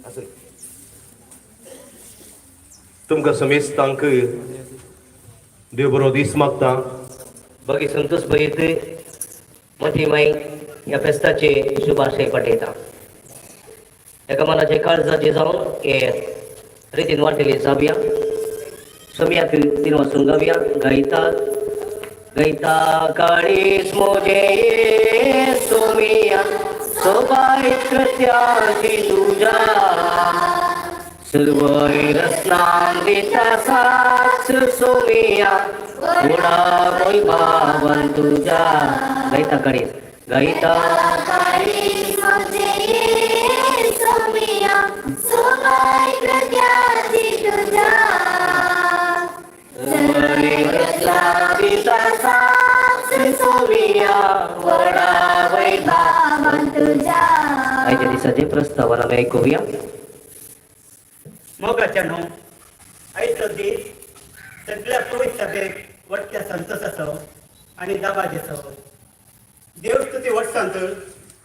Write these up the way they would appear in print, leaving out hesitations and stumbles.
आसूं. तुमकां समेस्तांक देव बरो दीस मागता. बाकी संतोष भयत मती माई ह्या फेस्ताचे शुभाशय पाठयता. एका मनाचे काळजाचे जावन हे रितीन वांटेली जावया. सोमयाक तीन वाजून गावया. गायता गायता काळीज मोजे सोमिया, सोबाय कृत्याची तुझ्या, सर्व रत्नां दिता साक्ष सोमिया, गोडा वैभावन तुझ्या. गायता काळीज गायता. काळीज म्हजें सोमिया, सोबाय कृत्याची तुझ्या, रत्नां दिता साक्ष सोमिया, गोडा वैभावन तुझ्या. आयच्या दिसाचे प्रस्तावना आमी आयकुया. मोगाच्या न्हू, आयचो दीस सगळ्या पवित्र सभेक वट्ट्या संतोषाचो आनी दबाजेचो. देवस्तुती वर्सांत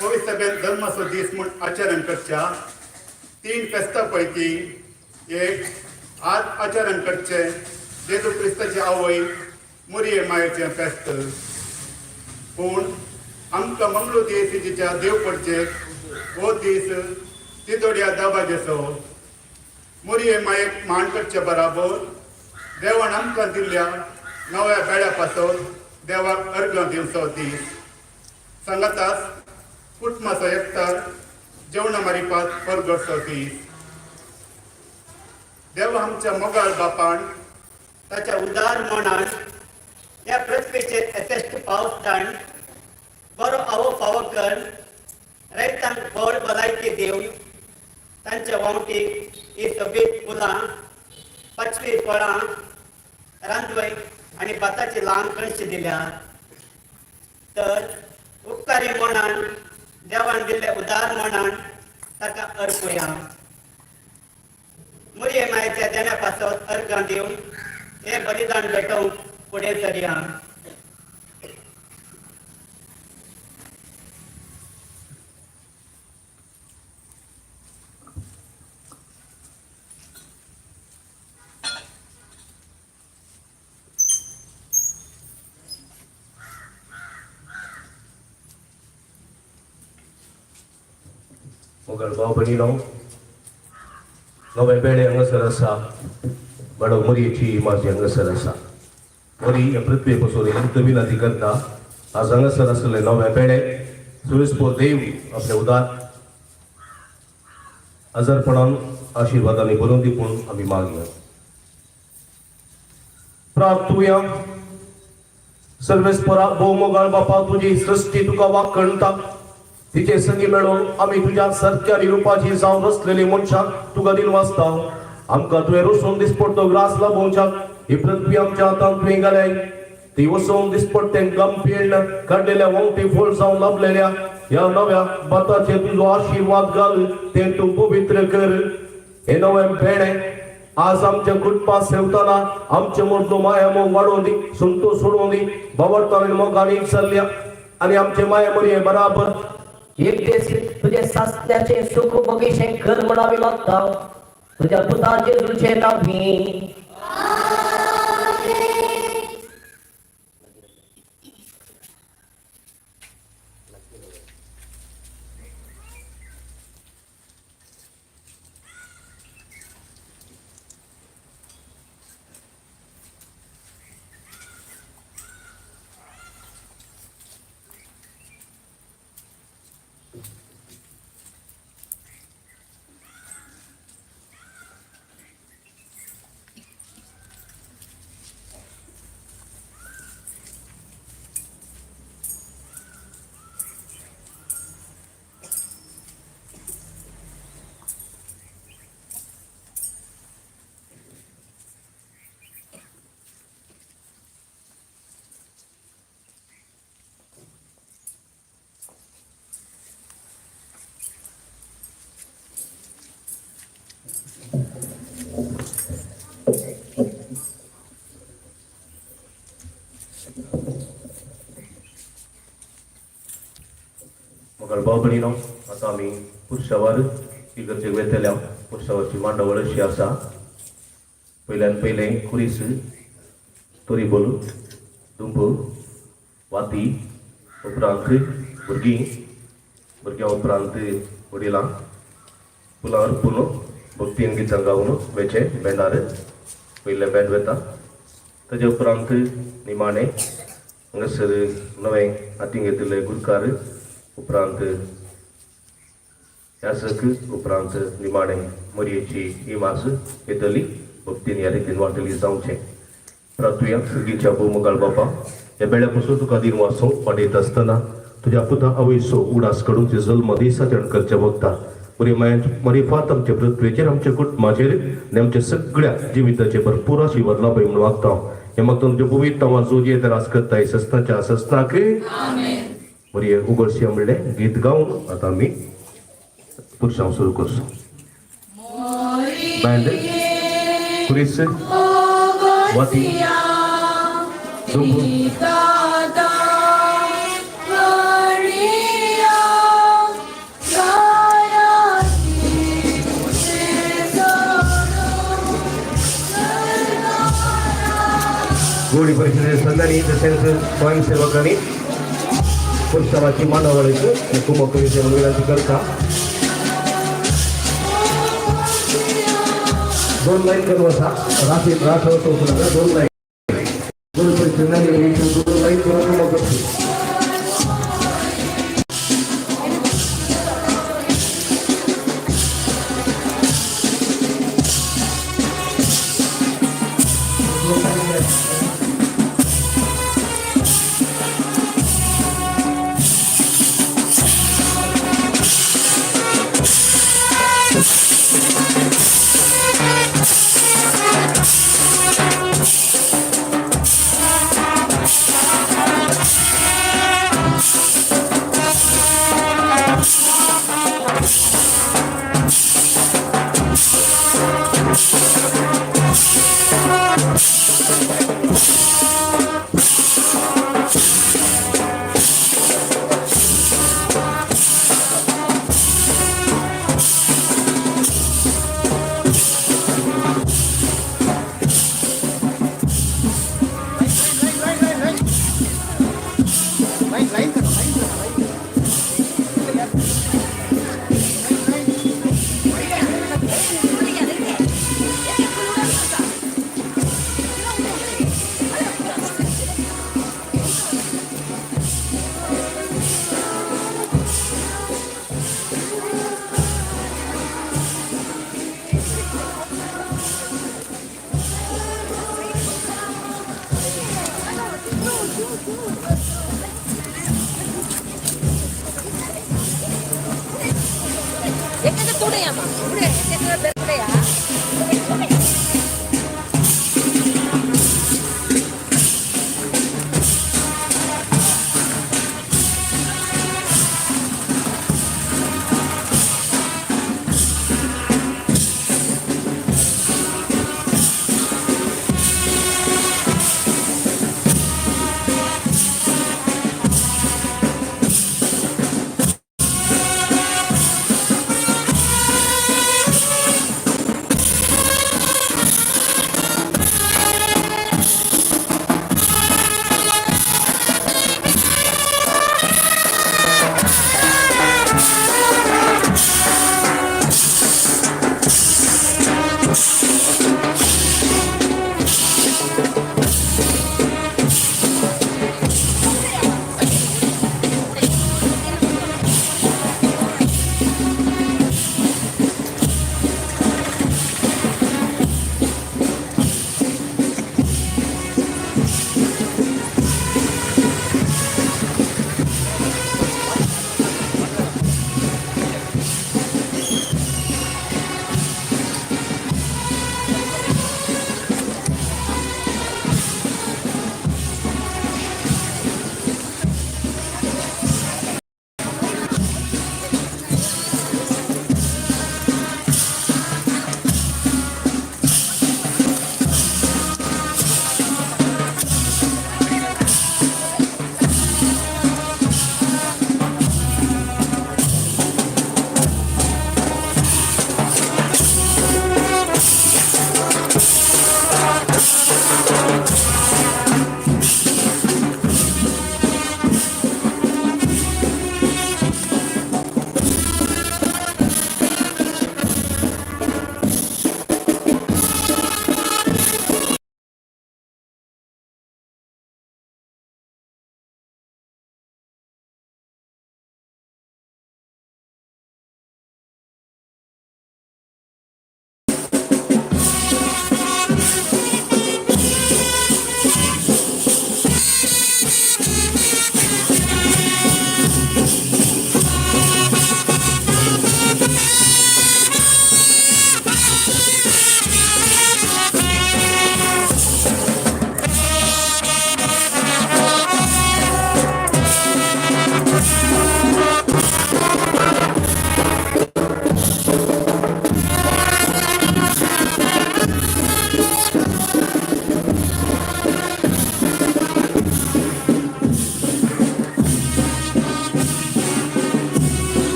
पवित्र सभेन धर्माचो दीस म्हूण आचरण करच्या तीन फेस्तां पैकी एक आज आचरण करचें जेजू क्रिस्ताची आवय मुरये मायेचें फेस्त. पूण आमकां मंगळूर दियेसीच्या देव पडचेक हो दीस तिदोड्या दाबाजेचो. मुरये मायेक मान करचे बराबर देवान आमकां दिल्ल्या नव्या बेड्या पासत देवाक अर्घ दिवचो दीस. सांगातास कुटुंबाचो एकतार जेवणा मारिपात परगटचो दीस. देव आमच्या मोगाळ बापान ताच्या उदार मनान ह्या पृथ्वीचेर यथेश्ट पावस धाड, बरो आवो फावो कर, रयतांक बळ भलायकी दिवन तांच्या वावटीक ही सोबीत फुलां, पाचवी फळां, रांदवय आनी भाताची ल्हान कणशी दिल्या. तर उपकारी मनान देवान दिल्ले उदार मनान ताका अर्पुया. मुरये मायेच्या देण्या पासत अर्घां दिवन हे बलिदान भेटोवंक फुडें सरया. मोगाळ भाव भयणीनो, नवे बेळे हांगासर आसा. बाळो मोरयेची इमाजी हांगासर आसा. मोरी ह्या पृथ्वे पसून हिंत विनंती करता. आज हांगासर आसले नवे बेळे सुरेशपूर देव आपले उदार आजारपणान आशिर्वादांनी बरोवन दी पूण आमी मागया. प्रार्थुया. सर्वेस्परा, भोवमोगाळ बापा, तुजी सृश्टी तुका वाकणता. तिचे संगी मेळून आमी तुज्या सारक्या रुपाची जावन रचलेली मनशां तुका दिल वाचता. आमकां तुवें रसून दिसपडतो ग्रास लाभोवच्याक ही पृथ्वी आमच्या हातांत तुवें घाल्याय. ती वसोवन दिसपडटें गंभीर काडलेल्या वंटी फळ जावन लाभलेल्या ह्या नव्या भाताचेर तुजो आशिर्वाद घाल, तें तूं पवित्र कर. हे नवें भेणे आज आमच्या कुटुंबात सेवताना आमचे मदलो माया मोग वाडोवन दी, संतोष सोडोवन दी, बाबडताना मोगान एक चल्ल्या आनी आमचे माया मोरये बराबर एक दीस तुझे सासण्याचे सुख बगीशे कर म्हण आमी मागता, तुझ्या पुता जेजूचे नांवी. मोगाळ भाव भयणीनो, आतां आमी पुरशावार इगर्जेक वेतल्या पुरसावाची मांडावळ अशी आसा. पयल्यान पयलें खुरीस, तोरीबोल, दुंब, वाती, उपरांत भुरगीं, भुरग्यां उपरांत वडिलां फुलां अर्पून भक्तीन गितां गावन वेचें बँडार पयलें बँड वेता. ताजे उपरांत निमाणें हांगासर नवें हातीं घेतिल्ले गुरकार, उपरांत यासक, उपरांत निमाणें मरयेची इमाज येतली. भक्तीन ह्या रितीन वांटली जावचें. प्रार्थुया. सुगीच्या भोवमुगाळ बापा, ह्या बेळ्या पसून तुका दिन वाचोवंक वाडयत आसतना तुज्या पुता आवयचो उडास काडून तुजो जल्म दीस आचरण करच्या वखता बरी मायान मरिफात आमच्या पृथ्वेचेर, आमच्या कुटुंबाचेर आनी आमच्या सगळ्या जिविताचेर भरपूर आशिर्वाद लाभय म्हणून मागता. हे मागता तुमच्या भुमीत तांवा जो रास करताय सस्नाच्या सस्नाक. बरी उगडशी म्हणलें गीत गावन आतां आमी पुरसांव सुरू करचो. बँड, खुरीस, वाती, दुंबू. गोडी परिषदेच्या संदांनी तसेच स्वयंसेवकांनी पुरसावाची मांडावळीक कुमक करीचे म्हणून विनंती करता. दोन लाईन करून बसा. रात्री रात होतो नका. दोन लाईन गोडी परिषदेने दोन लाईन करून कुमक करतो.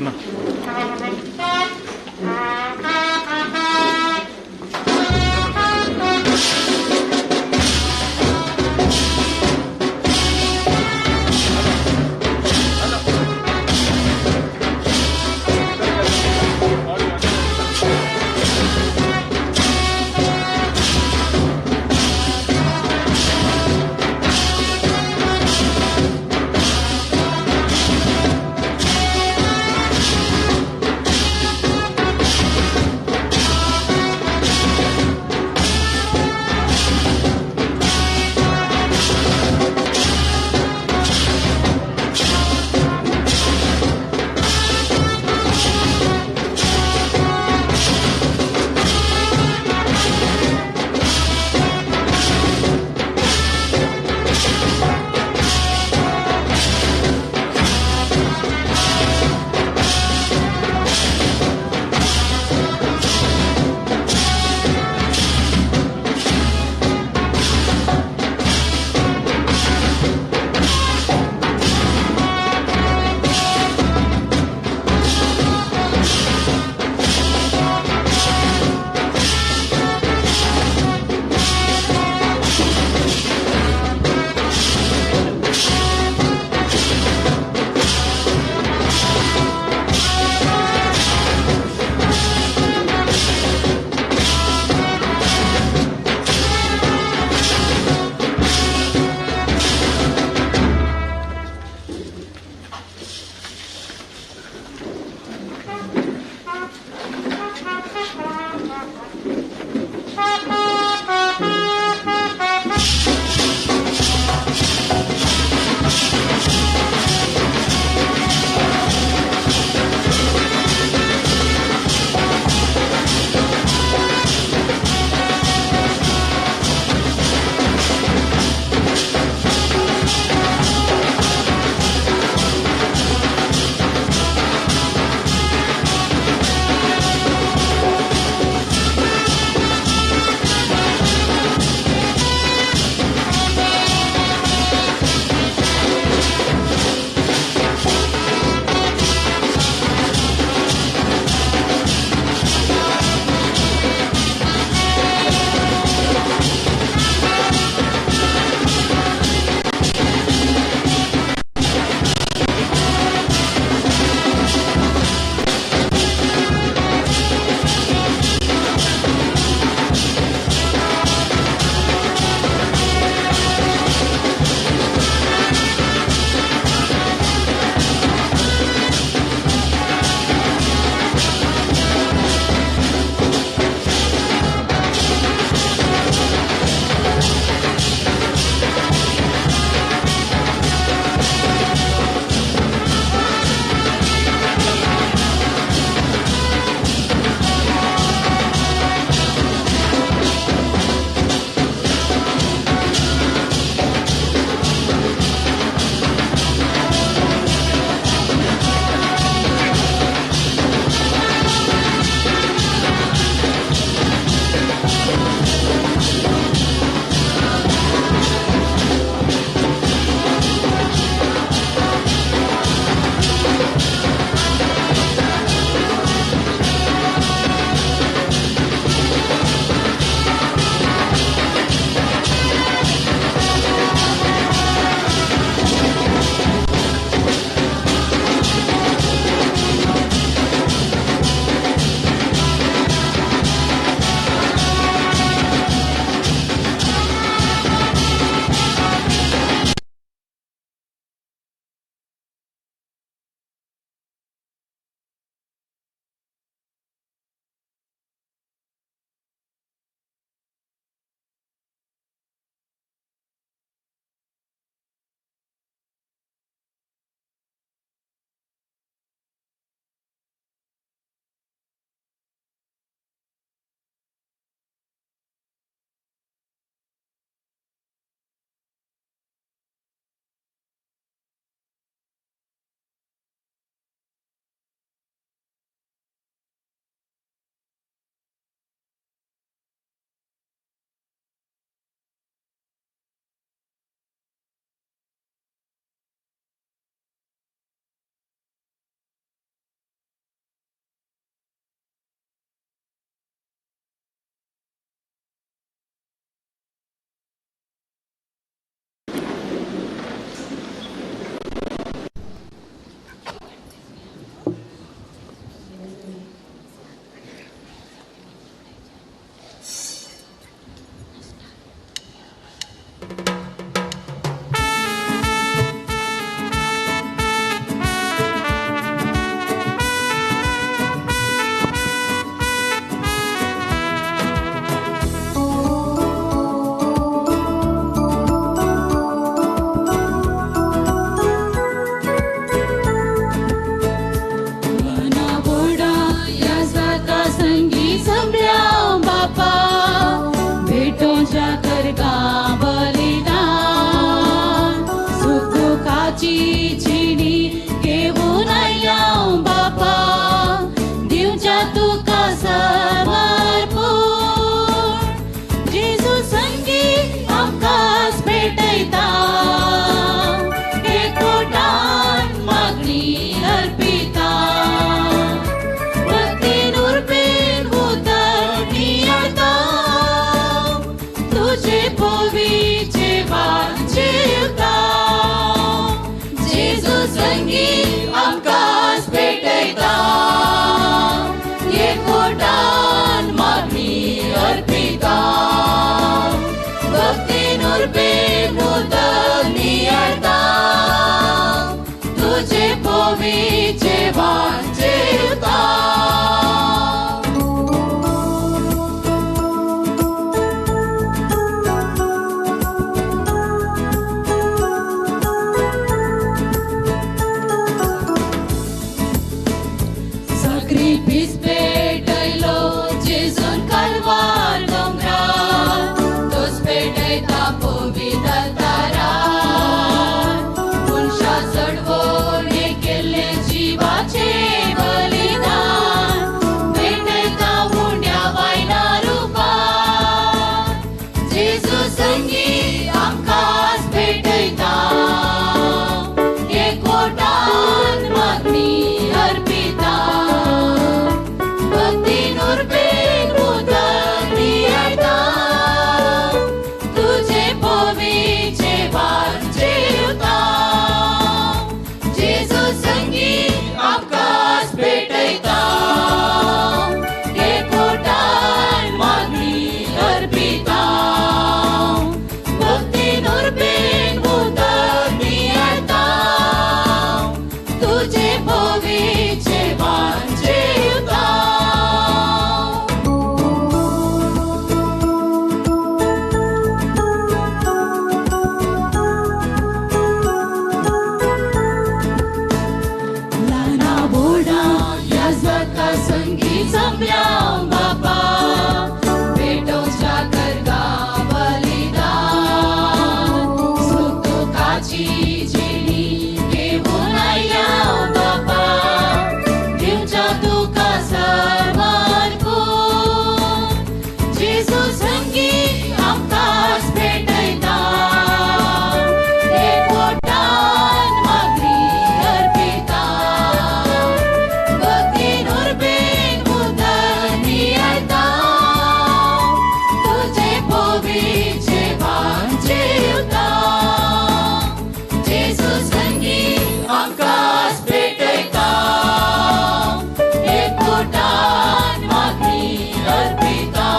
ना. एकवटान मागणी अर्पिता भक्तीन उर्बेन उदक नियाळता तुझे पविचे वांजेवता. साक्रिफीस पेटयलो जेजून कालवार दोंगरार तोच पेटयता पवित्र आल्तारार मनशा चडवणे केल्लें जिवाचें बलिदान पेटयता उण्या वायना रुपान जेजू संगी आमकांच भेटयता एकवटान मागणी अर्पिता भक्तीन उर्बेन उदक नियाळता तुझे पविचे वांजेवता जेजू संगी आमकांच भेटयता एकवटान मागणी अर्पिता भक्तीन उर्बेन उदक नियाळता तुझे पविचे वांजेवता. ल्हाना व्हडा ह्या जगा संगी जमल्या बापा पेटोवच्या करगा बलिदान सुख दुखाची जिणी घेवन आयल्या बापा दिवच्या तुका समर्पण जेजू संगी आमकांच भेटयता एकवटान मागणी अर्पिता भक्तीन उर्बेन उदक नियाळता तुझे पविचे वांजेवता जेजू संगी आमकांच भेटयता एकवटान मागणी अर्पिता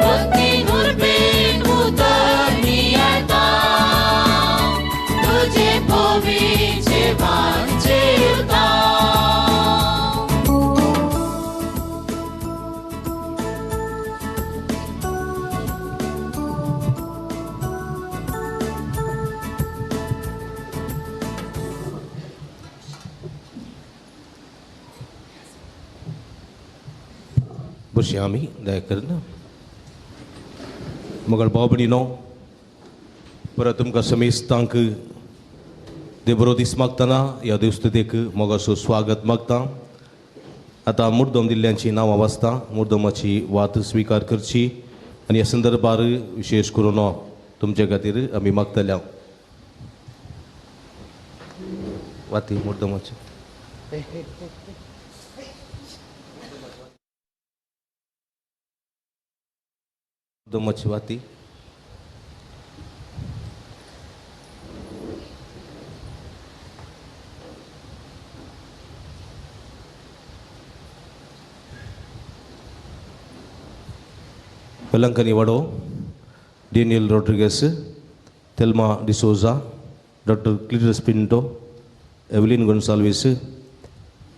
भक्तीन उर्बेन उदक नियाळता तुझे पविचे वांजेवता. बसया आमी दया करून मगळ भाव भयणीनो परत तुमकां समेस्तांक देव बरो दीस मागतना ह्या देवस्तुतेक मोगाचो स्वागत मागता. आतां मुर्दम दिल्ल्यांची नांवां वाचता मुर्दमाची वात स्विकार करची आनी ह्या संदर्भार विशेश करून तुमचे खातीर आमी मागतल्या वाती मुर्दमाची. मुर्दमाची वाती. Velankani Vado, Daniel Rodriguez, Thelma D'Souza, Doctor Cletus Pinto, Evelyn Gonsalves,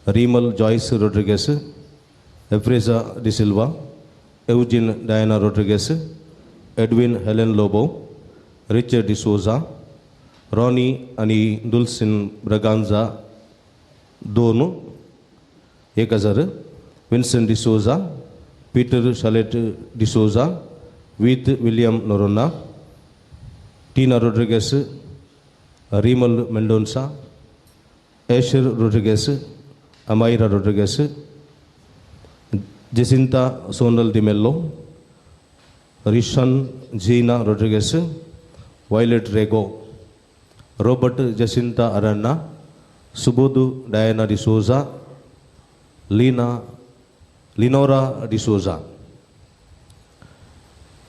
Remal Joyce Rodriguez, Efreza D'Silva, Eugene Diana Rodriguez, Edwin Helen Lobo, Richard D'Souza, Ronnie आनी दुलसिन Braganza 2 1000, Vincent D'Souza, Peter Shalet D'Souza, with William Noronha, Tina Rodrigues, Remal Mendonca, Asher Rodrigues, Amaira Rodrigues, Jacinta Sonal D'Mello, Rishan Gina Rodrigues, Violet Rego, Robert Jacinta Aranna, Subodhu Diana D'Souza, Linora D'Souza.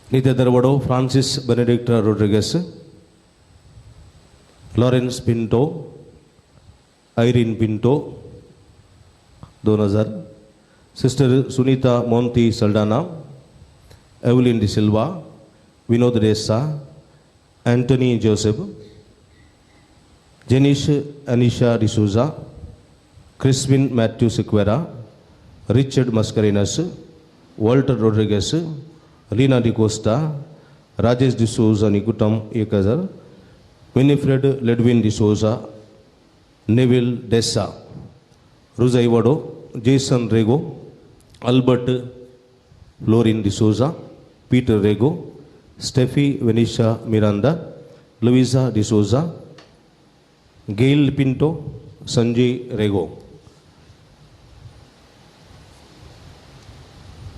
Nitya Darvado, Francis Benedicta Rodrigues, Lawrence Pinto, Irene Pinto, 2000, sister Sunita Monty Saldanha, Evelyn D'Silva, Vinod Desa, Antony Joseph, Jenish Anisha D'Souza, Crispin Matthew Sequeira, Richard Mascarenhas, Walter Rodrigues, Reena D'Costa, Rajesh D'Souza निकुटम 1000, Winifred Ledwin D'Souza, Neville D'Sa, Rujai Vado, Jason Rego, Albert Florin D'Souza, Peter Rego, Steffi Venisha Miranda, Louisa D'Souza, Gail Pinto, Sanjay Rego.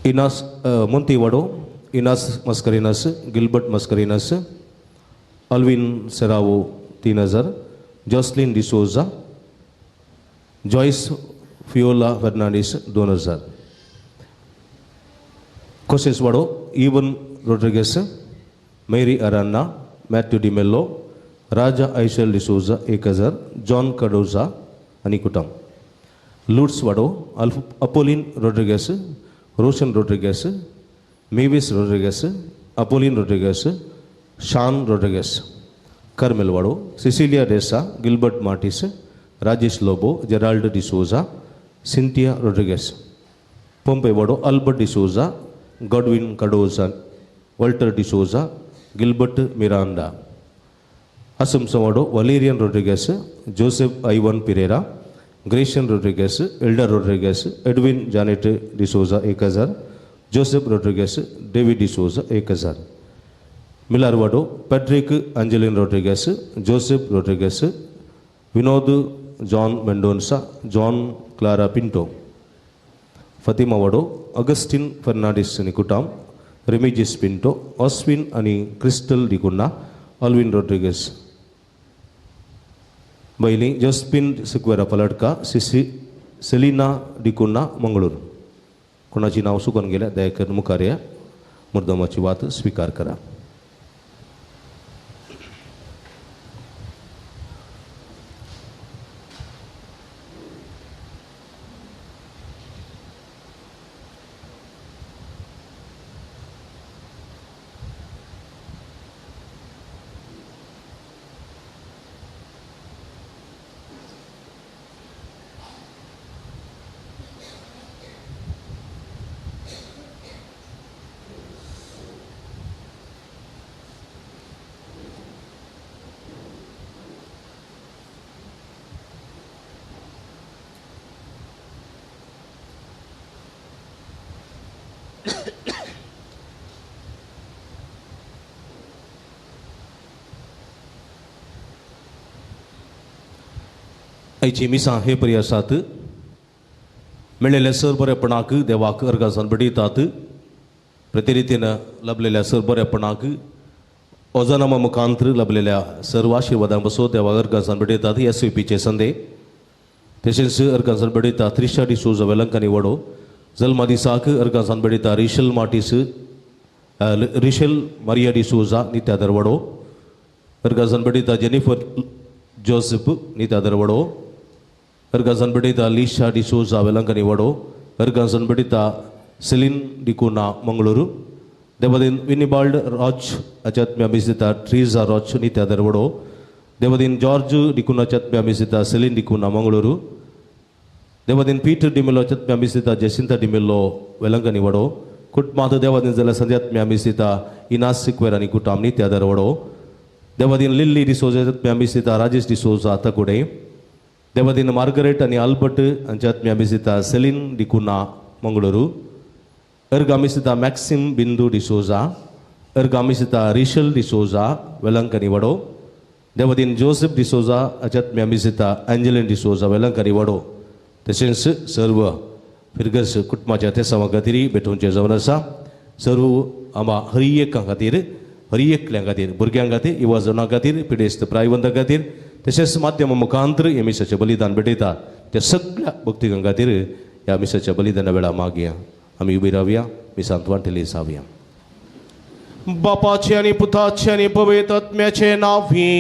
Inas Monty Vado, Inas Mascarenhas, Gilbert Mascarenhas, Alvin Serrao 3000, Jocelyn D'Souza, Joyce Fiola Fernandes 2000. Koshes Vado, Evan Rodrigues, Mary Aranna, Matthew D'Mello, Raja Aishel D'Souza 1000, John Cardoza आनी कुटुंब. Lutz Vado, Apolline Rodrigues, Roshan Rodrigues, Mavis Rodrigues, Apolline Rodrigues, Shan Rodrigues, Carmel Vado, Cecilia D'Sa, Gilbert Martis, Rajesh Lobo, Gerald D'Souza, Cynthia Rodrigues, Pompey Vado, Albert D'Souza, Godwin Cardoza, Walter D'Souza, Gilbert Miranda, Assumption Vado, Valerian Rodrigues, Joseph Ivan Pereira, Grecian Rodrigues, Elder Rodrigues, Edwin Janet D'Souza 1000, Joseph Rodrigues, David D'Souza 1000, Miller Vado, Patrick Angeline Rodrigues, Joseph Rodrigues, Vinod John Mendonca, John Clara Pinto, Fatima Vado, Augustine Fernandes Nikutam, Remigis Pinto, Oswin आनी crystal D'Cunha, अल्विन Rodrigues, बैली जस्पिन Sequeira पलटका, cc Selina D'Cunha Mangalore. कोणाची नाव सुकून गेल्या दया करून मुखार या, मुर्दमाची वात स्वीकार करा. आयची मिसां हे परी आसात. मेळिल्ल्या सर बरेपणाक देवाक अर्गासान भेटयतात. प्रतिरितीन लाभलेल्या सर बरेपणाक ओजनामा मुखांतर लाभलेल्या सर्व आशिर्वादां बसो देवाक अर्गासान भेटयतात. एस वी पीचे संदे तशेंच अर्गासान भेटयता त्रिशा डिसोजा वेलंकानी वडो. जल्मा दिसाक अर्गासान भेटयता रिशल मार्टीस रिशल मारिया डिसोजा नित्यादर वडो. अर्गासान भेटयता जेनिफर जोसेफ नित्यादर वडो. अर्गासान भेटयता लिशा डिसोजा वेलंकनी वडो. अर्गासान भेटयता सेलिन डिकुना मंगळूर. देवदीन विनिबाल्ड रॉच अचात्म्या मिसिता ट्रीजा रॉच नित्यादर वडो. देवदीन जॉर्ज डिकुना चत्म्या मिसिता सेलिन डिकुना मंगळूर. देवदीन पीटर डिमेलो चत्म्या मिसिता जेसिंता डिमेलो वेलंकनी वडो. कुटमात देवदीन जाल्यार संध्यात्म्या मिसिता इनास सिक्वेर आनी कुटाम नित्यादर वडो. देवदीन लिल्ली डिसोजा चत्म्या मिसिता राजेश डिसोजा तकुडे. देवदीन मार्गरेट आनी अल्बर्ट हांच्या आत्म्या मिसिता सेलिन डिकुना मंगळुरू. अर्गा मिसिता मॅक्सिम बिंदू डिसोजा. अर्गा मिसिता रिशल डिसोजा वेलंकनी वडो. देवदीन जोसेफ डिसोजा हाच्या आत्म्या मिसिता एंजलिन डिसोजा वेलंकनी वडो. तशेंच सर्व फिरगस कुटुंबाच्या तेसांवा खातीर भेटोवचें जावन आसा. सर्व आमा हर एका खातीर, हर एकल्या खातीर, भुरग्यां खातीर, युवा जणां खातीर, पिडेस्त प्रायवंता खातीर, तशेंच माध्यमा मुखांतर हे मिसाचें बलिदान भेटयता त्या सगळ्या भक्तिकां खातीर ह्या मिसाच्या बलिदाना वेळा मागया. आमी उबी रावया, मिसांत वांटेली जावया. बापाचे आनी पुताचे आनी पवित्र आत्म्याचे नांवी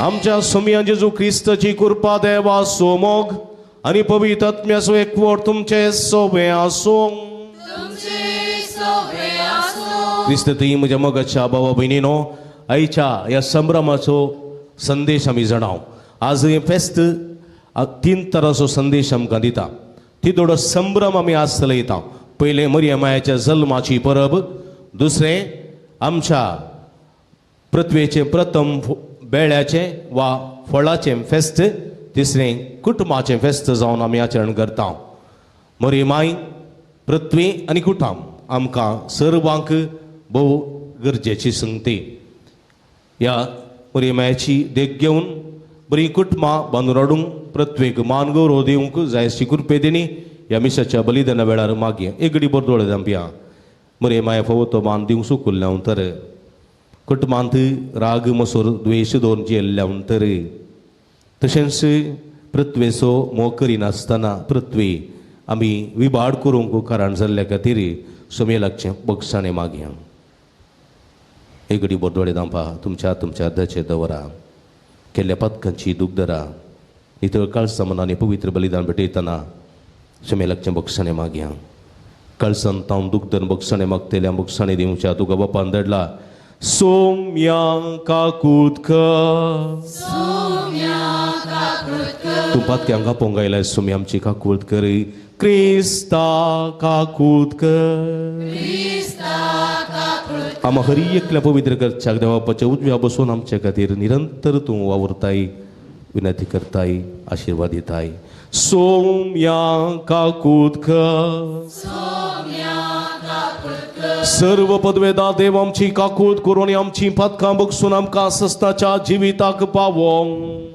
आमच्या सोमया जेजू क्रिस्ताची कृपा, देवा सोमोग आनी पवित्र आत्म्याचो एकवट तुमचे सोबे आसूं. क्रिस्त तुमी म्हज्या मोगाच्या भावा भयणीनो, आयच्या ह्या संभ्रमाचो संदेश आमी जाणाव. आज हें फेस्त तीन तरांचो संदेश आमकां दिता. तितोडो संभ्रम आमी आज चलयता. पयलें मरिया मायाच्या जल्माची परब, दुसरें आमच्या पृथ्वेचें प्रथम बेळ्याचें वा फळाचें फेस्त, तिसरें कुटुंबाचें फेस्त जावन आमी आचरण करता. मरी माय, पृथ्वी आनी कुटुंब आमकां सर्वांक भोव गरजेची संगती. ह्या मरी मायाची देख घेवन बरीं कुटुंबां बांदून हाडूंक पृथ्वेक मान गौरव दिवंक जायशी कृपे दिनी ह्या मिसाच्या बलिदाना वेळार मागीर एक घडी बरो दोळे धांपया. मरे माया फावो तो मान दिवंक सुकुल्ल्या तर कुटुंबांत राग मसोर द्वेश दवरून जियेल्ल्या तर तशेंच पृथ्वेचो मोग करिनासतना पृथ्वी आमी विबाड करूंक कारण जाल्ल्या खातीर सोमे लागचें बक्षाणें मागया. एक घडी बरो दोळे धांपा. तुमच्या तुमच्या अर्दाचेर दवरा. केल्ल्या पातकांची दूख धरा. नितळ काळसा मनान पवित्र बलिदान भेटयतना सोमे लागचें बक्षाणें मागया. काळसान तावन दूख धरून बक्षाणें मागतल्या बक्षाणें दिवच्या तुका बापान धाडला. सोम्या काकूत कर, तूं पातक्यांक आपोवंक आयलाय सोम्या आमची काकूत कर. क्रिस्ता काकूत कर. आमा हरी एकल्या पवित्र करच्याक देवापाच्या उजव्या बसून आमच्या खातीर निरंतर तूं वावुरताय, विनंती करताय, आशिर्वाद दिताय. सोम्या काकूत कर. सर्व पदवेदा देव आमची काकूत करून आमची पातकां बगसून आमकां सस्ताच्या जिविताक पावोंक.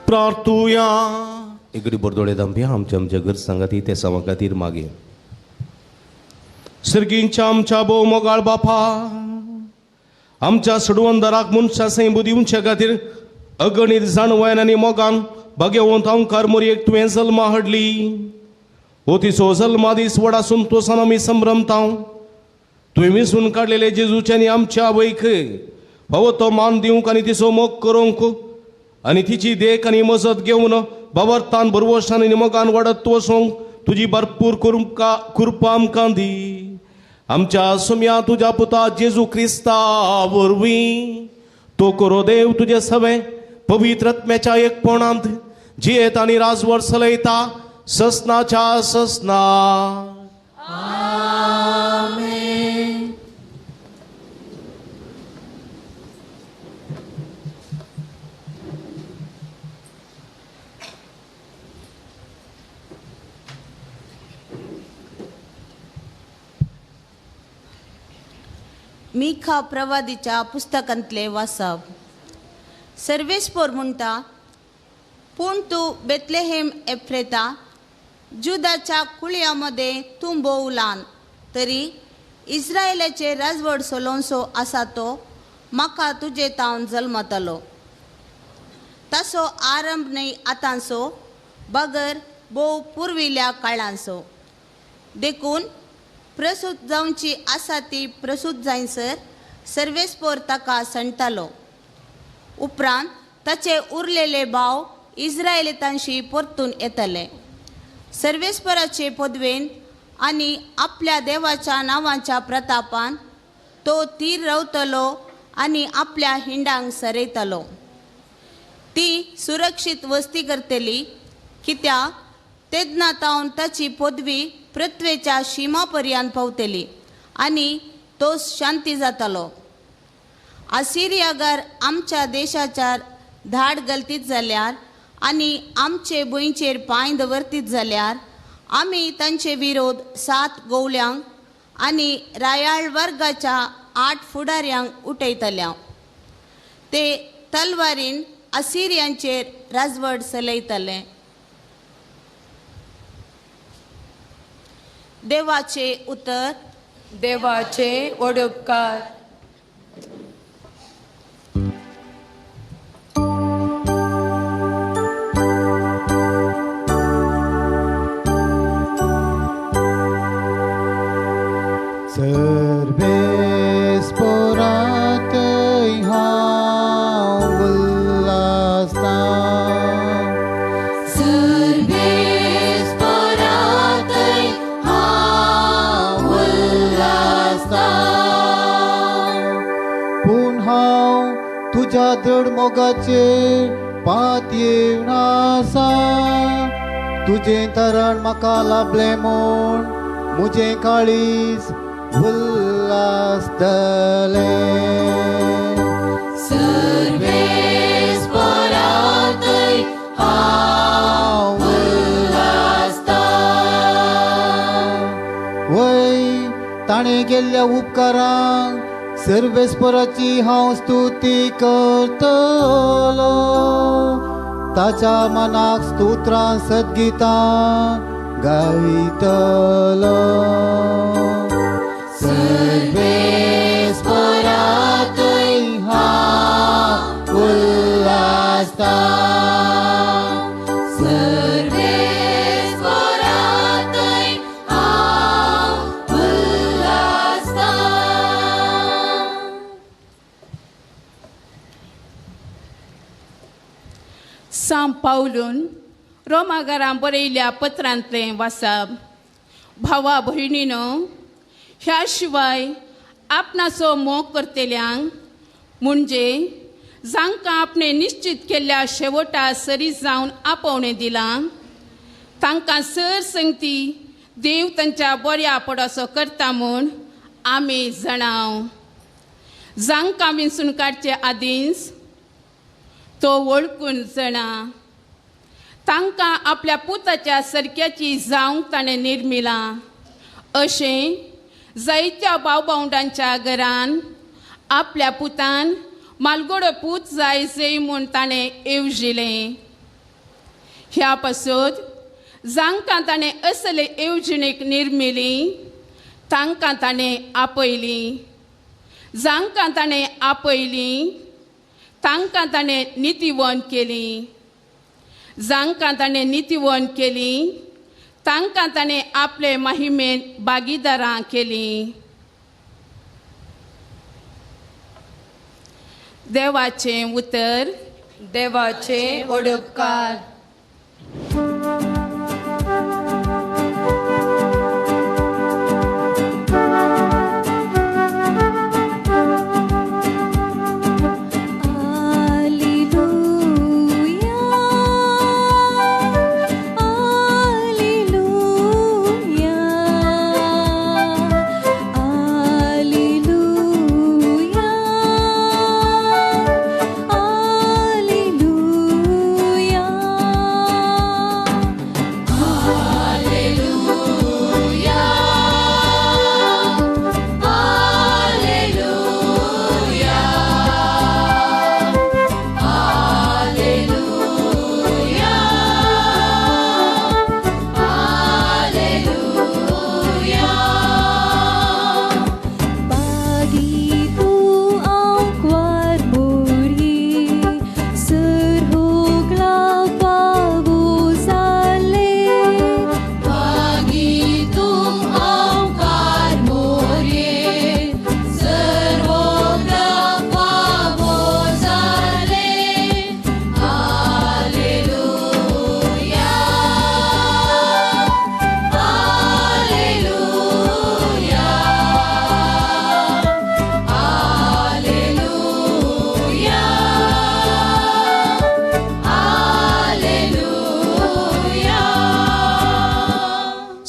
प्रार्थुया. इकडे बोरदोळे दांपया. आमच्या आमच्या घर सांगाती ते समा खातीर मागे. सर्गींच्या आमच्या भोव मोगाळ बापा, आमच्या सडवंदराक मनशा सैम दिवच्या खातीर अगणीत जाणवायन आनी मोगान भाग्यवंत अंकार मोरयेक तुवें जल्मा हाडली. हो तिचो जल्मा दीस व्हडा संतोसान आमी संभ्रमता. तुवें विसून काडलेले जेजूच्या आनी आमच्या आवयक फावो तो मान दिवंक आनी तिचो मोग करूंक आनी तिची देख आनी मजत घेवन बावरतान बरवशान आनी मोगान वाडत वचोंक तुजी भरपूर कृपा आमकां दी. आमच्या सुम्या तुज्या पुता जेजू क्रिस्ता वरवीं तो करो देव तुजे सवे पवित्र आत्म्याच्या एकपणांत जियेत आनी राजवट चलयता ससनाच्या ससना. आमेन. मीखा प्रवादीच्या पुस्तकांतले वाचप. सर्वेस्पोर म्हणटा, पूण तूं बेतलेहेम एफ्रेता जुदाच्या कुळया मदें तूं भोव ल्हान, तरी इस्रायलाचे राजवट सोलोंसो आसा तो म्हाका तुजे तावन जल्मतलो. ताचो आरंभ न्हय आतांचो, बगर भोव पुर्विल्ल्या काळांचो. देखून प्रसूत जावची आसा ती प्रसूत जायसर सर्वेस्पोर ताका सांडटालो. उपरांत ताचे उरलेले भाव इस्रायलितांशी परतून येतले. सर्वेस्पराचे पदवेन आनी आपल्या देवाच्या नांवाच्या प्रतापान तो थीर रावतलो आनी आपल्या हिंडांक सरयतलो. ती सुरक्षीत वस्ती करतली, कित्याक तेन्ना तावन ताची पदवी पृथ्वेच्या शिमा पर्यंत पावतली आनी तो शांती जातलो. आसिरियागार आमच्या देशाच्या धाड गलतीत जाल्यार आनी आमचे भुंयचेर पांय दवरतीत जाल्यार आमी तांचे विरोध 7 गोवल्यांक आनी रायाळ वर्गाच्या 8 फुडाऱ्यांक उठयतल्या. ते तलवारीन असिरियांचेर राजवट चलयतले. देवाचे उतर. देवाचे वडोपकार. सर्वेस्पोरातय हांव उल्हासता, सर्वेस्पोरातय हांव उल्हासता, पूण हांव तुज्या दृढ मोगाचेर पातयेवन आसा. तुजें तरण म्हाका लाभलें म्हूण म्हजें काळीज उल्हासतलें. सर्वेस्पोरातय हांव उल्हासता, वय ताणें केल्ल्या उपकारांक सर्वेस्पराची हांव स्तुती करतलो. ताच्या मनाक स्तोत्रां सद्गितां गायतलो. सर्वेस्पोरातय हांव उल्हासता, सर्वेस्पोरातय हांव उल्हासता. सांव पावलून रोमागारां बरयल्या पत्रांतलें वाचप. भावा भयणीनो, ह्या शिवाय आपणाचो मोग करतल्यांक म्हणजे जांकां आपणें निश्चित केल्ल्या शेवटा सरी जावन आपोवणें दिलां तांकां सर संगती देव तांच्या बऱ्या पडासो करता म्हूण आमी जाणाव. जांकां विंचून काडचे आदींच तो वळखून जाणा, तांकां आपल्या पुताच्या सरक्याची जावंक ताणें निर्मिलां. अशें जायत्या भाव भावंडांच्या घरान आपल्या पुतान मालगोडो पूत जाय जय म्हूण ताणें येवजिलें. ह्या पासत जांकां ताणें असले येवजणेक निर्मिली तांकां ताणें आपयली, जांकां ताणें आपयली तांकां ताणें नितीवंत केली, जांकां ताणें नितीवंत केली तांकां ताणें आपले माहिमेन भागीदारां केली. देवाचें उतर. देवाचे वडोपकार.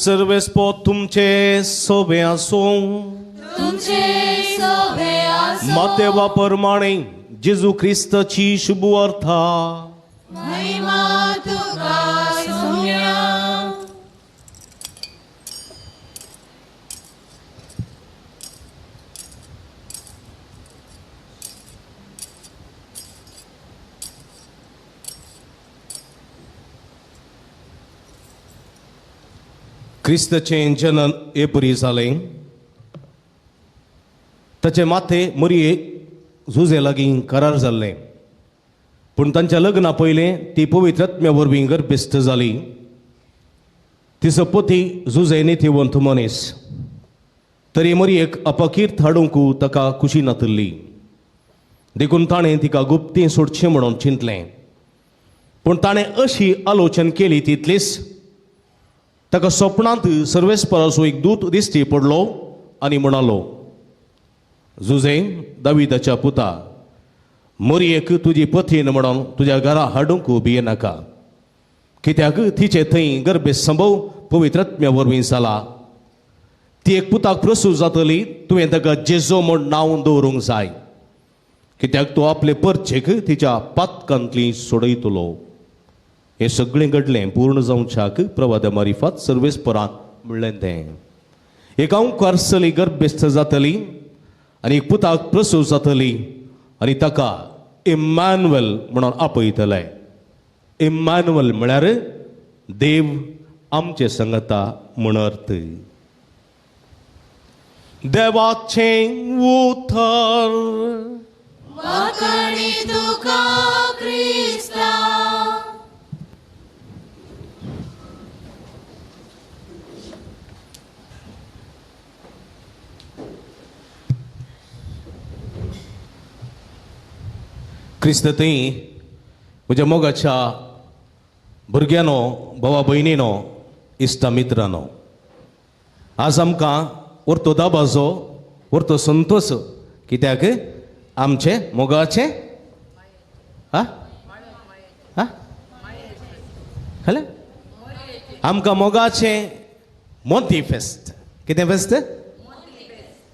सर्वेस्पोत तुमचे सोबे आसूं. तुमचे सोबे आसूं. मातेवा परमाणे जेजू क्रिस्ताची शुभ वार्ता. महिमा तुका सोम्या. क्रिस्ताचें जनन हे परी जालें. ताचे माथे मरयेक जुजे लागीं करार जाल्लें, पूण तांच्या लग्ना पयलें ती पवित्र आत्म्या वरवीं गर्भेस्त जाली. तिचो पती जुजे नितीवंत मनीस, तरी मरयेक अपकीर्त हाडूंक ताका खुशी नातिल्ली, देखून ताणें तिका गुप्ती सोडचें म्हणून चिंतलें. पूण ताणें अशी आलोचन केली तितलीच ताका सपनांत सर्वेस्पराचो एक दूत दिश्टी पडलो आनी म्हणालो, जुजे दाविदाच्या पुता, मरयेक तुजी पतीन म्हणून तुज्या घरा हाडूंक भियेनाका, कित्याक तिचे थंय गर्भे संभव पवित्र आत्म्या वरवीं जाला. ती एक पुताक प्रसूत जातली, तुवें ताका जेजो म्हूण नांव दवरूंक जाय, कित्याक तो आपले परचेक तिच्या पातकांतली सोडयतलो. हें सगळें घडलें पूर्ण जावच्याक प्रवाद्या मारिफात सर्वेस्परान म्हणलें तें. एक अंकार चली गर्भेस्त जातली आनी एक पुताक प्रसूत जातली आनी ताका इम्मानुएल म्हणून आपयतले. इम्मानुएल म्हळ्यार देव आमचे संगता म्हण अर्थ. देवाचें उतर. वाकणी तुका क्रिस्ता. क्रिस्त थंय म्हज्या मोगाच्या भुरग्यांनो, भावा भयणीनो, इश्टा मित्रांनो, आज आमकां वर्तो दाबाजो, वर्तो संतोष, कित्याक आमचे मोगाचे हा हा खरें आमकां मोगाचें मोंती फेस्त. कितें फेस्त?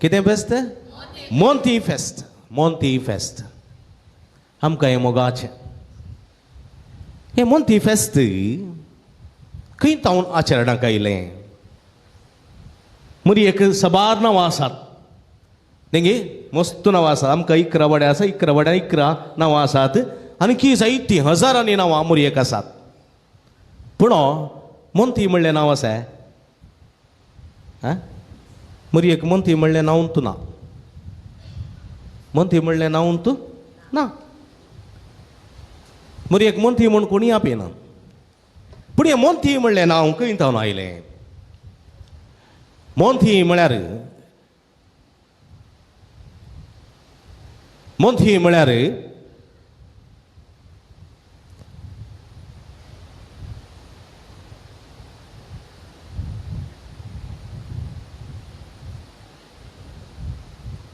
कितें फेस्त? मोंती फेस्त. मोंती फेस्त आमकां हें मोगाचें. हें मोंती फेस्त खंय तावन आचरणाक आयलें? मरी एक सबार नांवां आसात न्ही, मस्त नांवां आसात. आमकां 11 वाड्या आसा, 11 वाड्या 11 नांवां आसात आनी की जायतीं हजारांनी नांवां मोरयेक आसात. पूण मोंती म्हणलें नांव आसा मोरयेक? मोंती म्हणलें नांव तूं ना, मोंती म्हणलें नांव तूं ना. मोरयेक मोंती म्हूण कोणी आपयना. पूण हें मोंती म्हणलें नांव खंय तावन आयलें? मोंती म्हळ्यार, मोंती म्हळ्यार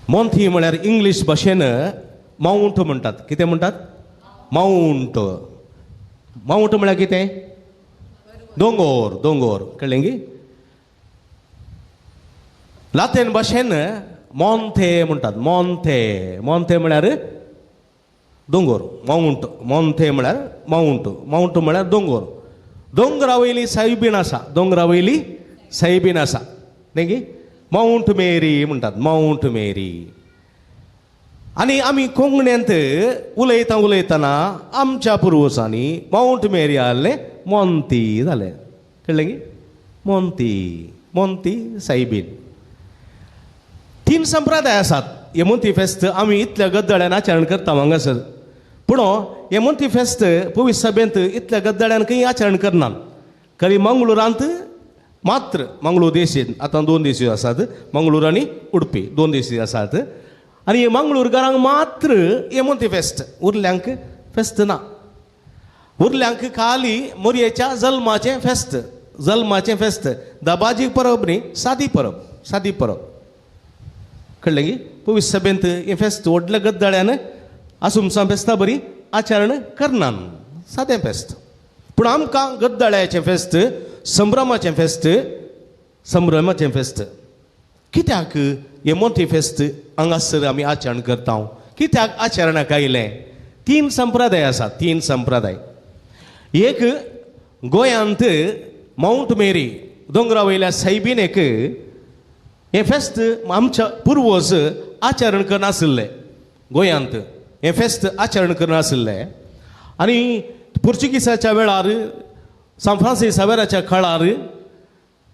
मोंती म्हळ्यार इंग्लीश भाशेन मावंट म्हणटात. कितें म्हणटात? मावंट. मावंट म्हळ्यार कितें? दोंगोर. दोंगोर कळ्ळें गी? लातेन भाशेन मोंथे म्हणटात. मोंथे. मोंथे म्हळ्यार दोंगोर. मावंट. मोंथे म्हळ्यार मावंट. मावंट म्हळ्यार दोंगोर. दोंगरा वयली सायबीण आसा, दोंगरा वयली सायबीण आसा न्ही गी? मावंट मेरी म्हणटात. Mount Mary. आनी आमी कोंकणींत उलयता उलयतना आमच्या पुर्वजांनी मावंट मेरी आहलें मोंती जालें. कळ्ळें गी? मोंती. मोंती सायबीण. 3 संप्रदाय आसात. हे मोंती फेस्त आमी इतल्या गद्दळ्यान आचरण करता हांगासर, पूण हे मोंती फेस्त पवित्र सभेंत इतल्या गद्दळ्यान खंय आचरण करनात. खरी मंगळुरांत मात्र, मंगळूर देशींत आतां 2 देशी आसात, मंगळूर आनी उडपी 2 देशी आसात. आनी हे मंगळूरकारांक मात्र हे मोंती फेस्त, उरल्यांक फेस्त ना. उरल्यांक खाली मोरयेच्या जल्माचें फेस्त, जल्माचें फेस्त. दबाजी परब न्ही, सादी परब, सादी परब. कळ्ळें गी? पवित्र सभेंत हें फेस्त व्हडल्या गद्दळ्यान आसुमसां फेस्ता बरी आचरण करनान, सादें फेस्त. पूण आमकां गद्दळ्याचें फेस्त, संभ्रमाचें फेस्त संभ्रमाचें फेस्त. कित्याक हें मोंती फेस्त हांगासर आमी आचरण करता? कित्याक आचरणाक आयलें? तीन संप्रदाय आसात, तीन संप्रदाय. एक गोंयांत मावंट मेरी दोंगरा वयल्या सायबिनेक हें फेस्त आमच्या पुर्वज आचरण करनाशिल्ले. गोंयांत हें फेस्त आचरण करनाशिल्ले आनी पुर्तुगीजाच्या वेळार सांत फ्रांसीस सावेराच्या काळार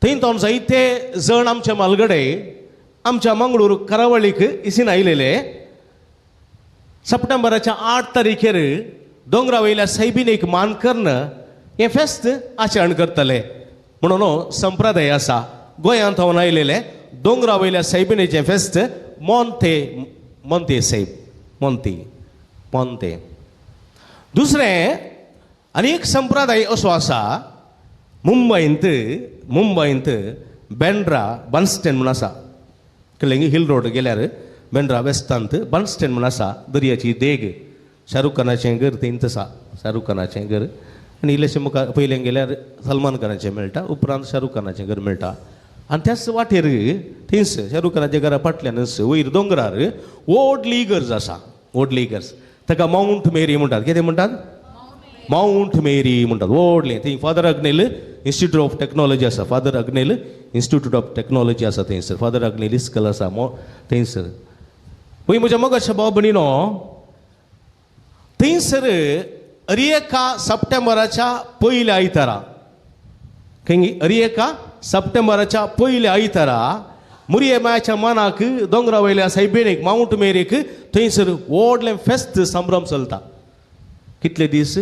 थंय तावन जायते जण आमच्या मालगडे आमच्या मंगळूर करावळीक इसीन आयलेले. सप्टेंबराच्या 8 तारखेर दोंगरा वयल्या सायबिनेक मान करून हें फेस्त आचरण करतले म्हणून संप्रदाय आसा. गोंयांत हांव आयलेले दोंगरा वयल्या सायबिनेचें फेस्त मोंते मोंते सायब मोंती मोंते. दुसरें आनी एक संप्रदाय असो आसा मुंबयंत, मुंबयंत बँड्रा बनस्टँड म्हूण आसा. कळ्ळें? हिल रोड गेल्यार बँड्रा वेस्टांत बनस्टँड म्हूण आसा, दर्याची देग. शाहरुख खानाचें घर थंयच आसा, शाहरुख खानाचें घर. आनी इल्लेशें मुखार पयलें गेल्यार सलमान खानाचें मेळटा, उपरांत शाहरुख खानाचें घर मेळटा. आनी त्याच वाटेर थंयच शाहरुख खानाच्या घरा फाटल्यानच वयर दोंगरार व्हडली इगर्ज आसा, व्हडली इगर्ज. ताका मावंट मेरी म्हणटात. कितें म्हणटात? मावंट मेरी म्हणटात. व्हडलें. थंय Father Agnelo institute of technology आसा, Father Agnelo institute of technology आसा थंयसर. फादर अग्नेल इस्कल आसा थंयसर. पळय म्हज्या मोगाच्या भाव भयणीनो, थंयसर अरेका सप्टेंबराच्या पयल्या आयतारा, खंय अरेका सप्टेंबराच्या पयल्या आयतारा मुरये मायाच्या मानाक दोंगरा वयल्या सायबिणीक मावंट मेरीक थंयसर व्हडलें फेस्त संभ्रम चलता. कितले दीस?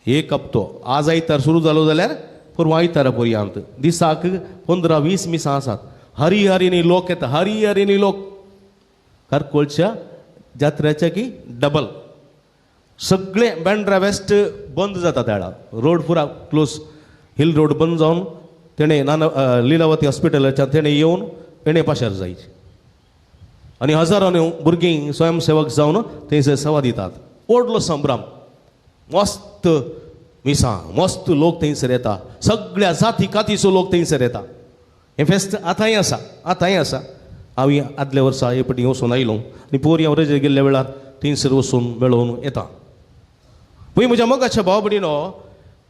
एक हप्तो. आज आयतार सुरू जालो जाल्यार परवां आयतारा पर्यंत दिसाक 15-20 मिसां आसात. हरी हरीनी लोक येता, हरी हरीनी लोक. कारकोळच्या जात्रेच्या की डबल सगळे बँड्रा वेस्ट बंद जाता त्या वेळार. रोड पुरा क्लोज, हिल रोड बंद जावन तेणें नाना लिलावती हॉस्पिटलाच्या तेणें येवन तेणें पाशार जायचे. आनी हजारांनी भुरगीं स्वयंसेवक जावन थंयसर सेवा दितात. व्हडलो संभ्रम, मस्त मिसां, मस्त लोक थंयसर येता, सगळ्या जाती कातीचो लोक थंयसर येता. हें फेस्त आतांय आसा, आतांय आसा. हांव आदल्या वर्सा हे पटी वचून आयलो आनी पोरी हांव रजेर गेल्ल्या वेळार थंयसर वचून मेळोवन येता. पळय म्हज्या मोगाच्या भाव भयणीनो,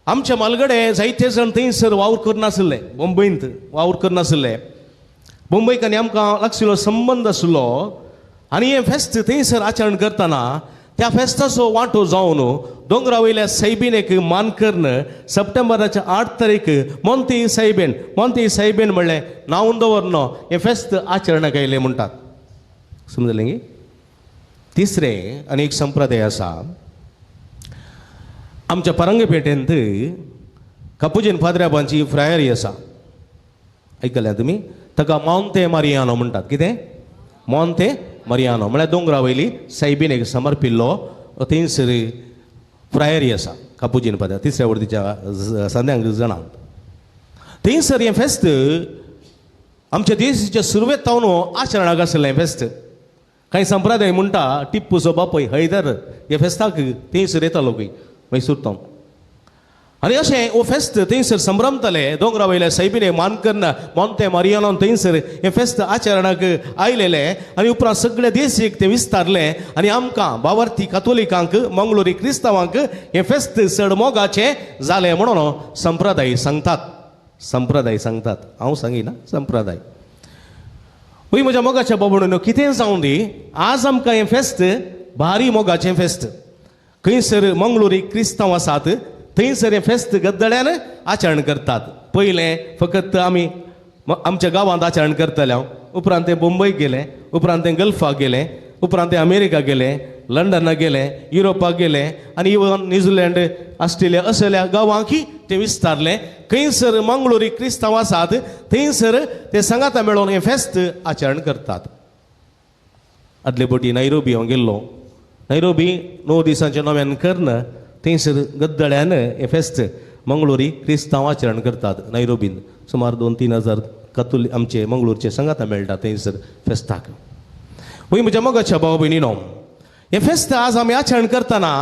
आमच्या मालगडे जायते जाण थंयसर वावर करनाशिल्ले, मुंबयंत वावर करनाशिल्ले. मुंबयक आनी आमकां लागशिल्लो संबंद आशिल्लो. आनी हें फेस्त थंयसर आचरण करतना त्या फेस्ताचो वांटो जावन दोंगरा वयल्या सायबिनेक मान करून सप्टेंबराच्या 8 तारीख मोंती सायबीन, मोंती सायबीन म्हणलें नांव दवरन हें फेस्त आचरणाक आयलें म्हणटात. समजलें गी? तिसरें आनी एक संप्रदाय आसा आमच्या परंगपेटेंत कपुजीन फादराबांची फ्रायरी आसा. आयकल्या तुमी? ताका मोंते मारियानो म्हणटात. कितें? मोंते मारियानो म्हळ्यार दोंगरा वयली सायबिनेक समर्पिल्लो थंयसर फ्रायरी आसा कापुजीन फादर तिसऱ्या वर्दीच्या संद्यांक जाणां. थंयसर हें फेस्त आमच्या देशाच्या सुरवेत तावन आचरणाक आशिल्लें फेस्त. कांय संप्रदाय म्हणटा टिप्पूचो बापूय हैदर हे फेस्ताक थंयसर येतालो खंय मैसूर तावन. आनी अशें हो फेस्त थंयसर संभ्रमताले दोंगरा वयल्या सायबिने मान करना मोंते मारियानोन थंयसर हें फेस्त आचरणाक आयलेलें. आनी उपरांत सगळे देशीक तें विस्तारलें आनी आमकां बावर्थी कातोलिकांक मंगळुरी क्रिस्तांवांक हें फेस्त चड मोगाचें जालें म्हणून संप्रदाय सांगतात, संप्रदाय सांगतात. हांव सांगिना, संप्रदाय. पळय म्हज्या मोगाच्या बाबा, कितें जावं दी, आज आमकां हें फेस्त भारी मोगाचें फेस्त. खंयसर मंगळुरी क्रिस्तांव आसात थंयसर हें फेस्त गद्दळ्यान आचरण करतात. पयलें फकत आमी आमच्या गांवांत आचरण करतले, उपरांत ते मुंबयक गेले, उपरांत ते गल्फाक गेले, उपरांत ते अमेरिका गेले, लंडनाक गेले, युरोपाक गेले आनी इवन न्यूझिलंड, ऑस्ट्रेलिया असल्या गांवांकी ते विस्तारले. खंयसर मंगळुरी क्रिस्तांव आसात थंयसर ते सांगाता मेळोवन हें फेस्त आचरण करतात. आदले पटी नायरोबी हांव गेल्लो. नायरोबी 9 दिसांचें नव्यान करून थंयसर गद्दळ्यान हें फेस्त मंगळुरी क्रिस्तांव आचरण करतात. नायरोबीन सुमार 2-3 हजार कातोली आमचे मंगळूरचे सांगाता मेळटा थंयसर फेस्ताक. पळय म्हज्या मोगाच्या भाव भयणीनो, हें फेस्त आज आमी आचरण करतना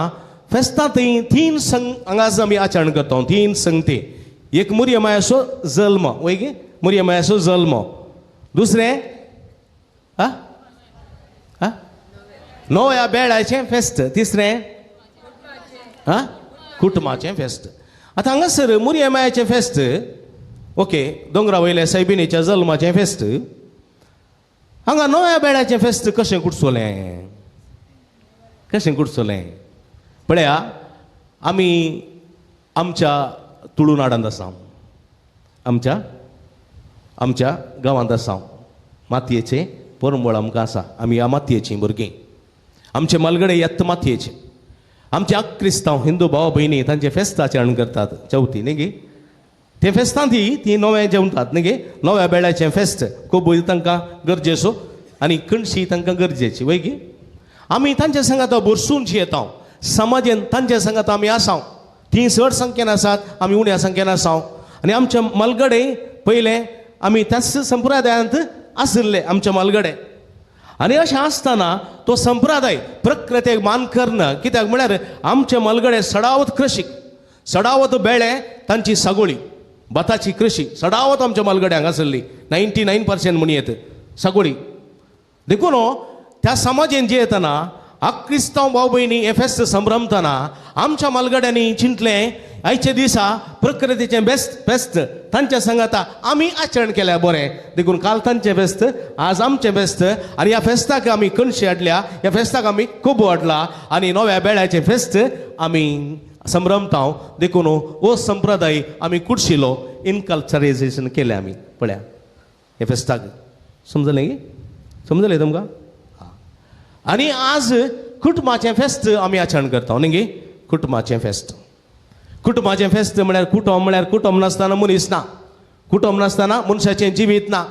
फेस्तां थंय 3 संग हांगा आमी आचरण करता, 3 संगती. एक मुरयमायाचो जल्म, वय गे मरियमायाचो जल्म, दुसरें आं आं नव्या बेळाचें फेस्त, तिसरें आं कुटुंबाचें फेस्त. आतां हांगासर मरियमायाचें फेस्त, ओके, दोंगरा वयल्या सायबिणीच्या जल्माचें फेस्त, हांगा नव्या बेळाचें फेस्त कशें कुडसोलें, कशें कुडसोलें पळया. आमी आमच्या तुळुनाडांत आसा, आमच्या आमच्या गांवांत आसा, मातयेचें परंबळ आमकां आसा, आमी ह्या मातयेचीं भुरगीं, आमचे मालगडे येत मातयेचे, आमचे क्रिस्तांव हिंदू भाव भयणी तांचे फेस्त आचरण करतात चवथी न्ही गे, ते फेस्तांत ती नवें जेवतात न्ही गे, नव्या बेळाचें फेस्त कोबूय तांकां गरजेचो आनी कणशी तांकां गरजेची वय गे. आमी तांच्या सांगात भरसून येता, समाजेन तांच्या सांगात आमी आसाव, ती चड संख्येन आसात, आमी उण्या संख्येन आसाव. आनी आमच्या मालगडे पयलें आमी त्याच संप्रदायांत आशिल्ले आमच्या मालगडे. आनी अशें आसतना तो संप्रदाय प्रकृतेक मान करना, कित्याक म्हळ्यार आमच्या मालगडे सडावत कृशीक, सडावत बेळे तांची सागोळी भाताची कृशी सडावत आमच्या मालगडे हांगासरली 99% म्हण येत सागोळी. देखून त्या समाजेन जे येतना क्रिस्तांव भाव भयणी हें फेस्त संभ्रमतना आमच्या मालगड्यांनी चिंतलें आयच्या दिसा प्रकृतीचें बेस्ट फेस्त तांच्या सांगाता आमी आचरण केल्या बरें. देखून काल तांचें फेस्त, आज आमचें फेस्त, आनी ह्या फेस्ताक आमी कणशी हाडल्या, ह्या फेस्ताक आमी कोबो हाडला आनी नव्या बेळ्याचें फेस्त आमी संभ्रमता. देखून हो संप्रदाय आमी कुडशिलो, इनकल्चरायझेशन केलें आमी पळया ह्या फेस्ताक. समजलें की समजलें तुमकां? आनी आज कुटुंबाचें फेस्त आमी आचरण करता न्ही गे. कुटुंबाचें फेस्त, कुटुंबाचें फेस्त म्हळ्यार कुटुंब म्हळ्यार कुटुंब नासतना मनीस ना, कुटुंब नासतना मनशाचें जिवीत ना,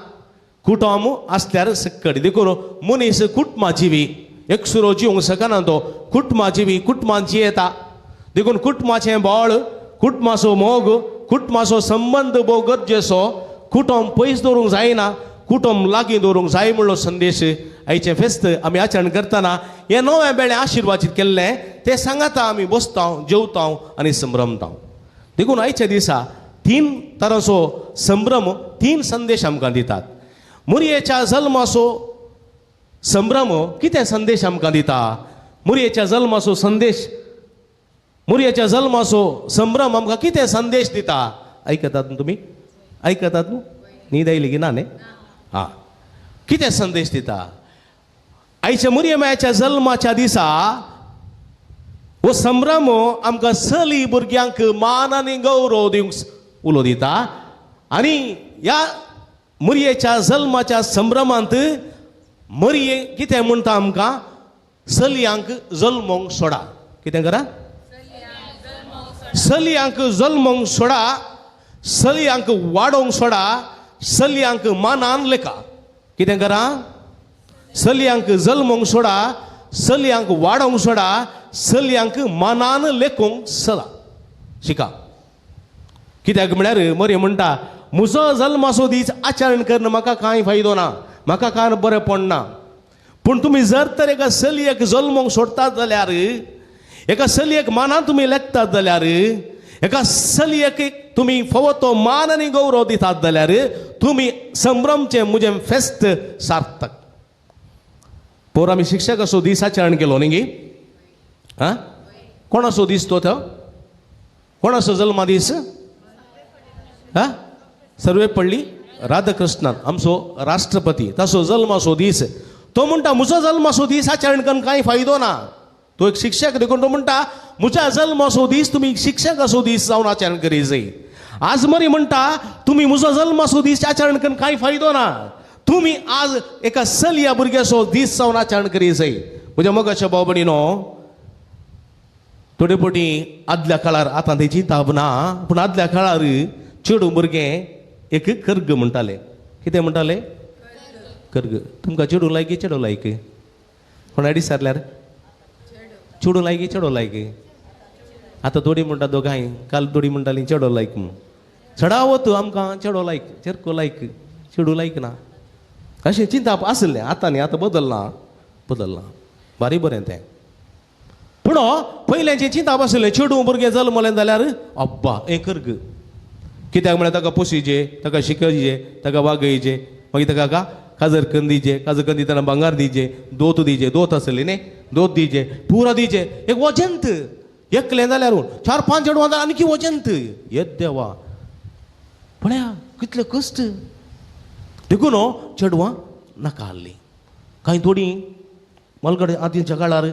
कुटुंब आसल्यार सक्कड. देखून मनीस कुटुंबा जिवी, एकसुरो जिवंक शकना तो, कुटुंबा जिवी, कुटुंबान जियेता. देखून कुटुंबाचें बळ, कुटुंबाचो मोग, कुटुंबाचो संबंद भोव गरजेचो. कुटुंब पयस दवरूंक जायना, कुटुंब लागीं दवरूंक जाय म्हणलो संदेश आयचें फेस्त आमी आचरण करतना हें नवें बेळें आशिर्वादीत केल्लें तें सांगाता आमी बसता, जेवता आनी संभ्रमता. देखून आयच्या दिसा तीन तरांचो संभ्रम, तीन संदेश आमकां दितात. मुरयेच्या जल्माचो संभ्रम कितें संदेश आमकां दिता? मुरयेच्या जल्माचो संदेश, मुरयेच्या जल्माचो संभ्रम आमकां कितें संदेश दिता? आयकतात तुमी? आयकतात न्हू? न्हीद आयली की ना न्ही? आं, कितें संदेश दिता? आयच्या मुरयमायाच्या जल्माच्या दिसा हो संभ्रम आमकां चली भुरग्यांक मान आनी गौरव दिवंक उलो दिता. आनी ह्या मुरयेच्या जल्माच्या संभ्रमांत मरये कितें म्हणटा आमकां? चलयांक जल्मोंक सोडा. कितें करा? चलयांक जल्मोंक सोडा, चलयांक वाडोवंक सोडा, चलयांक मानान लेखा. कितें करा? चलयांक जल्मोंक सोडा, चलयांक वाडोवंक सोडा, चलयांक मानान लेखूंक सला शिका. कित्याक म्हळ्यार मरे म्हणटा म्हजो जल्माचो दीस आचरण करून म्हाका कांय फायदो ना, म्हाका कांय बरें पडना. पूण तुमी जर तर एका चलयेक जल्मोंक सोडतात जाल्यार, एका चलयेक मानान तुमी लेखतात जाल्यार, एका चलयेक तुमी फावो तो मान आनी गौरव दितात जाल्यार तुमी संभ्रमचें म्हजें फेस्त सार्थक. पोर आमी शिक्षकाचो दीस आचरण केलो न्ही गे? आं, कोणाचो दीस तो? कोणाचो जल्मा दीस? आं, सर्वेपल्ली राधाकृष्णन आमचो राष्ट्रपती, ताचो जल्माचो दीस. तो म्हणटा म्हजो जल्माचो दीस आचरण करून कांय फायदो ना. तो एक शिक्षक देखून तो म्हणटा म्हज्या जल्माचो दीस तुमी शिक्षकाचो दीस जावन आचरण करी जाय. आज मरी म्हणटा तुमी म्हजो जल्माचो दीस आचरण करून कांय फायदो ना, तुमी आज एका चलया भुरग्याचो दीस जावन आचरण करी जाय. म्हज्या मोगाच्या भाव भयणीनो, थोडे फावटी आदल्या काळार, आतां तेची ताप ना, पूण आदल्या काळार चेडूं भुरगें एक कर्ग म्हणटाले. कितें म्हणटाले? कर्ग. तुमकां चेडूं लायक चेडो लायक? कोणा विचारल्यार चेडूं लायक चेडो लायक? आतां थोडी म्हणटा दोगांय, काल थोडी म्हणटाली चेडो लायक म्हूण. चडावत आमकां चेडो लायक, चेरको लायक, चेडूं लायक ना अशें चिंताप आसलें. आतां न्ही, आतां बदल्लां, बदल्लां बारी बरें तें. पूण पयल्याचें चिंताप आसलें चेडूं भुरगें जल्मलें जाल्यार अब्बा हें कर्ग. कित्याक म्हळ्यार ताका पोशीजे, ताका शिकयजे, ताका वागयजे, मागीर ताका काजर कन्न दिजे, काजर कन्न दितना भांगार दिजे, दोत दिजे, दोत आसली न्ही, दोत दिजे, पुरा दिजे, एक वजंत एकलें जाल्यार 4-5 चेडवां जाल्यार आनीक वजंत येत देवा पळया कितले कश्ट. देखून चेडवां नाका आहलीं. कांय थोडीं मलगडे आदींच्या काळार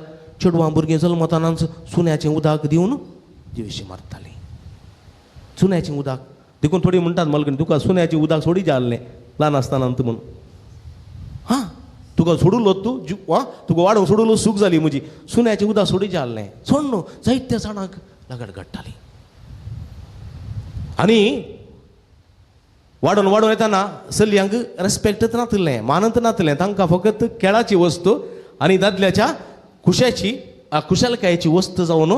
चेडवां भुरगीं जल्मतानाच सुण्याचें उदक दिवन जिवेशी मारतालीं, सुण्याचें उदक. देखून थोडीं म्हणटात मलगणी तुका सुण्याचें उदक सोडी जाल्लें ल्हान आसतना म्हूण, हां तुका सोडुलो तूं आं तुका वाडोवंक सोडुलो सूख जाली म्हजी, सुण्याचें उदक सोडी जाल्लें सोड न्हू. जायत्या जाणांक लगड घडटाली. आनी वाडोवन वाडोवन येतना चलयांक रेस्पेक्टच नातिल्लें, मानत नातिल्लें, तांकां फकत खेळाची वस्तू आनी दादल्याच्या खुशाची खुशालकायेची वस्त जावन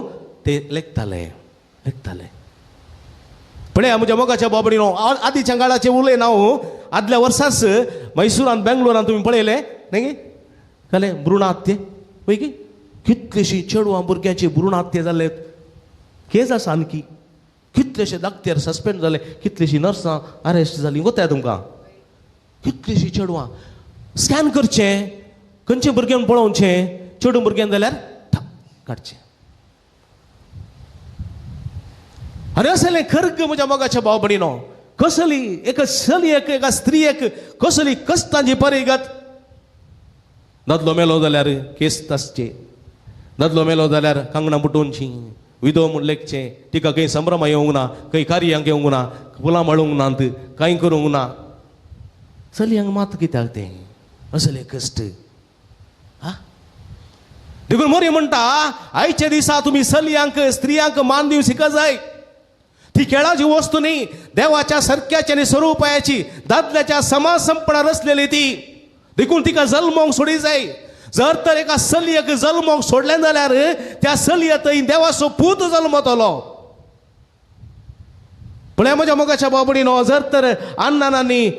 ते लेखताले लेखताले. पळया म्हज्या मोगाच्या बाबडीनो, आदीच्या काळाचें उलयना हांव, आदल्या वर्साच मैसुरान बेंगलोरान तुमी पळयलें न्ही कळ्ळें भ्रूण हत्ये पळय की कितलेशीं चेडवां भुरग्यांची भ्रूण हत्ये जाले, केस आसा आणकी, कितलेशे डाक्टर सस्पेंड जाले, कितलीशीं नर्सां अरेस्ट जालीं, वताय तुमकां कितलीशीं चेडवां. स्कॅन करचें, खंयचें भुरग्यान पळोवचें, चेडूं भुरग्यान जाल्यार काडचें. आनी असलें खर्ग म्हज्या मोगाच्या भाव भयणीनो, कसली एका चलयेक एका स्त्रियेक कसली कश्टांची परिगत. दादलो मेलो जाल्यार केस तासचे, दादलो मेलो जाल्यार कांगणां पुटोवचीं, विधो म्हूण लेखचें, तिका खंय संभ्रमा येवंक ना, खंय कार्यांक येवंक ना, फुलां माळूंक नात, कांय करूंक ना. चलयांक मात कित्याक तें असले कश्ट. हा देखून मोरी म्हणटा आयच्या दिसा तुमी चलयांक स्त्रियांक मान दिवंक शिका जाय. ती खेळाची वस्तू न्ही, देवाच्या सारक्याची आनी स्वरुपायाची दादल्याच्या समाज संपणा रचलेली ती. देखून तिका जल्मोंक सोडी जाय. जर तर एका चलयेक जल्मोंक सोडलें जाल्यार त्या चलये थंय देवाचो पूत जल्मतलो. पळया म्हज्या मोगाच्या बाबडीनो, जर तर अन्नान आनी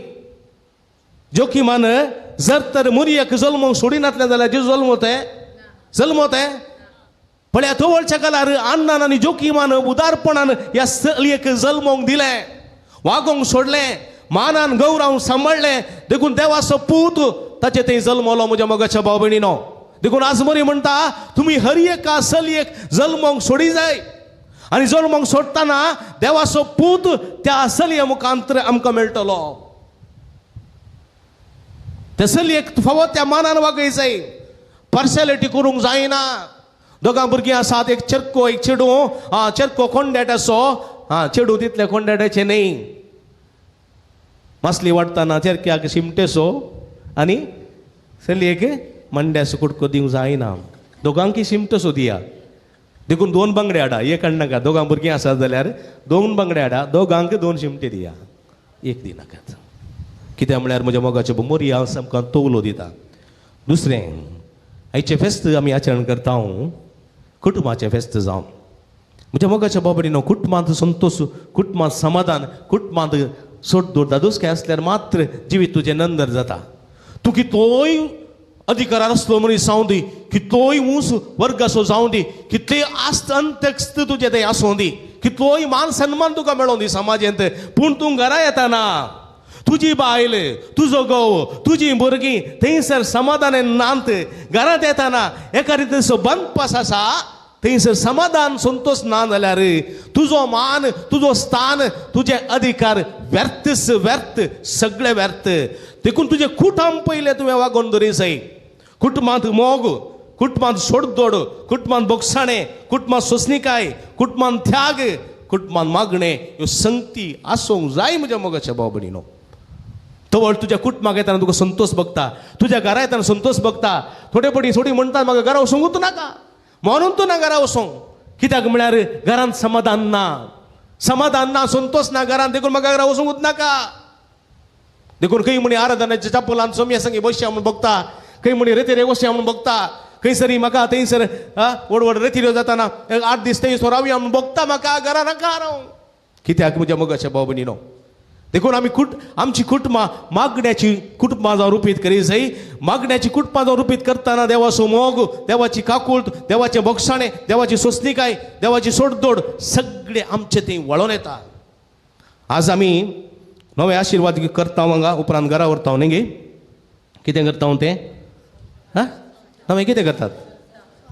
जोखीमान जर तर मुरयेक जल्मोंक सोडिनातलें जाल्यार जेजू जल्मोते जल्मोते. पळया तवळच्या काळार अन्नान आनी जोखीमान उदारपणान ह्या चलयेक जल्मोंक दिलें, वागोवंक सोडलें, मानान गौरावन सांबाळ्ळें. देखून देवाचो पूत ताचे थंय जल्मलो म्हज्या मोगाच्या भाव भयणीनो. देखून आज मरी म्हणटा तुमी हर एका चलयेक जल्मोंक सोडी जाय. आनी जल्मोंक सोडटना देवाचो पूत त्या चलये मुखांतर आमकां मेळटलो. त्या चलयेक फावो त्या मानान वागय जाय, पार्शलिटी करूंक जायना. दोगां भुरगीं आसात, एक चेरको एक चेडूं, आं चेरको कोंड्याटाचो, आं चेडूं तितलें कोंड्याटाचें न्ही. मासली वाडटना चेरक्याक शिमटेसो आनी चलयेक मांड्याचो कुडको दिवंक जायना, दोगांकय शिमटोसो दिया. देखून 2 बांगडे हाडा, एक हाडनाका. दोगां भुरगीं आसात जाल्यार 2 बांगडे हाडा, दोगांक 2 शिमटे दिया, एक दिनाकात. कित्याक म्हळ्यार म्हज्या मोगाचे मोरी हांव आमकां तोवलो दिता. दुसरें आयचें फेस्त आमी आचरण करता, कुटुंबाचें फेस्त जावं. म्हज्या मोगाच्या बाबडीनो, कुटुंबांत संतोश, कुटुंबांत समाधान, कुटुंबांत सोडदोड दादोसकाय आसल्यार मात्र जिवीत तुजें नंदर जाता. तूं कितलोय अधिकारार आसलो मनीस जावं दी, कितलोय ऊंच वर्गाचो जावं दी, कितलेय आस्त अंतस्त तुजें तें आसूं दी, कितलोय मान सन्मान तुका मेळों दी समाजेंत, पूण तूं घरा येताना तुजी बायल, तुजो घोव, तुजी भुरगीं थंयसर समाधान नात. घरांत येताना एका रितीचो बंदपास आसा, थंयसर समाधान संतोश ना जाल्यार तुजो मान, तुजो स्थान, तुजे अधिकार व्यर्थच व्यर्थ, सगळे व्यर्थ. देखून तुजें कुटुंब पयलें तुवें वागोवन दवरी जाय. कुटुंबांत मोग, कुटुंबांत सोडदोड, कुटुंबांत बोगसाणें, कुटुंबांत सोंसणीकाय, कुटुंबांत त्याग, कुटुंबांत मागणें, ह्यो संगती आसूंक जाय म्हज्या मोगाच्या भाव भयणीनो. तवळ तुज्या कुटुंबाक येताना तुका संतोश बघता, तुज्या घरा येताना संतोश बघता. थोडे पटी थोडी म्हणटात म्हाका घरा वचूंक नाका, म्हणून तूं ना घरा वचूंक. कित्याक म्हळ्यार घरांत समाधान ना, समाधान ना, संतोश ना घरांत, देखून म्हाका घरा वचूंक नाका. देखून खंय म्हणी आराधनाच्या चपलान सोम्या संगी बसया म्हूण बघता, खंय म्हणी रेतिरे बसया म्हूण बघता, खंयसरी म्हाका थंयसर व्हड व्हड रेतिऱ्यो जाताना 8 दीस थंयसर रावया म्हूण बघता, म्हाका घरा नाका रावूं. कित्याक म्हज्या मोगाच्या भाव भयणीनो, देखून आमी आमची कुटुंबां मागण्याची कुटुंबां जावं रुपीत करी जाय. मागण्याची कुटुंबां जावं रुपीत करतना देवाचो मोग, देवाची काकूळट, देवाचें बोगसाणें, देवाची सोंसणीकाय, देवाची सोडदोड सगळें आमचें थंय वळोन येता. आज आमी नवे आशिर्वाद करता हांगा, उपरांत घरा व्हरता न्ही गे. कितें करता तें? हां, नवें कितें करतात?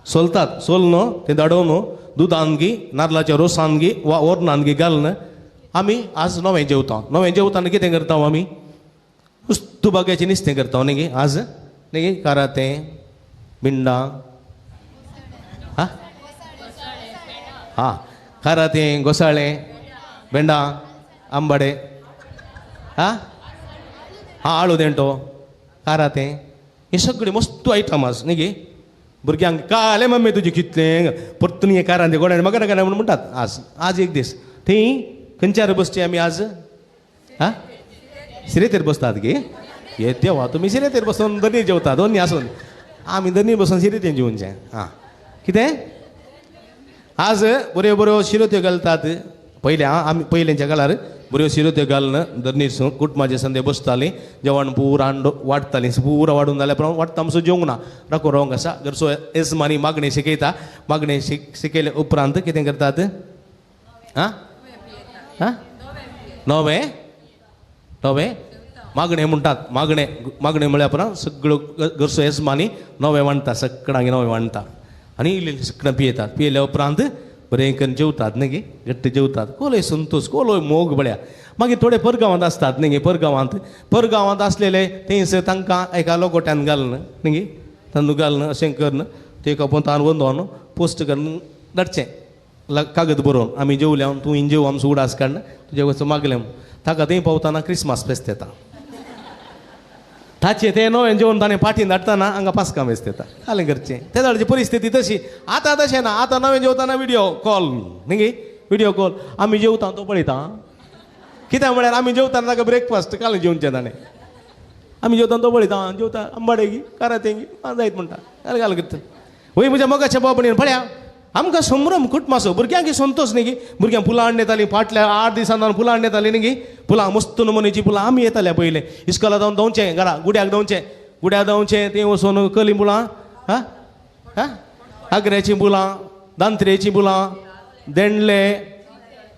सोलतात. सोल न्हू तें धाडोवन न्हू दुदान गी, नारलाच्या रोसान गी वा ओर्नान गी घालून आमी आज नवें जेवता. नवें जेवताना कितें करता आमी? उस्तू बाग्याचें नुस्तें करता न्ही गे आज, न्ही गे. कारातें, बिंडां, हां हां, कारातें, घोसाळें, भेंडां, आंबाडे, हां हां, आळू देंटो, कारातें, हे सगळे मस्त आयटम आज न्ही गे. भुरग्यांक कालें मम्मी तुजें कितलें परतून हें कारांतें गोड्यान म्हाका नाका म्हूण म्हणटात. आज आज एक दीस थंय खंयच्यार बसची आमी आज? हां, सिरेतेर बसतात गे. हे देवा, तुमी सिरेतेर बसून दनी जेवता, दोनी आसून आमी दनी बसून सिरेतेन जेवचें. हां, कितें आज बऱ्यो बऱ्यो शिरोत्यो घालतात. पयलें आमी पयलेंच्या काळार बऱ्यो शिरोत्यो घालून दर्नीर कुटुंबाचे संदे बसतालीं, जेवण पुरा वाडटालीं. पुरा वाडून जाल्या उपरांत वाडटा आमचो जेवंक ना, राखो रावंक आसा. घरचो येजमानी मागणें शिकयता. मागणें शिकयले उपरांत कितें करतात? आं आं, नवें नवें मागणें म्हणटात. मागणें मागणें म्हळ्या उपरांत सगळ्यो घरचो येजमानी नवें वांडटा, सगळ्यांक नवें वांडटा आनी इल्ली सगळ्यां पियेतात. पियेल्या उपरांत बरें करून जेवतात न्ही गे, घट्ट जेवतात. कोलोय संतोष, कोलोय मोग बळ्या. मागीर थोडे परगांवांत आसतात न्ही गे. परगांवांत परगांवांत आसलेले थंयसर तांकां एका लोकोट्यान घालून न्ही गे, तांदूळ घालून अशें करून ते एका पोंतान वंदोन पोस्ट करून धाडचें कागद बरोवन, आमी जेवल्या, तूं हिंग जेव, आमचो उडास काडून तुजे वचून मागलें. ताका थंय पावतना क्रिसमास फेस्त येता. ताचें तें नवें जेवण ताणें पाटीन धाडटना हांगा पास्कां फेस्त येता. घालें करचें ते जाणाची परिस्थिती तशी. आतां तशें ना, आतां नवें जेवतना विडियो कॉल न्ही गे, विडियो कॉल. आमी जेवता तो पळयता. कित्याक म्हळ्यार आमी जेवतना ताका ब्रेकफास्ट काल जेवचें ताणें. आमी जेवतना तो पळयता, जेवता आंबाडे गी, कारातें गी, जायत म्हणटा. घाल घाल करता. वय म्हज्या मोगाच्या बाबणीन पळया आमकां संभ्रम कुटुंबाचो. भुरग्यांक संतोष न्ही गे. भुरग्यांक फुलां हाडून येतालीं, फाटल्या 8 दिसां फुलां हाडून येतालीं न्ही गे. फुलां मस्त नमुनेचीं फुलां आमी येतालीं पयलें. इस्कोला जावन धांवचें घरा, गुड्याक धांवचें, गुड्याक धांवचें, थंय वचून कली फुलां, हां हां, आगऱ्याचीं फुलां, दांत्रेचीं फुलां, देंडले,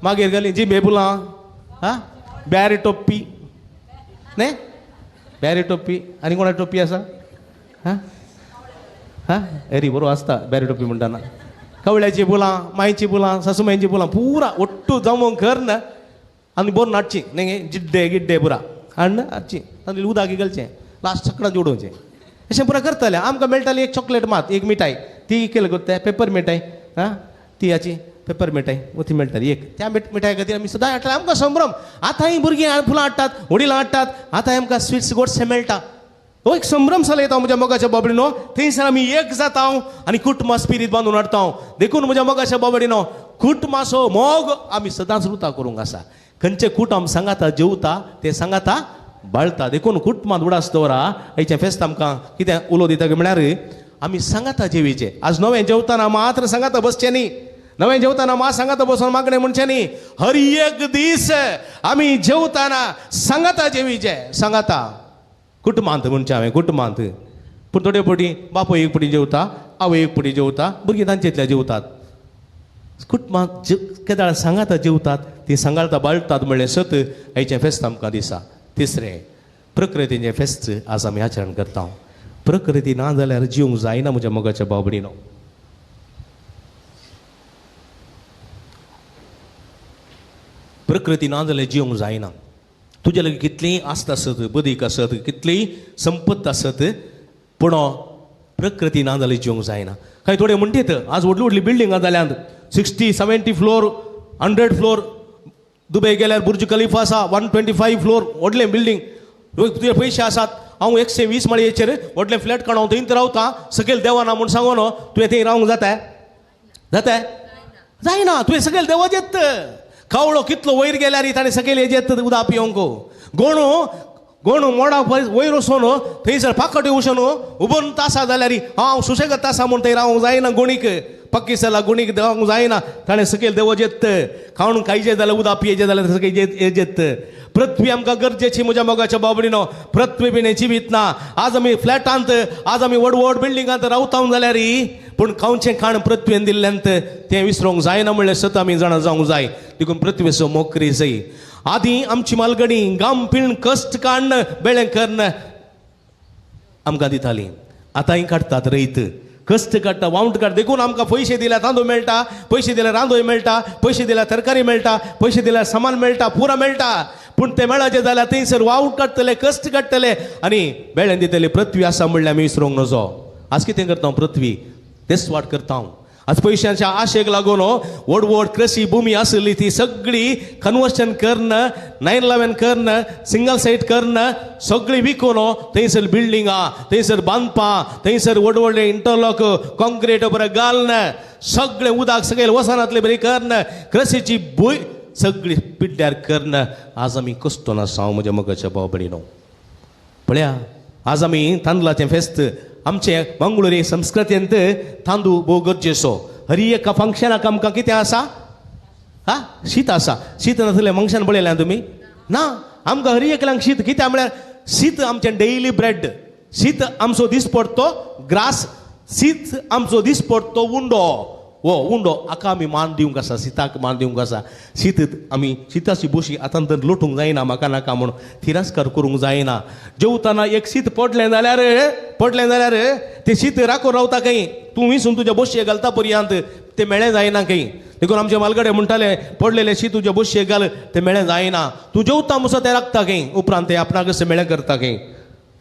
मागीर घाली जिबे फुलां, हां, ब्यारी टोपी न्ही, ब्यारी टोपी. आनी कोणा टोपी आसा? हां हां, एरी बरो आसता ब्यारी टोपी म्हणटाना. कवळ्याची फुलां, मायची फुलां, सासुमायची फुलां पुरा ఒట్టు जमोवन करन आनी बरोवन हाडची न्ही, जिड्डे गिड्डे पुरा हाडून हाडची आनी उदक घालचें, लास्ट सगळ्यां उडोवचें. अशें पुरा करतालें. आमकां मेळटाली एक चॉकलेट मात, एक मिठाय, ती केले करता पेपर मिठाय. हां, ती हाची पेपर मिठाय ती मेळटाली एक. त्या मिठाय खातीर आमी सदां हाडटाले. आमकां संभ्रम. आतांय भुरगीं फुलां हाडटात, वडिलां हाडटात, आतांय आमकां स्विट्स गोडशें मेळटा. हो एक संभ्रम चलयता म्हज्या मोगाच्या बाबडीनो. थंयसर आमी एक जाता आनी कुटुंबा स्पिरीत बांदून हाडटा. देखून म्हज्या मोगाच्या बाबडीनो, कुटुंबाचो मोग आमी सदांच रुता करूंक आसा. खंयचें कुटुंब सांगाता जेवता तें सांगाता बाळता. देखून कुटुंबांत उडास दवरा. आयचें फेस्त आमकां कितें उलो दिता म्हळ्यार आमी सांगाता जेवीचें. आज नवें जेवतना मात्र सांगाता बसचें न्ही, नवें जेवतना मात सांगाता बसून मागणें म्हणचें न्ही. हर एक दीस आमी जेवतना सांगाता जेवीचें, सांगाता कुटुंबांत म्हणचें हांवें कुटुंबांत. पूण थोडे पटी बापूय एक पटी जेवता, आवय एक पटी जेवता, भुरगीं तांचेतल्या जेवतात. कुटुंबांत केदाळ सांगाता जेवतात, ती सांगाता बाळटात म्हणलें सत आयचें फेस्त आमकां दिसा. तिसरें प्रकृतीचें फेस्त आज आमी आचरण करता. प्रकृती ना जाल्यार जिवंक जायना म्हज्या मोगाच्या बाबडीनो. प्रकृती ना जाल्यार जिवंक जायना. तुज्या लागीं कितलीय आस्त आसत, बदीक आसत, कितलीय संपत्त आसत, पूण प्रकृती ना जाल्यार जिवंक जायना. कांय थोडे म्हणटीत आज व्हडली व्हडली बिल्डिंगां जाल्यांत, 60 70 फ्लोर, 100 फ्लोर. दुबय गेल्यार बुर्ज खलिफा आसा, 125 फ्लोर व्हडलें बिल्डींग. तुजे पयशे आसात, हांव 120 माळयेचेर व्हडलें फ्लॅट काडून थंय रावता, सकयल देवाना म्हूण सांगून तुवें थंय रावंक जाता? जाता जायना. तुवें सकयल देवा येत. कावळो कितलो वयर गेल्यार ताणें सकयल येत उदक पिवंक. गोणू गोणू मोडा वयर वचून थंयसर पाकटे वचून उबोन तासा जाल्यार हांव सुशेगाद तासा म्हूण थंय रावंक जायना. गोणीक पाकिस्ताना गुणीक देवंक जायना, ताणें सकयल देवो येत. खावून खायचें जाल्यार उदक पियेचें जाल्यार सकयल येत. पृथ्वी आमकां गरजेची म्हज्या मोगाच्या बाबडीनो. पृथ्वी बिणे जिवीत ना. आज आमी फ्लॅटांत, आज आमी व्हड व्हड बिल्डिंगांत रावता जाल्यार पूण खावचें खाण पृथ्वेन दिल्ल्यांत तें विसरूंक जायना म्हणलें सत आमी जाणा जावंक जाय. देखून पृथ्वेचो मोग करी जाय. आदीं आमची मालगणी गाम पिळून कश्ट काडून बेळें करून आमकां दिताली. आतांय काडटात रयत, कश्ट काडटा, वावंट काडटा. देखून आमकां पयशे दिल्यार तांदूळ मेळटा, पयशे दिल्यार रांदोय मेळटा, पयशे दिल्यार तरकारी मेळटा, पयशे दिल्यार सामान मेळटा, पुरा मेळटा. पूण ते मेळाचें जाल्यार थंयसर वावट काडटले, कश्ट काडटले आनी बेळेन दितले. पृथ्वी आसा म्हणल्यार आमी विसरूंक नजो. आज कितें करता पृथ्वी तेच वाट करता. आज पयशांच्या आशेक लागून व्हड व्हड कृषी भूमी आसली ती सगळी कन्वर्शन करून, 911 करून, सिंगल सायट करून सगळी विकून थंयसर बिल्डिंगां, थंयसर बांदपां, थंयसर व्हड व्हडले इंटरलॉक कॉन्क्रीट बरें घालून सगळें उदक सगळें वसनांतलें बरें करून कृषीची भूंय सगळी पिड्ड्यार करून आज आमी कश्टोन आसा. म्हज्या मोगाच्या भाव भयणीनो, पळया आज आमी तांदळाचें फेस्त. आमचे मंगळुरी संस्कृतींत तांदूळ भोव गरजेचो. हरी एका फंक्शनाक आमकां कितें आसा? हा, शीत आसा. शीत नासलें फंक्शन पळयलें तुमी? ना, आमकां हरी एकल्यांक शीत. कित्याक म्हळ्यार शीत आमचें डेली ब्रेड, शीत आमचो दीस पडतो ग्रास, शीत आमचो दीस पडतो उंडो. हो उंडो हाका आमी मान दिवंक आसा, शिताक मान दिवंक आसा. शीत आमी शिताची बोशी आतां तर लोटूंक जायना, म्हाका नाका म्हूण तिरस्कार करूंक जायना. जेवतना एक शीत पडलें जाल्यार, पडलें जाल्यार तें शीत राखून रावता खंय, तूं विसून तुज्या बोशयेक घालता पर्यंत तें मेळें जायना खंय. देखून आमचे मालगडे म्हणटाले, पडलेलें शीत तुज्या बोशयेक घाल, तें मेळें जायना. तूं जेवता मुसो तें राखता खंय, उपरांत तें आपणाक कशें मेळें करता खंय.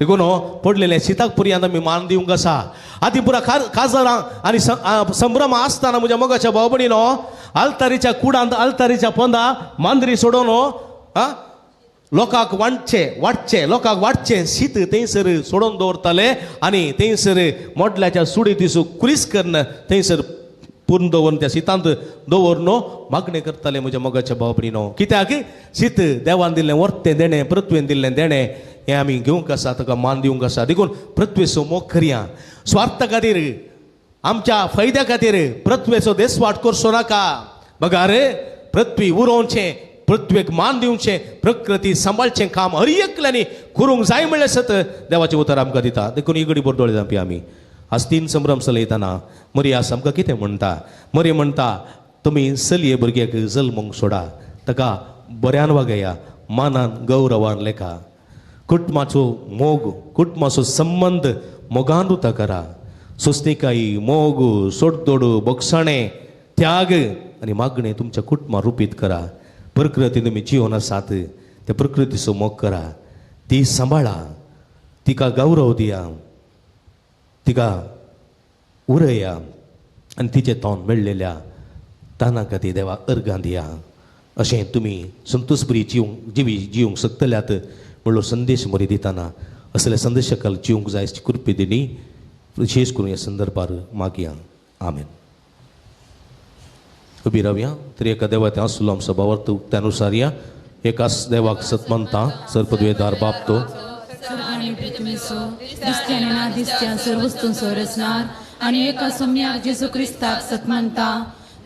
देखून पडलेलें शिताक पर्यंत आमी मान दिवंक आसा. आदी पुरा काजरां आनी संभ्रम आसतना म्हज्या मोगाच्या भाव भयणीनो आल्तारीच्या कुडांत, आल्तारीच्या पोंदा मांद्री सोडोवन आं लोकांक वांटचें, वाटचें, लोकांक वाटचें शीत थंयसर सोडोवन दवरताले आनी थंयसर मोडल्याच्या सुडी दिसू कुरीस करून थंयसर पूर्ण दवरून त्या शितांत दवरून मागणें करताले म्हज्या मोगाच्या भाव भयणीनो. कित्याक शीत देवान दिल्लें वर्तें देणें, पृथ्वेन दिल्लें देणें हें आमी घेवंक आसा, ताका मान दिवंक आसा. देखून पृथ्वेचो मोग करया. स्वार्था खातीर, आमच्या फायद्या खातीर पृथ्वेचो देसवाट करचो नाका. बघा रे, पृथ्वी उरोवचें, पृथ्वेक मान दिवचें, प्रकृती सांबाळचें काम हर एकल्यांनी करूंक जाय म्हणल्यार सत देवाचें उतर आमकां दिता. देखून इगडी बोरदोळे जावपी आमी आज तीन संभ्रम चलयतना मरी आज आमकां कितें म्हणटा? मरी म्हणटा, तुमी चलये भुरग्याक जल्मूंक सोडा, ताका बऱ्यान वागया, मानान गौरवान लेखा. कुटुंबाचो मोग, कुटुंबाचो संबंद मोगान रुता करा. सोसणिकाय, मोग, सोडदोड, बोगसाणें, त्याग आनी मागणें तुमच्या कुटुंबा रुपीत करा. प्रकृती तुमी जिवन आसात त्या प्रकृतीचो मोग करा, ती सांबाळा, तिका गौरव दिया, तिका उरया आनी तिचें तोंड मेळ्ळेल्या ताना खातीर देवा अर्गां दिया. अशें तुमी संतोषबरी जिवंक जिवी जिवंक शकतल्यात म्हणलो संदेश मरी दितना असल्या संदेशाकाल जिवंक जाय कृपे दिणी विशेष करून ह्या संदर्भार मागया. आमेन. उबी रावया. तरी एका देवा ते आसलो आमचो भावार्थ त्यानुसार या एकाच देवाक सत मानता सर्पद्वेदार बाप तो दिसत्या आनी ना दिसत्या सर्व वस्तूंचो रचणार आनी एका सोम्याक जेजू क्रिस्ताक सत मानता.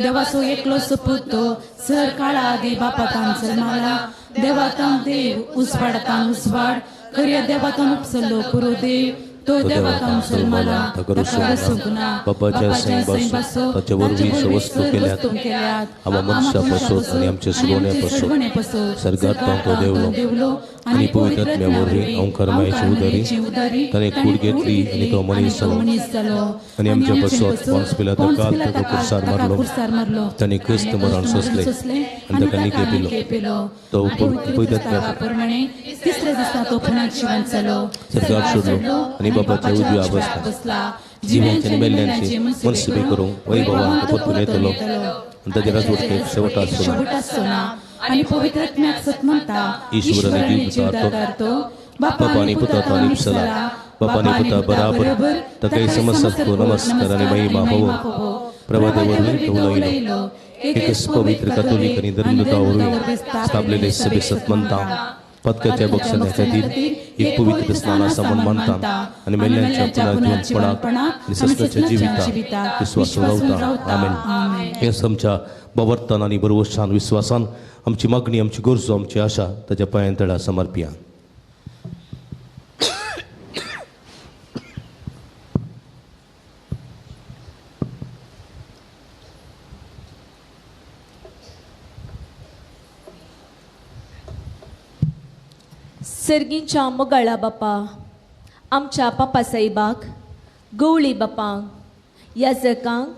देवाचो एकलो सपूत तो सर काळा आदी बापातान जल्माला, देवातान देव, उजवाडातान उजवाड, खऱ्या देवातान उपसल्लो पुरो देव, तो देवातान जल्माला, ताका रसूंक ना, बापाच्या सैंबासो ताचे वरवीं वस्तू केल्यात, आमा मनशा पासून आनी आमचे सुरवणे पासून सर्गात तो देवलो आनी पवित्र आत्म्या वरवीं ओंकार मायेची उदारी ताणें कूड घेतली आनी तो मनीस जालो आनी आमच्या पासून पोन्स पिलाता ताका कुर्सार मारलो, ताणें क्रिस्त मरण सोंसलें आनी ताका निके पिलो, तो पवित्र आत्म्या प्रमाणे तिसऱ्या दिसा तो पुन्हा जिवंत जालो, सर्गात सोडलो आनी बापाच्या उजव्या बसला, जिव्यांचे मेल्ल्यांचे मनसुबे करूंक वैभवान तो परतून येतलो आनी ताचे राजवटकेक शेवट आसचो ना. आनी पवित्र आत्म्याक सत मानता, ईश्वर आनी जीव तो बापा आनी पुता तो लिपसला, बापा आनी पुता बराबर ताकाय समजतो नमस्कार आनी महिमा होवो. प्रभाते वरवीं तो उलयलो, एकच पवित्र कातोलीक आनी धर्मदूता वरवीं स्थापलेले सभे सत मानता, पदकाच्या बक्षण्या खातीर एक पवित्र स्नान आसा म्हूण मानता आनी मेल्ल्यांच्या पुनर्जीवनपणाक आनी सस्ताच्या जिविताक विस्वास रावता. आमेन. हेच आमच्या बावर्तान आनी बरवशान विस्वासान आमची मागणी, आमची गरजो, आमची आशा ताच्या पांयां तळा समर्पिया. सर्गींच्या मोगाळा बापा, आमच्या पापा साहेबाक, गवळी बापांक, याजकांक,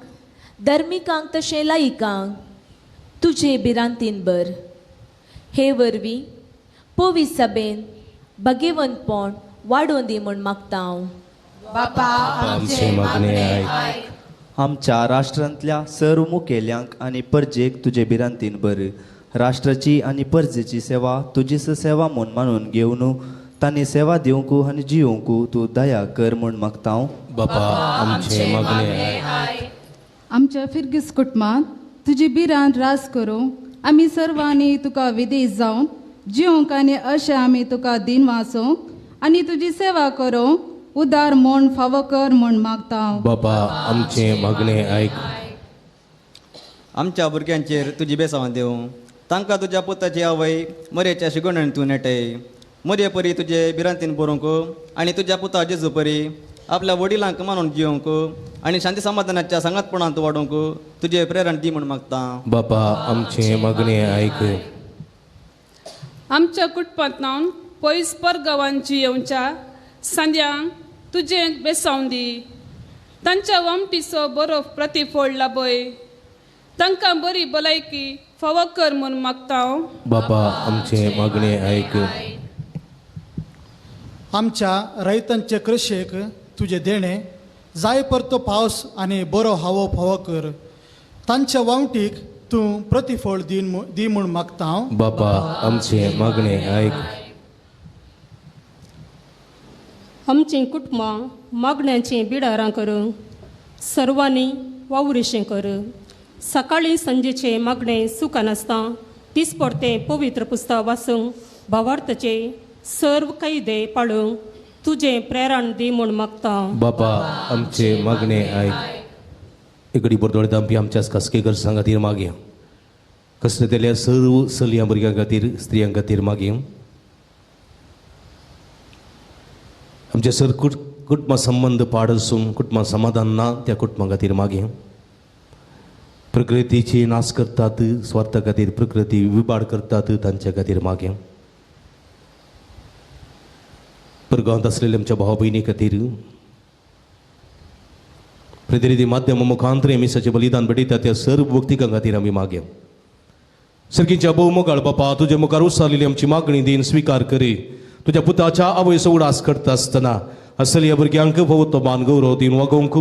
धर्मिकांक तशें लायिकांक तुजे भिरांतीन भर. हे वरवीं पवी सभेन भगेवंतपण वाडोवन दी म्हूण मागता हांव. बापा आमचें मागणें आयक. आमच्या राष्ट्रांतल्या सर्व मुखेल्यांक आनी परजेक तुजे भिरांतीन भर. राष्ट्राची आनी परजेची सेवा तुजीच सेवा म्हूण मानून घेवन तांणी सेवा दिवंक आनी जियोवंक तूं दया कर म्हूण मागता हांव. बापा आमचें मागणें आयक. आमच्या फिरगीस कुटुंबांत तुजी भिरांत रास करूं आमी सर्वांनी तुका विदेश जावन जिवंक आनी अशें आमी तुका दिन वाचोवंक आनी तुजी सेवा करूंक उदार म्हूण फावो कर म्हूण मागता हांव. बापा आमचें मागणें आयक. आमच्या भुरग्यांचेर तुजी बेसांव दिवं, तांकां तुज्या पुताची आवय मरेच्या शिगोणेन तूं नेटय. मरे परी तुजे भिरांतीन बरोवंक आनी तुज्या पुता जेजू परी आपल्या वडिलांक मानून जिवंक आनी शांती समाधानाच्या सांगातपणांत वाडोवंक तुजें प्रेरण दी म्हूण मागता. बापा आमचें मागणें आयक. आमच्या कुटुंबांतल्यान पयस परगांवांची येवच्या सांद्यांक तुजें बेसावन दी. तांच्या वमटीचो बरो प्रतिफळ लाबय. तांकां बरी भलायकी फावो कर म्हूण मागता हांव. बापा आमचें मागणें आयक. आमच्या रयतांचे कृशेक तुजें देणें जाय परतो पावस आनी बरो हावो फावो कर. तांच्या वावटीक तूं प्रतिफळ दी म्हूण मागता हांव. बापा आमचें मागणें आयक. आमचीं कुटुंबां मागण्यांचीं बिडारां करूं, सर्वांनी वावुरिशें करूं. सकाळीं सांजेचें मागणें चुकनासतना दिसपडतें पवित्र पुस्तक वाचूंक, भावार्थाचे सर्व कायदे पाळूंक तुजें प्रेरण दी म्हूण मागता. बापा आमचें मागणें आयक. एकडे बरदोळे दामपी आमच्या खासगी गरजां खातीर मागया. कसले तेल्या सर्व चलयां भुरग्यां खातीर, स्त्रियां खातीर मागया. आमच्या सर कुटुंबा संबंद पाड आसून कुटुंबा समाधान ना त्या कुटुंबा खातीर मागया. प्रकृतीची नाश करतात, स्वार्था खातीर प्रकृती विबाड करतात तांच्या खातीर मागया. परगांवांत आसलेल्या आमच्या भाव भयणी खातीर प्रतिनिधी माध्यमा मुखांतरे मिसाचें बलिदान भेटयता त्या सर्व भक्तिकां खातीर आमी मागया. सर्गीच्या भोव मोगाळ बापा, तुजे मुखार उसारलेली आमची मागणी दीन स्विकार करी. तुज्या पुताच्या आवयचो उडास करता आसतना असल्या भुरग्यांक भोव तो मान गौरव दीन वागोवंक,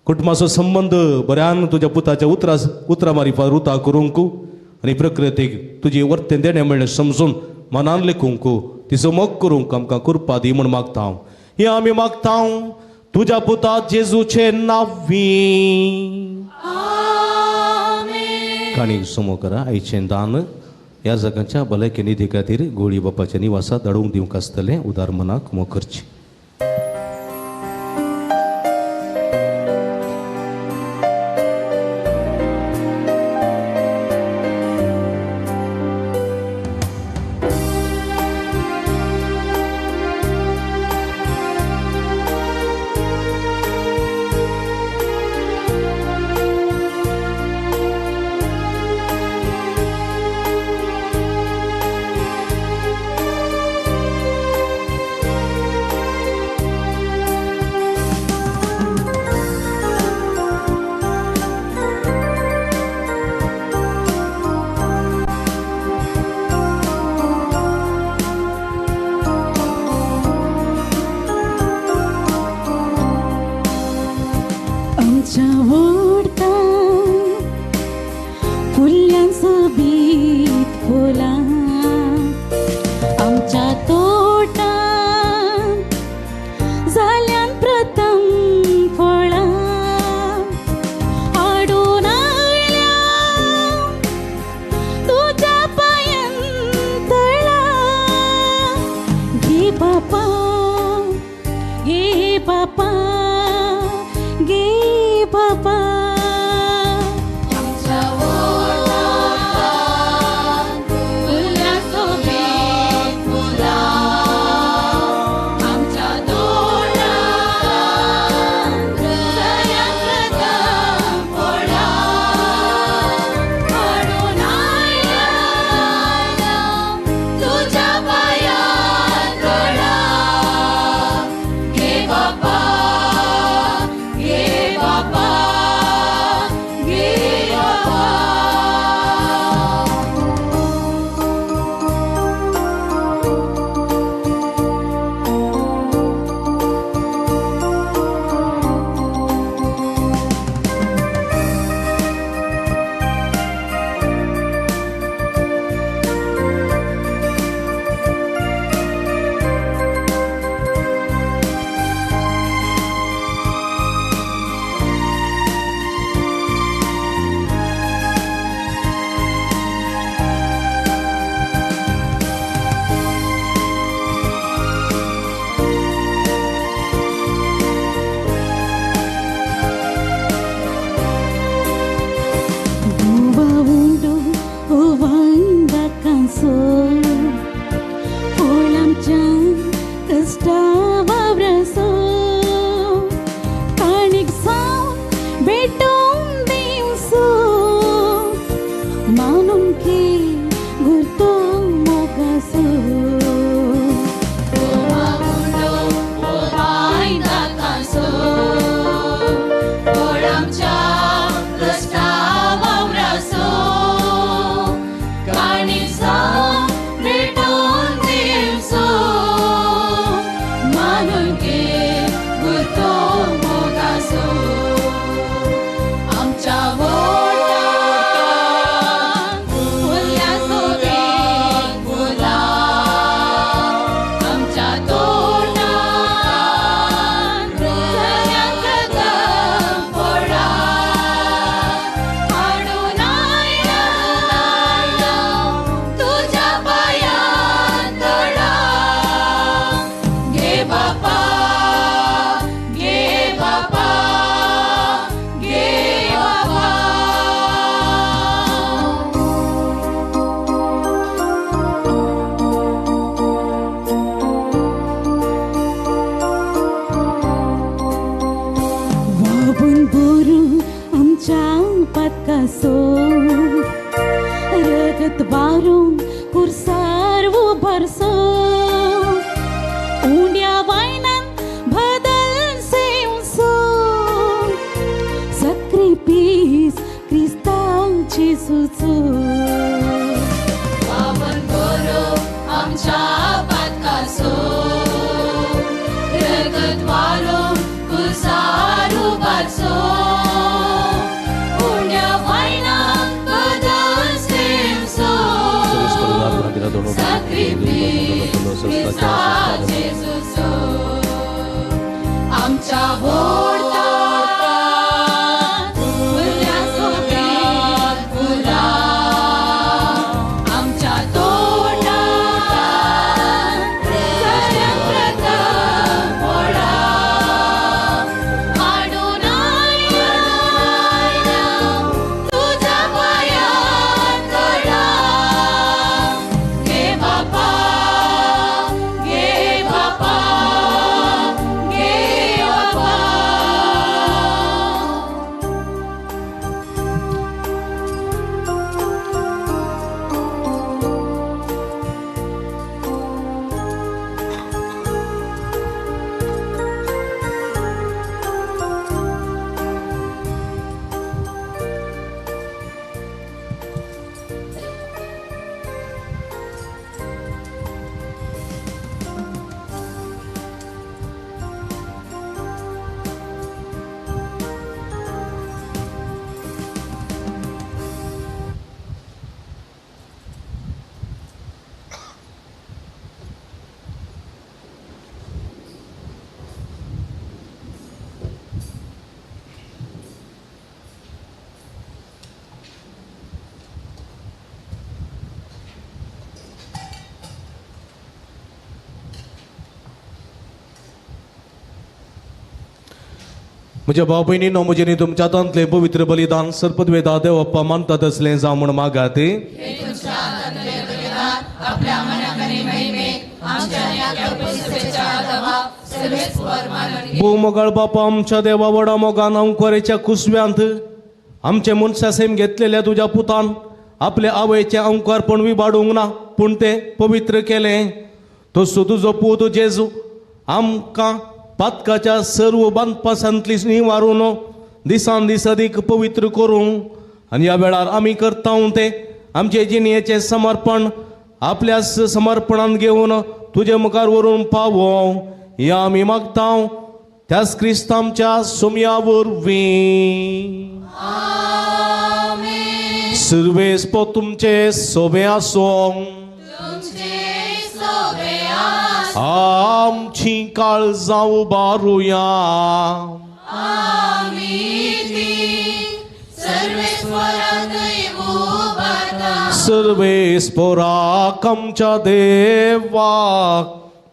कुटुंबाचो संबंद बऱ्यान तुज्या पुताच्या उतरा मारिफात रुता करूंक आनी प्रकृतीक तुजी वर्तें देणें म्हणलें समजून मनान लेखूंक तिचो मोग करूंक आमकां कृपा दी म्हूण मागता हांव. हें आमी मागता हांव तुज्या पुता जेजूचे नांवी. काणी सुमो करा. आयचें दान ह्या जगाच्या भलायकी निधी खातीर गोळी बापाच्या निवासा धाडूंक दिवंक आसतलें. उदार मनाक मोग करची. तुझ्या पाया भेटून दिवसो मानून की गुरतो मोगासो. रगत बारून कुरसार उबारसो उंड्या वायनान बदल सेवसो सक्रिपीस क्रिस्तांव जेजूचो. पावन बरो आमच्या पातकाचो रगत वारून कुरसार उबारसो आमच्या आमच्या तुझ्या पायात तडा घे बापा घे बापा घे बापा. म्हज्या भाव भयणीनो म्हजें न्ही तुमच्या हातांतलें पवित्र बलिदान सर्पद्वेदा देवप्पा मानतात असलें जावं म्हूण मागात. भोव बापा आमच्या देवा व्हडा मोगान अंकोरेच्या कुसव्यांत आमचे मनशा सेम घेतलेल्या तुज्या पुतान आपले आवयचें अंकारपण विबाडूंक ना पूण तें पवित्र केलें. तसो तुजो पूत जेजू आमकां पातकाच्या सर्व बांदपासांतली निवारून दिसान दीस अदीक पवित्र करूं आनी ह्या वेळार आमी करता तें आमचे जिणेचें समर्पण आपल्या समर्पणान घेवन तुजे मुखार व्हरून पावो ह्या आमी मागता त्याच क्रिस्त आमच्या सोमया वरवीं. सर्वेस पो तुमचे सोबे आसूं आमची काळजां उबारुया. सर्वेस्पोराक आमच्या देवाक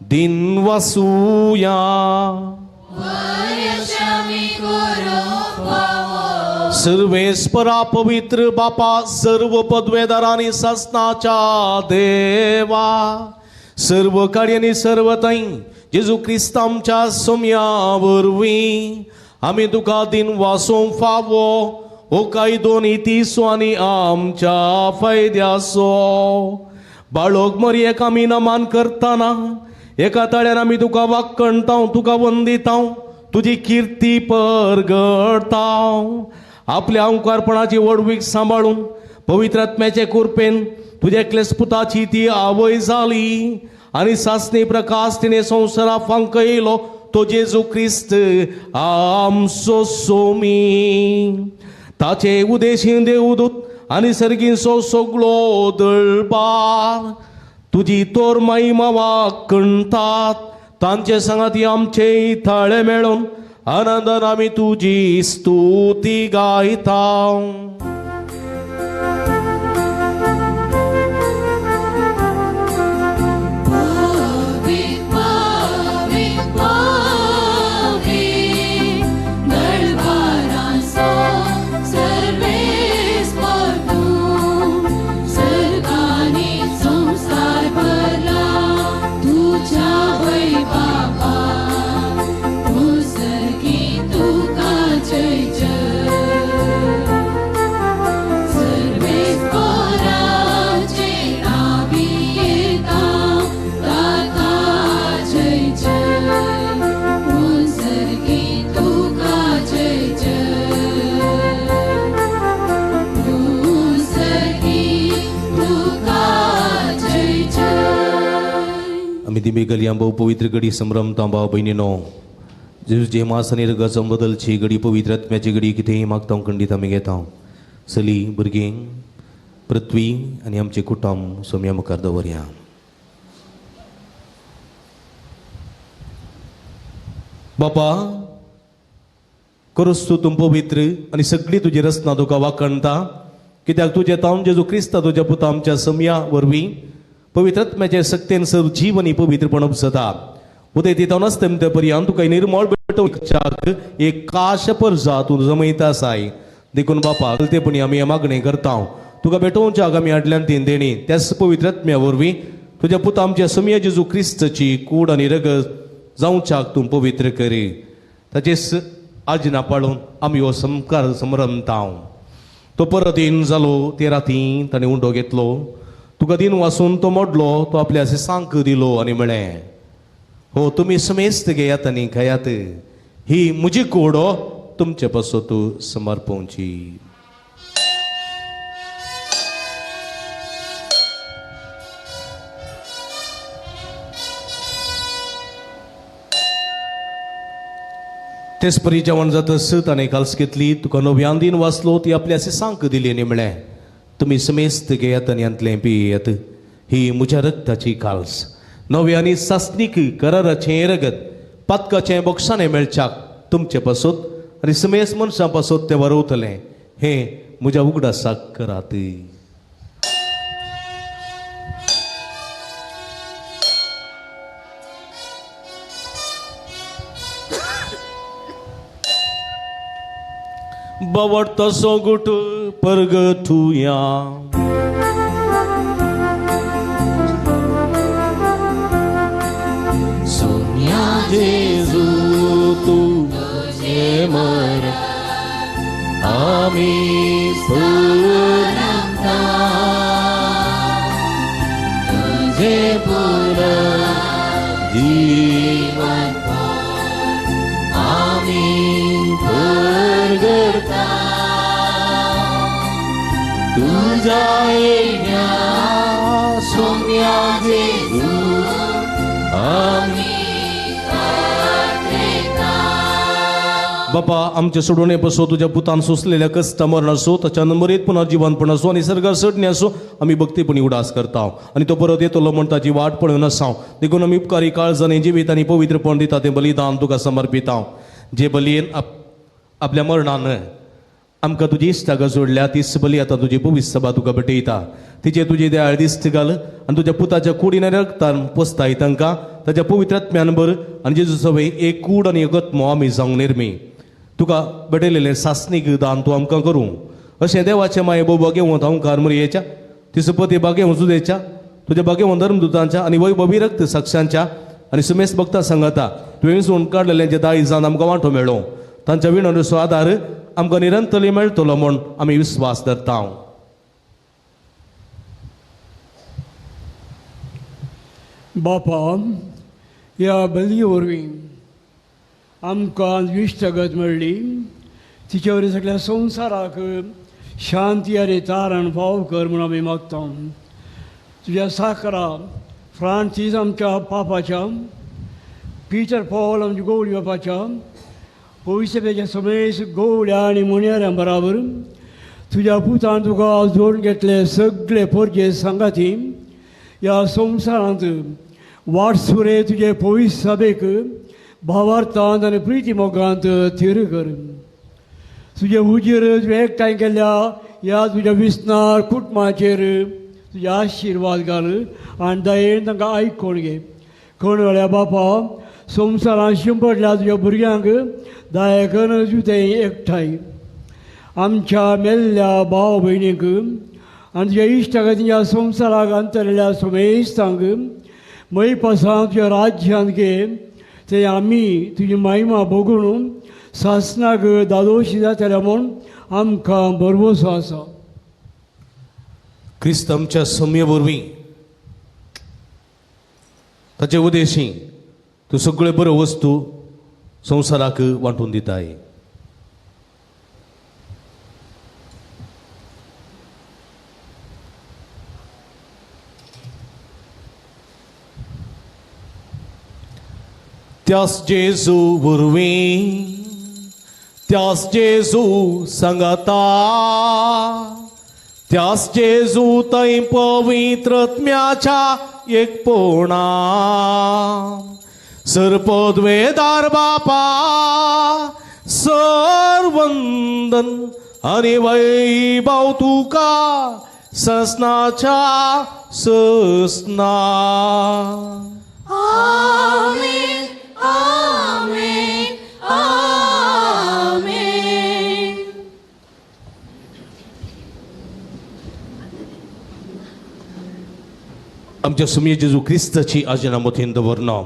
दिन वसुया. सर्वेस्परा पवित्र बापा सर्व पदवेदारांनी सासनाच्या देवा सर्व कार्यांनी सर्व थंय जेजू क्रिस्त आमच्या सोम्या वरवीं आमी तुका दिन वासूंक फावो हो कायदो नितीचो आनी आमच्या फायद्याचो. बाळोक मरयेक आमी नमान करतना एका ताळ्यान आमी तुका वाक्कणताव, तुका वंदिताव, तुजी किर्ती परगडताव. आपल्या अंकारपणाची व्हडवीक सांबाळून पवित्र आत्म्याचे कृपेन तुज्या एकल्याच पुताची ती आवय जाली आनी सासणी प्रकाश तिणें संवसारा फांकयलो तो जेजू क्रिस्त आमचो सोमी. ताचे उदेशी देवदूत आनी सर्गींचो सगळो दळबार तुजी तोर महिमा वाकणतात. तांचे सांगाती आमचे थाळे मेळून आनंदान आमी तुजी स्तुती गायता. आमी गलयां भोव पवित्र घडी संभ्रमता भाव भयणीनो. जे मास आनी रगत बदलची घडी पवित्र आत्म्याची घडी कितेंय मागता खंडीत आमी घेता. चली भुरगीं पृथ्वी आनी आमचें कुटुंब सोम्या मुखार दवरया. बापा करूस तूं तूं पवित्र आनी सगळी तुजी रचना तुका वाखणता, कित्याक तुजें तावन जेजू क्रिस्ता तुज्या पुता आमच्या सम्या वरवीं पवित्र आत्म्याचे सक्तेन सर्व जीवन पवित्रपण उपजता. उदय तितावन आसता पर्यंत तुका निर्मळ भेटोवच्याक एक काश परजा तूं जमयता आसाय. देखून बापा गलतेपणी आमी हें मागणें करता, तुका भेटोवच्याक आमी हाडल्यान तीन देणी त्याच पवित्र आत्म्या वरवीं तुज्या पुता आमच्या सम्या जेजू क्रिस्ताची कूड आनी रगत जावच्याक तूं पवित्र करी. ताचेच आजना पाळून आमी हो संस्कार समरमता. तो परत येवन जालो ते राती ताणें उंडो घेतलो, तुका दिन वासून तो मोडलो, तो आपल्या सांक दिलो आनी म्हळें, हो तुमी समेस्त घेयात आनी खायात, ही म्हजी कूड तुमचे पासत समर्पवची. तेच परी जेवण जातस ताणें काल्स घेतली, तुका नव्यान दिन वाचलो, ती आपल्या सांक दिली आनी म्हळें, तुमी समेस्त घेयात आनी हांतलें पियेयात, ही म्हज्या रक्ताची काल्स, नव्या आनी सासणीक कराराचें रगत पातकाचें बोक्षाणें मेळच्याक तुमचे पासत आनी समेस्त मनशां पासत तें वरवतलें, हें म्हज्या उगडासाक करात. बावडतो सोगुट परगटुया. सोन्या जेजू तुझे मर आमी पुरंता तुझे पुर जीवन आमी परगडता तुझा येण्या सोन्या जेजू आमी. बापा आमचे सोडवणे पसो तुज्या पुतान सोंसलेल्या कश्ट मरण असो, ताच्या नंबरेत पुनर्जीवनपण असो आनी सर्गार सडणे असो आमी भक्तीपणी उडास करता आनी तो परत येतलो म्हण ताची वाट पळोवन आसा. देखून आमी उपकारी काळजांनी जिवीत आनी पवित्रपण दिता तें बलिदान तुका समर्पिता. जे बलयेन आपल्या मरणान आमकां तुजी इश्टागत जोडल्या तीच बली आतां तुजी पवित्र सभा तुका भेटयता. तिचे तुजी दयाळ दिश्ट घाल आनी तुज्या पुताच्या कुडीन रक्तान पोसताय तांकां ताच्या पवित्र आत्म्यान भर आनी जेजू सवय एक कूड आनी एक आत्मो आमी जावंक निर्मी. तुका भेटयलेलें सासणीक दान तूं आमकां करूं अशें देवाचें माये भोव भाग्यवंत हांवकार मरयेच्या तिसपती भाग्यवंत सुदेच्या तुज्या भाग्यवंत धर्मदुतांच्या आनी वैभवी रक्त साक्षांच्या आनी सुमेस भक्ता सांगता तुवें वेंचून काडलेल्यांच्या दायजान आमकां वांटो मेळो. तांच्या विणवणीचो आदार आमकां निरंतरली मेळटलो म्हूण आमी विस्वास धरता. बापा, ह्या बलये वरवीं आमकां इश्टागत मेळ्ळी, तिचे वरवीं सगळ्या संवसाराक शांती आनी तारण फाव कर म्हूण आमी मागता. तुज्या साकरा फ्रांसीस आमच्या पापाच्या, पिटर पॉल आमच्या गोवळी बापाच्या, पयशेच्या समेस गोवळ्या आनी मुणयाऱ्यां बराबर तुज्या पुतान तुका जोडून घेतले सगळे पोरगे सांगाती ह्या संवसारांत वाटसुरे तुजे पयस सभेक भावार्थांत आनी प्रिती मोगांत थीर कर. तुजे उजीर तुवें एकठांय केल्ल्या ह्या तुज्या विसनार कुटुंबाचेर तुजे आशिर्वाद घाल आनी दयेन तांकां आयकून घे. कोण बापा, संवसारांत शिंपडल्या तुज्या भुरग्यांक दया करून तुजें एकठांय आमच्या मेल्ल्या भाव भयणींक आनी तुज्या इश्टाक तुज्या संवसाराक अंतरल्या समेस्तांक मयपासां तुज्या राज्यांत घे. ते आमी तुजी महिमा भोगून सासनाक दादोशी जातले म्हूण आमकां भरवंसो आसा. क्रिस्त आमच्या सम्य वरवीं ताचे उदेशी तूं सगळे बऱ्यो वस्तू संवसाराक वांटून दिताय. त्यास जेजू वरवीं, त्यास जेजू सांगाता, त्यास जेजू थंय पवित्रत्म्याच्या एकपणा सर्पद्वेदार बापा सरवंदन आनी वैभव तुका ससनाच्या ससना. आमेन, आमेन, आमेन. आमच्या सुमये जेजू क्रिस्ताची आजना मतीन दवरना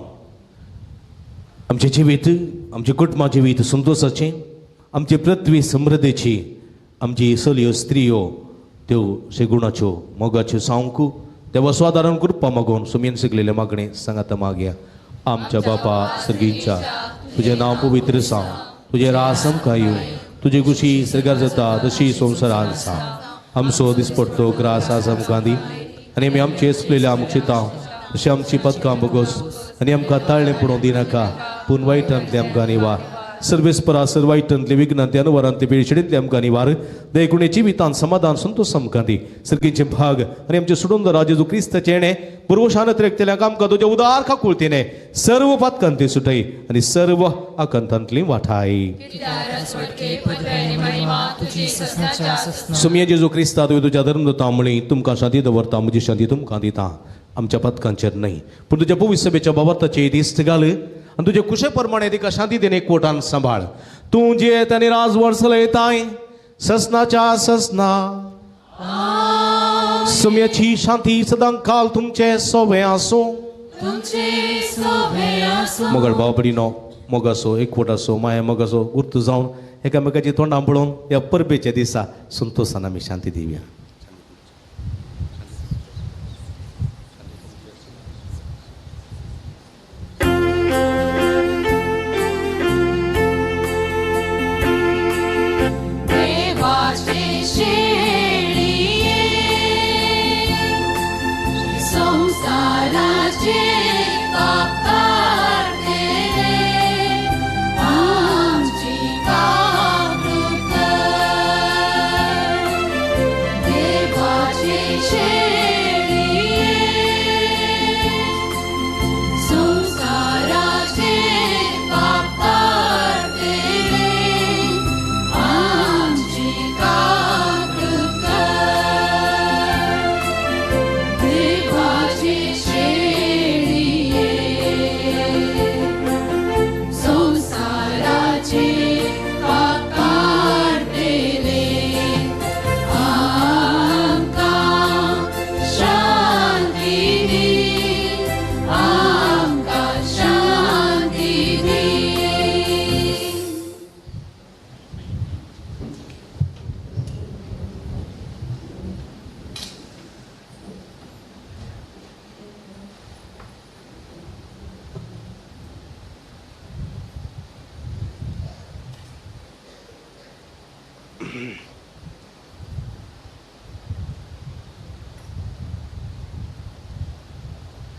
आमचें जिवीत, आमचें कुटुंबा जिवीत संतोशाचें, आमची पृथ्वी समृद्धीची, आमची चलयो स्त्रियो त्यो शेगुणाच्यो मोगाच्यो सावंक देवा स्वादारण कृपा मागून सुमयेन शिकलेले मागणें सांगाता मागया. आमच्या बापा सर्गींच्या, तुजें नांव पवित्र जावं, तुजें रास आमकां येवं, तुजी खुशी सर्गार जाता तशी संवसारान जावं. आमचो दिसपडतो ग्रास आज आमकां दी आनी आमी आमचे चुकलेल्या आमकां चिंता तशी आमची पदकां बगोस आनी आमकां ताळणें पडोवंक दिनाका, पूण वायटांतलें आमकां निवार. सर्वेस्परा सर वायटांतले विघ्नांतले अनुवारांतले पिळशिडींतले आमकां निवार. देखून जिवितांत समाधान संतोष आमकां दी. सर्गींचे भाग आनी आमचे सुडून राजेजू क्रिस्ताचें येणें पुर्वशान त्रेकतेल्यांक आमकां तुज्या उदार काकुळतीने सर्व पातकांती सुटय आनी सर्व आकांतांतली वाठाय. सुमये जेजू क्रिस्ता, तुवें तुज्या धर्मदूतां म्हळी तुमकां शांती दवरता, म्हजी शांती तुमकां दिता. आमच्या पथकांचेर न्हय पूण तुज्या पवित्र सभेच्या बाबताचे दिस्त घाल आनी तुजे कुशे प्रमाणे तिका शांती दिने एकवटान सांबाळ. तूं जियेत आनी राजवट चलयताय ससनाच्या ससना. सुम्याची शांती सदां काल तुमचे सोवे आसूं. मोगळ भाव भयणीनो, मोगासो एकवटासो माया मोगासो गुर्त जावन एकामेकाची तोंडां पळोवन ह्या परबेच्या दिसा संतोशान आमी शांती दिवया. आमची कामृत.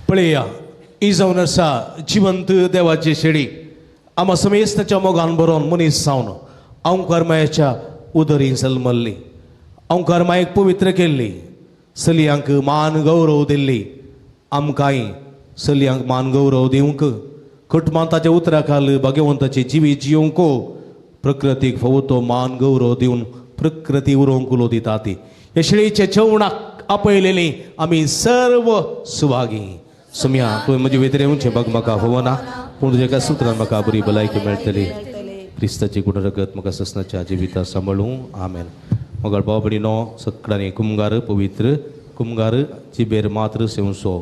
पळया ही जावन आसा जिवंत देवाची शेडी आमा समेस्ताच्या मोगान बरोवन मनीस जावन अंकार मायाच्या उदरी जल्मल्ली, अंकार मायेक पवित्र केल्ली, चलयांक मान गौरव दिल्ली. आमकांय चलयांक मान गौरव दिवंक, कुटुंबांताच्या उतराखाल भाग्यवंताची जिवी जिवंक प्रकृतीक फावो तो मान गौरव दिवन प्रकृती उरोवंक उलो दिता. ती हे शेळीच्या जेवणाक आपयलेली आमी सर्व सुभागी. सुम्या तुवें म्हजे भितर येवचें बग म्हाका होवना, पूण तुज्या एका सुत्रान म्हाका बरी भलायकी मेळटली. क्रिस्ताची गुण रगत म्हाका ससनाच्या जिविता सांबाळूं. आमेन. मगळ भाव भयणीनो, सगळ्यांनी कुमगार पवित्र कुमगार जिबेर मात्र सेवसो.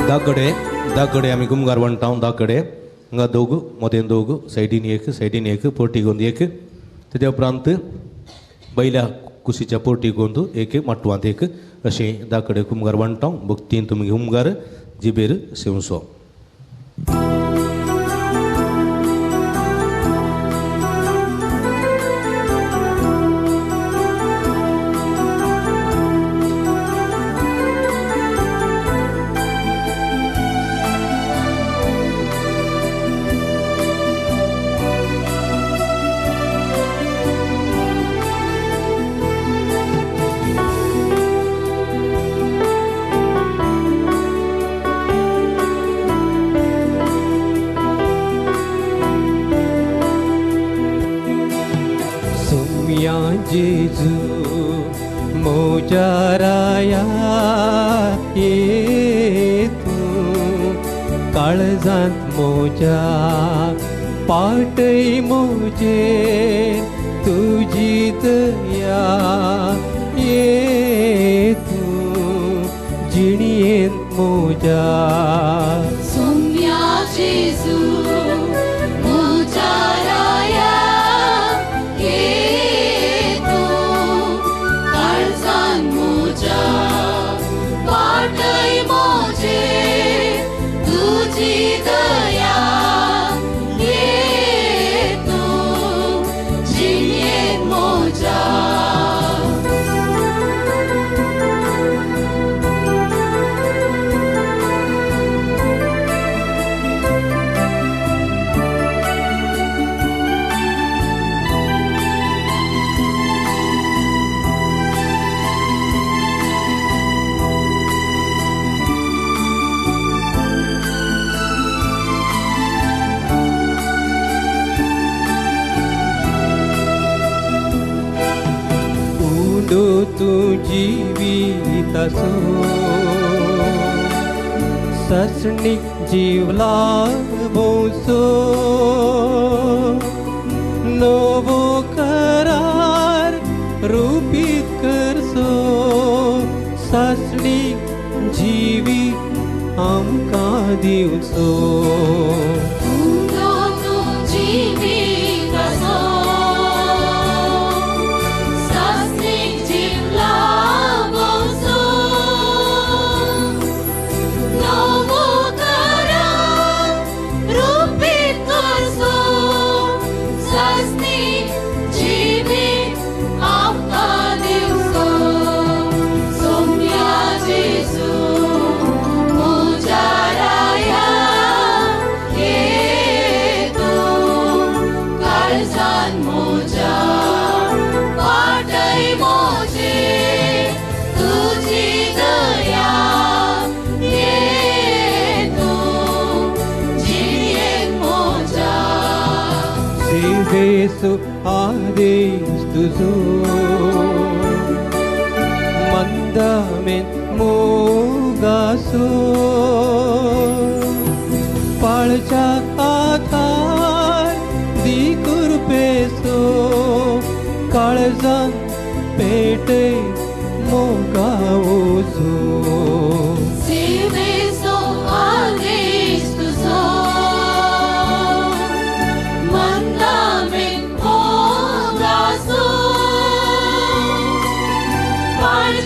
दाकडे दाकडे आमी कुमगार म्हणटा. दाकडे हांगा दोग, मदेन दोग, सायडीन एक, सायडीन एक, पोर्टी गोंद एक, तेज्या उपरांत बैल्या कुशीच्या पोर्टी गोंद एक, माटवांत एक, अशें दाकडे कुमगार म्हणटा. भक्तीन तुमी कुमगार जिबेर सेवसो. जेजू मोजा राया ये तूं काळजांत मोजा पाटय मोजे तुजी दया ये तूं जिणयेंत मोजा. सोम्या जेजू मोजा राया तूं जिविताचो ससणीक जीव लाभोवचो नवो करार रुपीत करचो ससणीक जिवीत आमकां दिवचो. आदेश तुझो मंदामेन मोगासो पाळच्या आधार दी कुरपेसो काळजान पेटे मोगावचो.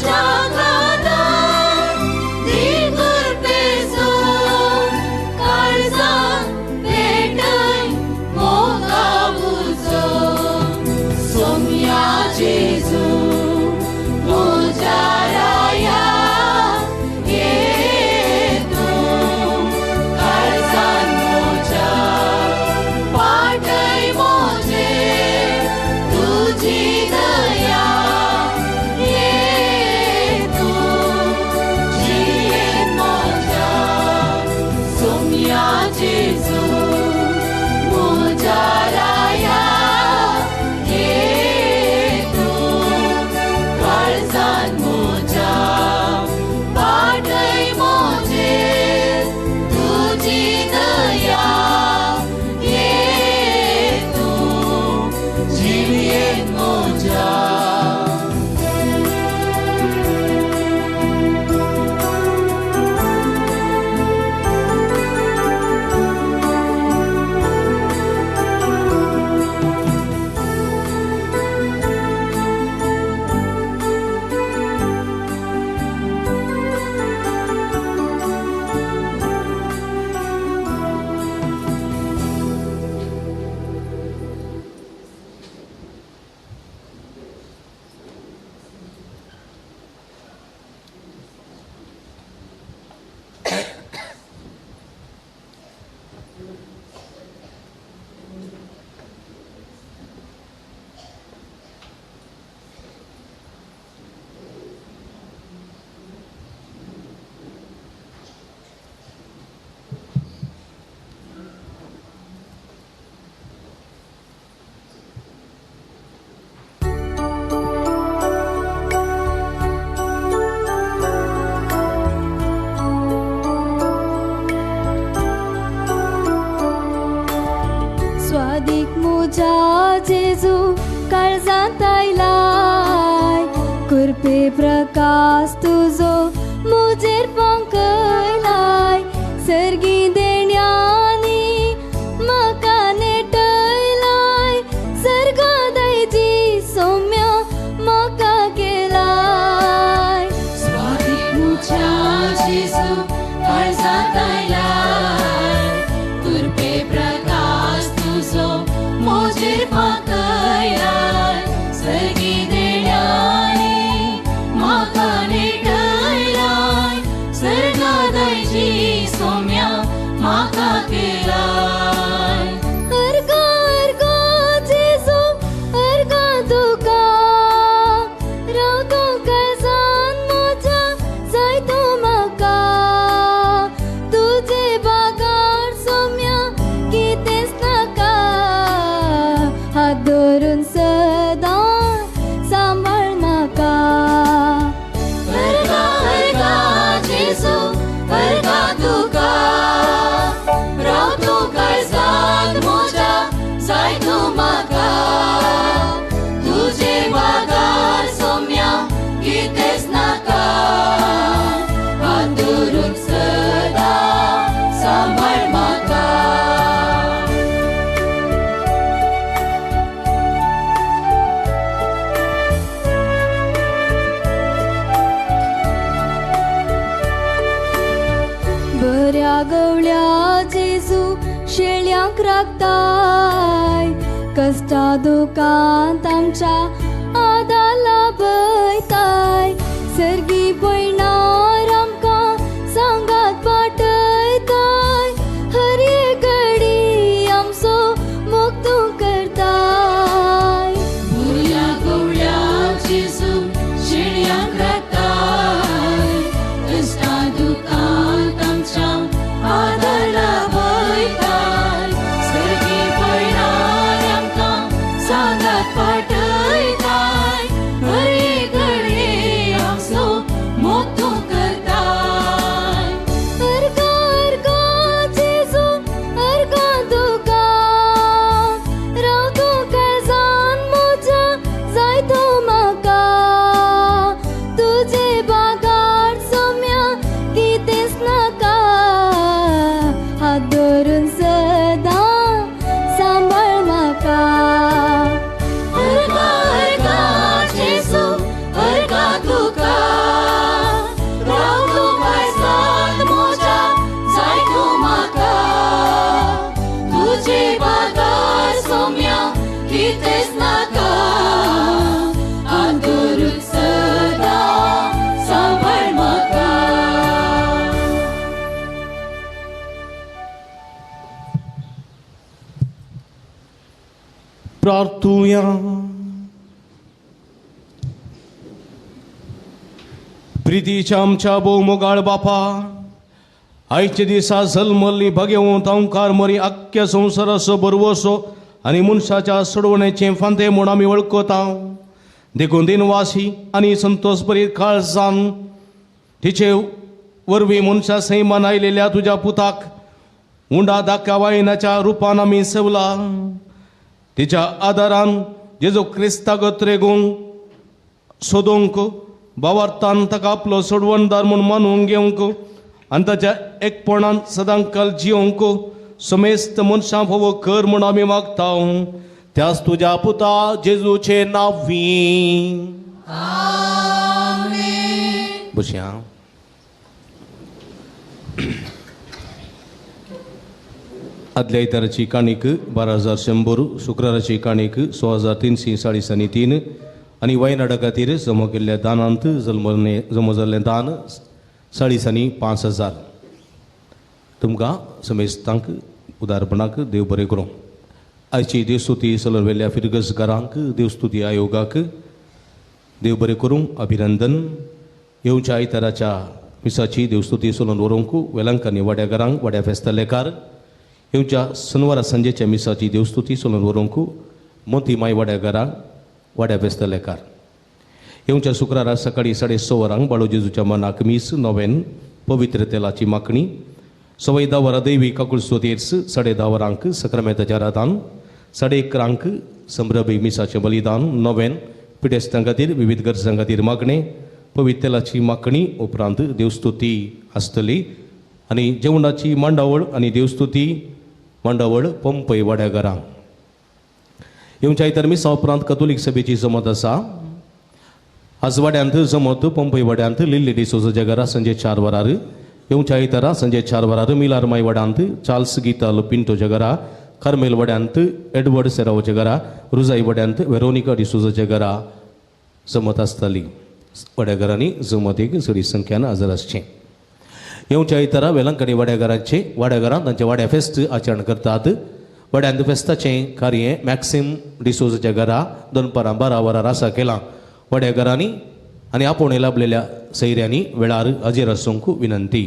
Jagadar जेजू काळजांत आयलाय कुरपे प्रकाश तुजो मुजेर पंकयलाय सर्गी देण्यांनी म्हाका नेटयलाय सर्गादायजी सौम्या म्हाका केलाय स्वातीक मुच्या जेजू काळजांत आयलाय कुरपे प्रकाश तुजो मोजेर पाकयलाय सर्गी देण्यांनी म्हाका नेटयलाय सर्गादायजी सौम्या म्हाका केलाय अर्गा अर्गा जेजू अर्गा तुका रावतो काळजान म्हज्या जाय तूं म्हाका तुजे बागार सौम्या कितेंच नाका हात धरून सदां सांबाळ म्हाका अर्गा अर्गा जेजू अर्गा तुका रावतो काळजांत म्हज्या जाय तूं म्हाका तुजे बागार सौम्या कितेंच नाका हात धरून सदां सांबाळ म्हाका. बऱ्या गवळ्या जेजू शेळयांक राखताय कश्टा दुकांत आमच्या आदाला बयताय सर्गी पयणार आमकां सांगात पाटयताय हर एक घडी आमचो मोग तूं करताय बऱ्या गवळ्या जेजू शेळयांक राखताय कश्टा दुकांत आमच्या आदारा वयताय सर्गी पयणार आमकां सांगात पाटयताय हर एक घडये आमचो मोग तूं करताय. अर्गा अर्गा जेजू अर्गा तुका रावतो काळजान म्हज्या जाय तूं म्हाका तुजे बागार सौम्या कितेंच नाका हात धरून सदां सांबाळ म्हाका. अर्गा अर्गा जेजू अर्गा तुका रावतो काळजांत म्हज्या जाय तूं म्हाका तुजे बागार सौम्या कितेंच नाका हात धरून सदां सांबाळ म्हाका. प्रार्थुया. प्रितीच्या आमच्या भोव मोगाळ बापा, आयच्या दिसा जल्मल्ली भगेवंत अंकार मरी आख्ख्या संवसाराचो बरवसो आनी मनशाच्या सोडवण्याचें फांदे म्हूण आमी वळखता. देखून दिनवासी आनी संतोष बरी काळजान तिचे वरवीं मनशा सैमान आयलेल्या तुज्या पुताक उंडा दाक्या वायनाच्या रुपान आमी सेवला. तिच्या आदारान जेजू क्रिस्तागत रेगूंक सोदूंक भावार्थान ताका आपलो सोडवणदार म्हूण मानून घेवंक आनी ताच्या एकपणान सदांकाल जियोंक समेस्त मनशां फावो कर म्हूण आमी मागता. त्याच तुज्या पुता जेजूचे नांवी. बसया. आदल्या आयताराची काणीक 12,100, शुक्राराची काणीक 16,343 आनी वायनाडा खातीर जमा केल्ल्या दानांत जमा जाल्लें दान 5,500. तुमकां समेस्तांक उदारपणाक देव बरें करूं. आयची देवस्तुती सलरवेल्या फिरगजकारांक देवस्तुती आयोगाक देव बरें करूं अभिनंदन. येवच्या आयताराच्या मिसाची देवस्तुती सोलून व्हरूंक वेलंकांनी वाड्याघरांक वाड्या फेस्तालेकार. येवच्या शनवारा सांजेच्या मिसाची देवस्तुती सोलून व्हरूंक मोती माय वाड्याघरांक वाड्या फेस्तालेकार. येवच्या शुक्रारा सकाळी 6:30 वरांक बाळू जेजूच्या मनाक मीस नोवेन पवित्र तेलाची मागणी. 10:15 वरां दैवी काकुळसोतेर्स, 10:30 वरांक सक्रामेताच्या रातान, 11:30 संभ्रमी मिसाचें बलिदान नोवेन पिडेस्तां खातीर विविध गरजां खातीर मागणें पवित्र तेलाची मागणी उपरांत देवस्तुती आसतली आनी जेवणाची मांडावळ आनी देवस्तुती मांडावळ पंपय वाड्या घरां. येवच्या आयतार मिसा उपरांत कथोलीक सभेची जमत आसा. आजवाड्यांत जमत पंपय वाड्यांत लिल्ली डिसोजाच्या घरा संजे 4 वरार. येवच्या आयतारा संजे 4 वरार मिलार माय वाड्यांत चार्ल्स गीता पिंटोच्या घरा, कार्मेल वाड्यांत एडवर्ड सेरावच्या घरा, रुजाई वाड्यांत वेरोनिका डिसोजाच्या घरा जमत आसतली. वाड्या घरांनी जमतीक चडी संख्यान हजर आसचें. येवच्या आयतारा वेलंकणी वाड्या घरांचे वाड्या घरांत तांचे वाड्या फेस्त आचरण करतात. वाड्यांत फेस्ताचें कार्य मॅक्सिम डिसोजाच्या घरा दनपारां 12 वरार आसा केलां. वाड्या घरांनी आनी आपोवणें लाभलेल्या सैऱ्यांनी वेळार हाजीर आसूंक विनंती.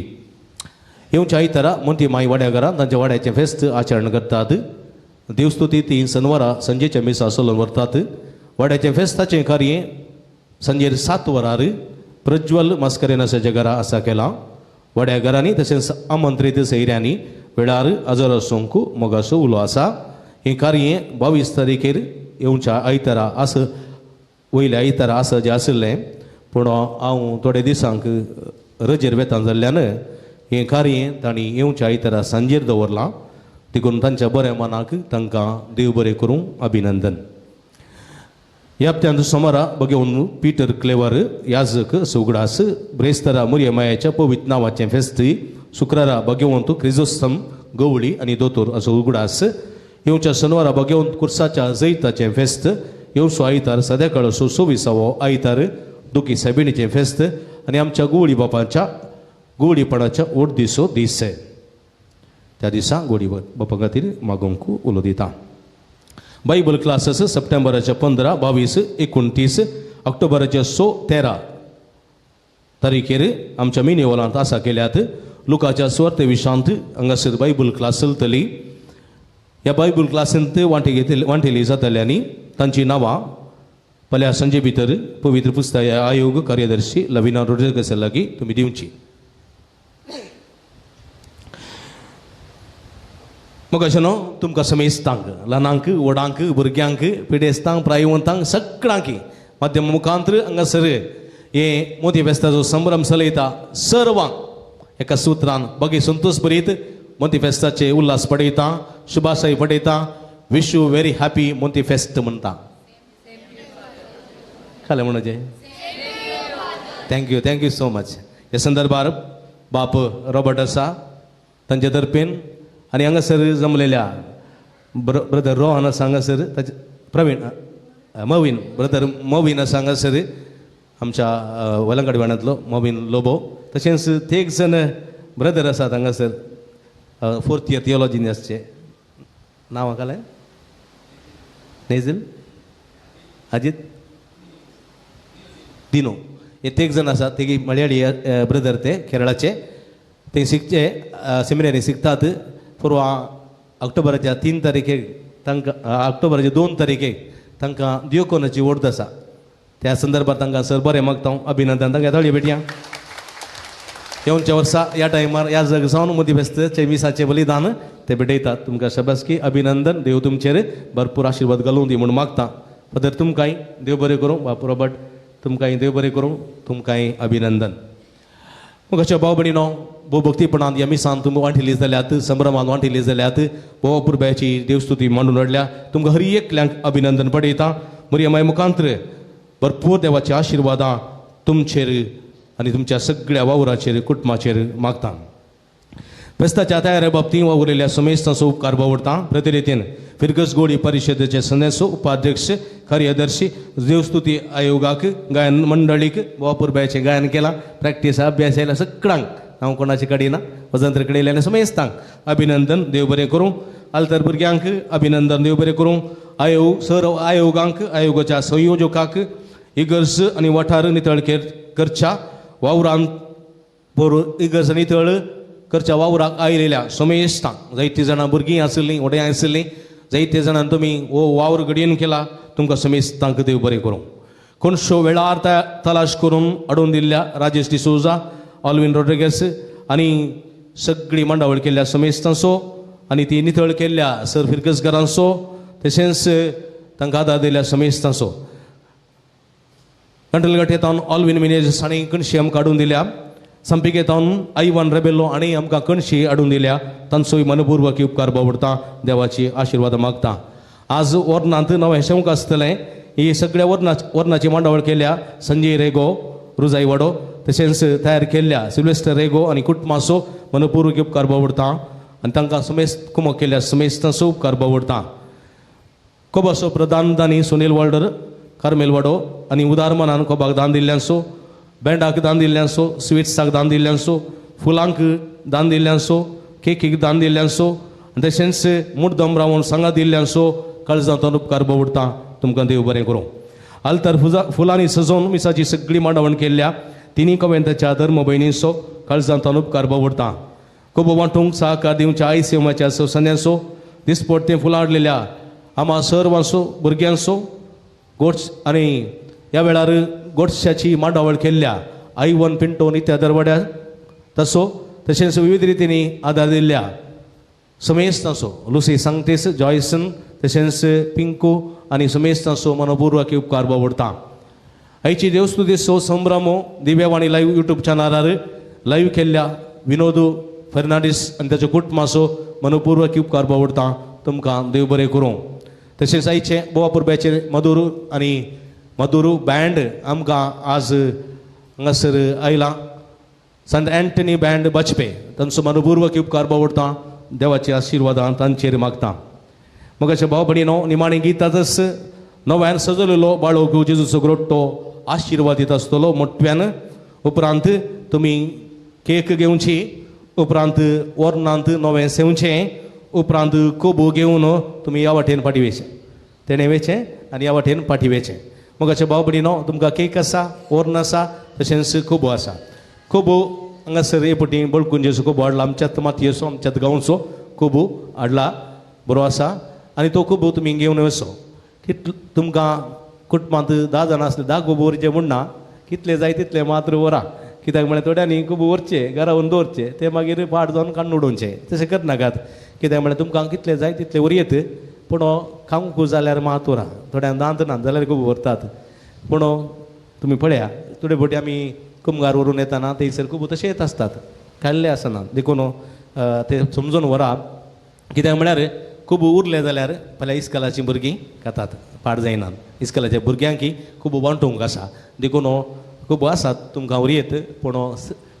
येवच्या आयतारा मोंती माई वाड्या घरांत तांच्या वाड्याचें फेस्त आचरण करतात. देवस्तुती 3 शनिवारा संजेच्या मिसा चलोवन व्हरतात. वाड्याचें फेस्ताचें कार्य संजेर 7 वरार प्रज्वल मास्करेनासाच्या घरा आसा केलां. वाड्या घरांनी तशेंच आमंत्रीत सैऱ्यांनी वेळार हजर आसूंक मोगाचो उलो आसा. हें कार्य 22 तारखेर येवच्या आयतारा आस वयल्या आयतारा आसा जें आशिल्लें पूण हांव थोडे दिसांक रजेर वेता जाल्ल्यान हें कार्य तांणी येवच्या आयतारा सांजेर दवरलां. देखून तांच्या बऱ्या मनाक तांकां देव बरें करूं अभिनंदन. ह्या हप्त्यांत सोमारा बघेवन पीटर क्लेवर याजक सुगडास ब्रेस्तरा मुरये मायाच्या पवित्र नांवाचें फेस्त. शुक्रारा बघेवंत क्रिजोस्तम गवळी आनी दोतोर असो उगडास. येवच्या शनिवारा बघेवंत कुर्साच्या जैताचें फेस्त. येवचो आयतार सद्याकाळ 26वो आयतार दुखी सायबिणीचें फेस्त आनी आमच्या गोवळी बापाच्या गोवळीपणाच्या ओडदिसो दीस. त्या दिसा गोडी बापा खातीर मागोवंक उलो दिता. बायबल क्लासेस सप्टेंबराच्या 15, 22, 29, ऑक्टोबराच्या 6, 13 तारखेर आमच्या मिनी हॉलांत आसा केल्यात. लुकाच्या सुवार्ते विशांत हांगासर बायबल क्लास चलतली. ह्या बायबल क्लासींत वांटे घेतले वांटेली जातल्यांनी तांची नांवां पल्या संजे भितर पवित्र पुस्तक आयोग कार्यदर्शी लविना रोड्रिगस लागीं तुमी दिवची. मग अशें न्हू तुमकां समेस्तांक ल्हानांक व्हडांक भुरग्यांक पिडेस्तांक प्रायवंतांक सगळ्यांक माध्यम मुखांतर हांगासर हे मोती फेस्ताचो संभ्रम चलयता सर्वांक एका सुत्रान बगे संतोष भरीत मोती फेस्ताचे Ulhas पडयता, शुभाशय पडयता. Wish you very happy Monti fest म्हणटा. खालें म्हणचे thank you, thank you so much. ह्या संदर्भार बाप रॉबर्ट आसा तांचे तर्फेन आनी हांगासर जमलेल्या ब्रदर रोहन आसा हांगासर, ताचे प्रवीण मवीन ब्रदर मवीन आसा हांगासर आमच्या वेलंकाडी वाड्यांतलो मवीन लोबो. तशेंच ते एक जण ब्रदर आसात हांगासर 4th year थियोलॉजीन आसचे. नांव हांकां नेझील अजीत दिनो हे तेग जण आसात. तेगी मलयाळी ब्रदर ते केरळाचे ते शिकचे सेमिनारी शिकतात. पूर्वा ऑक्टोबराच्या 3 तारखेक तांकां ऑक्टोबराच्या 2 तारखेक तांकां दियोकोनाची ओर्द आसा. त्या संदर्भात तांकां सर बरें मागता हांव अभिनंदन. तांकां ताळयो भेटया. येवच्या वर्सा ह्या टायमार ह्या जग जावन मोदी फेस्त मिसाचें बलिदान ते भेटयतात. तुमकां शाबासकी अभिनंदन. देव तुमचेर भरपूर आशिर्वाद घालूं दी म्हूण मागता. फादर तुमकांय देव बरें करूं. बाप रॉबर्ट तुमकांय देव बरें करूं. तुमकांय अभिनंदन. मग अशा भाव भयणीनो भोव भक्तीपणान ह्या मिसान तुमी वांटिल्ली जाल्यात, संभ्रमान वांटिल्ली जाल्यात, भोव पुरब्याची देवस्तुती मांडून हाडल्या. तुमकां हर एकल्यांक अभिनंदन पडयता. मरिया माय मुखांत्र भरपूर देवाची आशिर्वादां तुमचेर आनी तुमच्या सगळ्या वावराचेर कुटुंबाचेर मागता. फेस्ताच्या तयारे बाबतींत वावुरलेल्या समेस्तांचो उपकार बावडटा. प्रतिनिधीन फिरगस गोडी परिशदेचे सदस्य उपाध्यक्ष कार्यदर्शी देवस्तुती आयोगाक गायन मंडळीक वापुरब्याचें गायन केलां प्रॅक्टीस अभ्यास आयला सगळ्यांक हांव कोणाचे कडेन ना वजंत्र कडेन आनी समेस्तांक अभिनंदन. देव बरें करूं. आल्तर भुरग्यांक अभिनंदन. देव बरें करूं. आयोग सर आयोगांक आयोगाच्या संयोजकाक इगर्ज आनी वाठार नितळ करच्या वावरांत इगर्ज नितळ करच्या वावराक आयलेल्या समेस्तांक जायतीं जाणां भुरगीं आशिल्लीं व्हड्यां आशिल्लीं जायते जाणां तुमी हो वावर घडयेन केला. तुमकां समेस्तांक देव बरें करूं. कोणशो वेळार तलाश करून हाडून दिल्ल्या राजेश डिसोजा ऑलविन रोड्रिगस आनी सगळी मांडावळ केल्ल्या समेस्तांचो आनी ती नितळ केल्ल्या सर फिरगसकारांचो तशेंच तांकां आदार दिल्या समेस्तांचो. कंटलगटेतावन ऑलविन मिनेज हांणी कणशी आमकां हाडून दिल्या. संपिकेतावन आयवान रेबेलो हांणी आमकां कणशी हाडून दिल्या. तांचोय मनपूर्वक उपकार बावडता, देवाची आशिर्वाद मागता. आज वर्णांत नवें शेवंक आसतलें. ही सगळ्या वर्णाची मांडावळ केल्या संजय रेगो रुजाई वाडो, तशेंच तयार केल्ल्या सिल्वेस्टर रेगो आनी कुटुंबाचो मनपूर्वक उपकार बावडता आनी तांकां समेस्त कुमक केल्या समेस्तांचो उपकार बावडता. कोबाचो प्रधान दानी सुनील वाल्डर कार्मेल वाडो आनी उदार मनान कोबाक दान दिल्ल्यांचो, बँडाक दान दिल्ल्यांचो, स्विट्साक दान दिल्ल्यांचो, फुलांक दान दिल्ल्यांचो, केकीक दान दिल्ल्यांचो आनी तशेंच मुड्डम रावन सांगा दिल्ल्यांचो काळजांतल्यान उपकार बावडता. तुमकां देव बरें करूं. आल्तार फुलांनी सजोवन मिसाची सगळी मांडावण केल्ल्या तिनी कवेंताच्या धर्म भयणींचो काळजांतल्यान उपकार बावडता. कोबो वांटूंक सहकार दिवच्या आई सेवाच्या सन्यांचो, दिसपडतें फुलां हाडलेल्या आमा सर्वांचो, भुरग्यांचो गोड्स आनी ह्या वेळार गोडशाची मांडावळ केल्ल्या आयवन पिंटो नित्या दरवाड्या तसो तशेंच विविध रितींनी आदार दिल्ल्या समेस्तांचो लुसी सांगतेस जॉयसन तशेंच पिंकू आनी समेस्तांचो मनपूर्वक उपकार बावडता. आयची देवस्तुतीचो संभ्रमो दिव्यावाणी लायव्ह युट्यूब चॅनलार लायव्ह केल्ल्या विनोद फर्नांडीस आनी ताच्या कुटुंबाचो मनपूर्वक उपकार बावडता. तुमकां देव बरें करूं. तशेंच आयचें बोवा पुरब्याचेर मधुर आनी मधुर बँड आमकां आज हांगासर आयलां. संत अँटनी बँड बचपे तांचो मनपूर्वक उपकार बावडता. देवाचे आशिर्वादान तांचेर मागता. मगाचे भाव भयणीनो, निमाणी गीतातच नव्यान सजवलेलो बाळोग जेजूचो ग्रोट्टो आशिर्वाद दिता आसतलो मोठ्यान. उपरांत तुमी केक घेवची, उपरांत वर्णांत नवें सेवचें, उपरांत कोबो घेवन तुमी ह्या वाटेन फाटी वेचें, तेणें वेचें आनी ह्या वाटेन फाटी वेचें. मगाचे भाव भयणीनो, तुमकां केक आसा, ओर्न आसा, तशेंच कोबो आसा. कोबो हांगासर हे पटी बळकुंजेचो कोबो हाडला, आमच्याच मातयेचो आमच्याच गांवचो कोबो हाडला, बरो आसा. आनी तो कोबो तुमी घेवन वचो. कितलो तुमकां कुटुंबांत 10 जाणां आसले 10 कोबो व्हरचे म्हूण ना, कितले जाय तितले मात्र व्हरा. कित्याक म्हळ्यार थोड्यांनी कोबो व्हरचे घरा व्हरून दवरचे, ते मागीर पाड जावन काडून उडोवचे. तशें करनाकात. कित्याक म्हळ्यार तुमकां कितले जाय तितले व्हरयेत, पूण खावंक जाल्यार मात व्हरा. थोड्यांक दांत ना जाल्यार कोबो व्हरतात, पूण तुमी पळया थोडे फावटी आमी कुमगार व्हरून येताना थंयसर कोबो तशें येत आसतात, खाल्ले आसना. देखून ते समजून व्हरा. कित्याक म्हळ्यार कोबो उरले जाल्यार फाल्यां इस्कलाचीं भुरगीं खातात, पाड जायनात. इस्कलाच्या भुरग्यांकी कोबो वांटूंक आसा, देखून कोबो आसात तुमकां व्हरयेत, पूण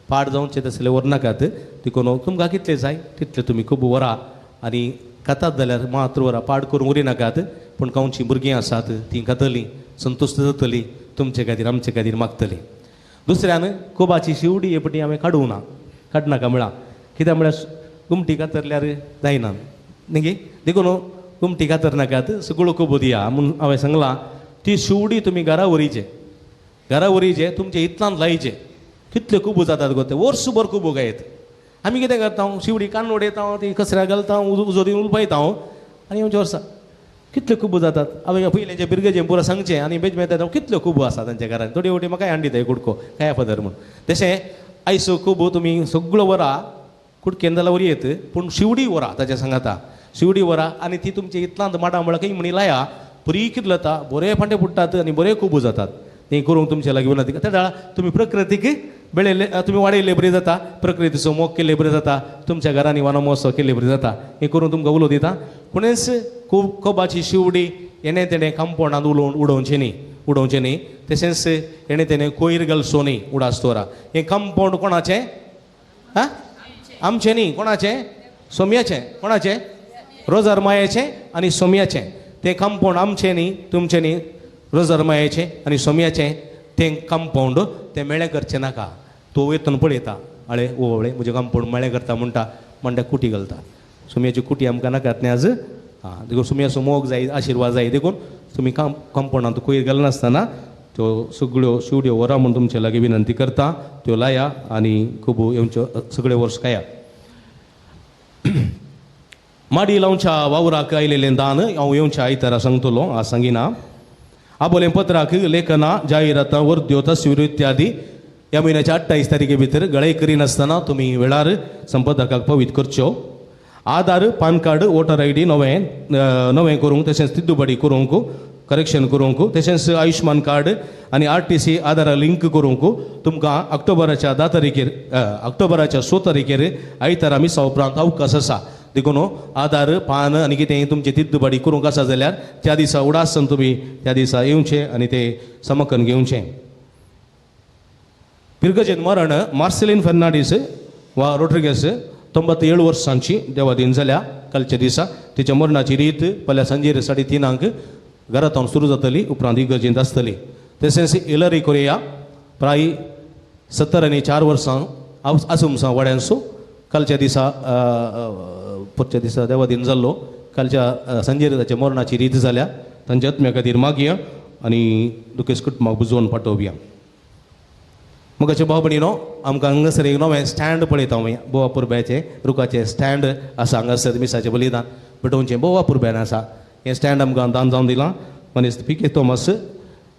पाड जावचे तसले व्हरनाकात. देखून तुमकां कितले जाय तितले तुमी कोबो व्हरा आनी खातात जाल्यार मात्र व्हरा, पाड करूंक उरिनाकात. पूण खावचीं भुरगीं आसात तीं खातलीं, संतुश्ट जातलीं, तुमचे खातीर आमचे खातीर मागतलीं. दुसऱ्यान कोबाची शिवडी हे पटी हांवें काडूंक ना, काडनाका म्हळां. कित्याक म्हळ्यार गुमटी कातरल्यार जायना न्ही, देखून गुमटी कातरनाकात, सगळो कोबो दिया म्हूण हांवें सांगलां. ती शिवडी तुमी घरा व्हरीचे, घरा व्हरीचे, तुमचे इतल्यान लायचे. कितले कोबो जातात गो ते, वर्सभर कोबो गायत. आमी कितें करता, शिवडी काडून उडयता, ती कचऱ्याक घालता, उजो दिवन उलपायता आनी आमच्या वर्सा कितले कोबो जातात. हांवें पयलें भुरगें पुरो सांगचें आनी बेज मेळटा कितल्यो कोबो आसा तांच्या घरान. थोडी वटी म्हाका हांडी दिता कुडको काय फादर म्हूण. तशें आयचो कोबो तुमी सगळो व्हरा, कुडकेन जाल्यार व्हरयेत, पूण शिवडी व्हरा ताच्या सांगाता. शिवडी व्हरा आनी ती तुमच्या इतलांत माडा म्हळ्यार खंय म्हणी लाया, बरी कितलता, बरे फांटे फुट्टात आनी बरे कोबो जातात. तें करूंक तुमच्या लागीं विनंती. त्या वेळार तुमी प्रकृतीक बेळयल्ले तुमी वाडयल्ले बरी जाता, प्रकृतीचो मोग केल्ले बरी जाता, तुमच्या घरांनी वानो महोत्सव केल्ले बरी जाता. हें करून तुमकां उलो दिता. कोणेच कोबाची शिवडी येणें तेणें कंपाउंडांत उलोवन उडोवचें न्ही, उडोवचें न्ही. तशेंच येणें तेणें कोयर घालचो न्ही उडास दवरा. हें कंपाउंड कोणाचें? आं, आमचें न्ही. कोणाचें? सोम्याचें. कोणाचें? रोजार मायेचें आनी सोम्याचें. तें कंपाउंड आमचें न्ही, तुमचें न्ही, रोजार मायेचें आनी सोम्याचें तें कंपाउंड तें मेळें करचें नाका. तो वयतन पळयता, आळे ओवळे म्हजें कंपाउंड मेळें करता म्हणटा, म्हणटा कुटी घालता. सोम्याची कुटी आमकां नाकात न्ही आज. आं, देखून सोम्याचो मोग जाय, आशिर्वाद जाय, देखून तुमी कंपाउंडांत कोयर घालनासतना त्यो सगळ्यो शिवड्यो व्हरा म्हूण तुमचे लागीं विनंती करता. त्यो लाया आनी खूब येवच्यो सगळे वर्स खाया. माडी लावच्या वावराक आयलेलें दान हांव येवच्या आयतारा सांगतलो, आज सांगिना. आबोलें पत्राक लेखनां, जाहिरातां, वर्द्यो, तस्वीर इत्यादी ह्या म्हयन्याच्या 28 तारखे भितर गळय करिनासतना तुमी वेळार संपादकाक पवित करच्यो. Aadhaar PAN card voter I D नवें नवें करूंक तशेंच तिद्दुबडी करूंक करेक्शन करूंक तशेंच आयुश्मान कार्ड आनी RTC आधारा लिंक करूंक तुमकां ऑक्टोबराच्या 10 तारखेर ऑक्टोबराच्या 6 तारखेर आयतारा मिसा उपरांत अवकाश आसा. देखून आधार पान आनी कितें तुमची तिद्दुबडी करूंक आसा जाल्यार त्या दिसा उडासन तुमी त्या दिसा येवचें आनी ते समकन घेवचें. पिरगजेन मरण मार्सेलीन फर्नांडीस वा रोड्रिगेस 97 वर्सांची देवादीन जाल्या कालच्या दिसा. तिच्या मरणाची रीत पल्या सांजेर 3:30 घरांत सुरू जातली, उपरांत इगर्जेंत आसतली. तशेंच इलरी कोरिया प्राय 74 वर्सां आसुमसां वाड्यांचो कालच्या दिसा परच्या दिसा देवादीन जाल्लो. कालच्या सांजेर ताच्या मरणाची रीत जाल्या. तांच्या आत्म्या खातीर मागया आनी दुखेस्त कुटुंबाक बुजोवन पाठोवया. मगाचे भाव भयणीनो आमकां हांगासर एक नवें स्टँड पळयता आमी. बोवा पुरब्याचें रुखाचें स्टँड आसा हांगासर मिसाचें बलिदान पेटोवचें बोवा पुरब्यान आसा. हें स्टँड आमकां दान जावन दिलां मनीस पी के थॉमस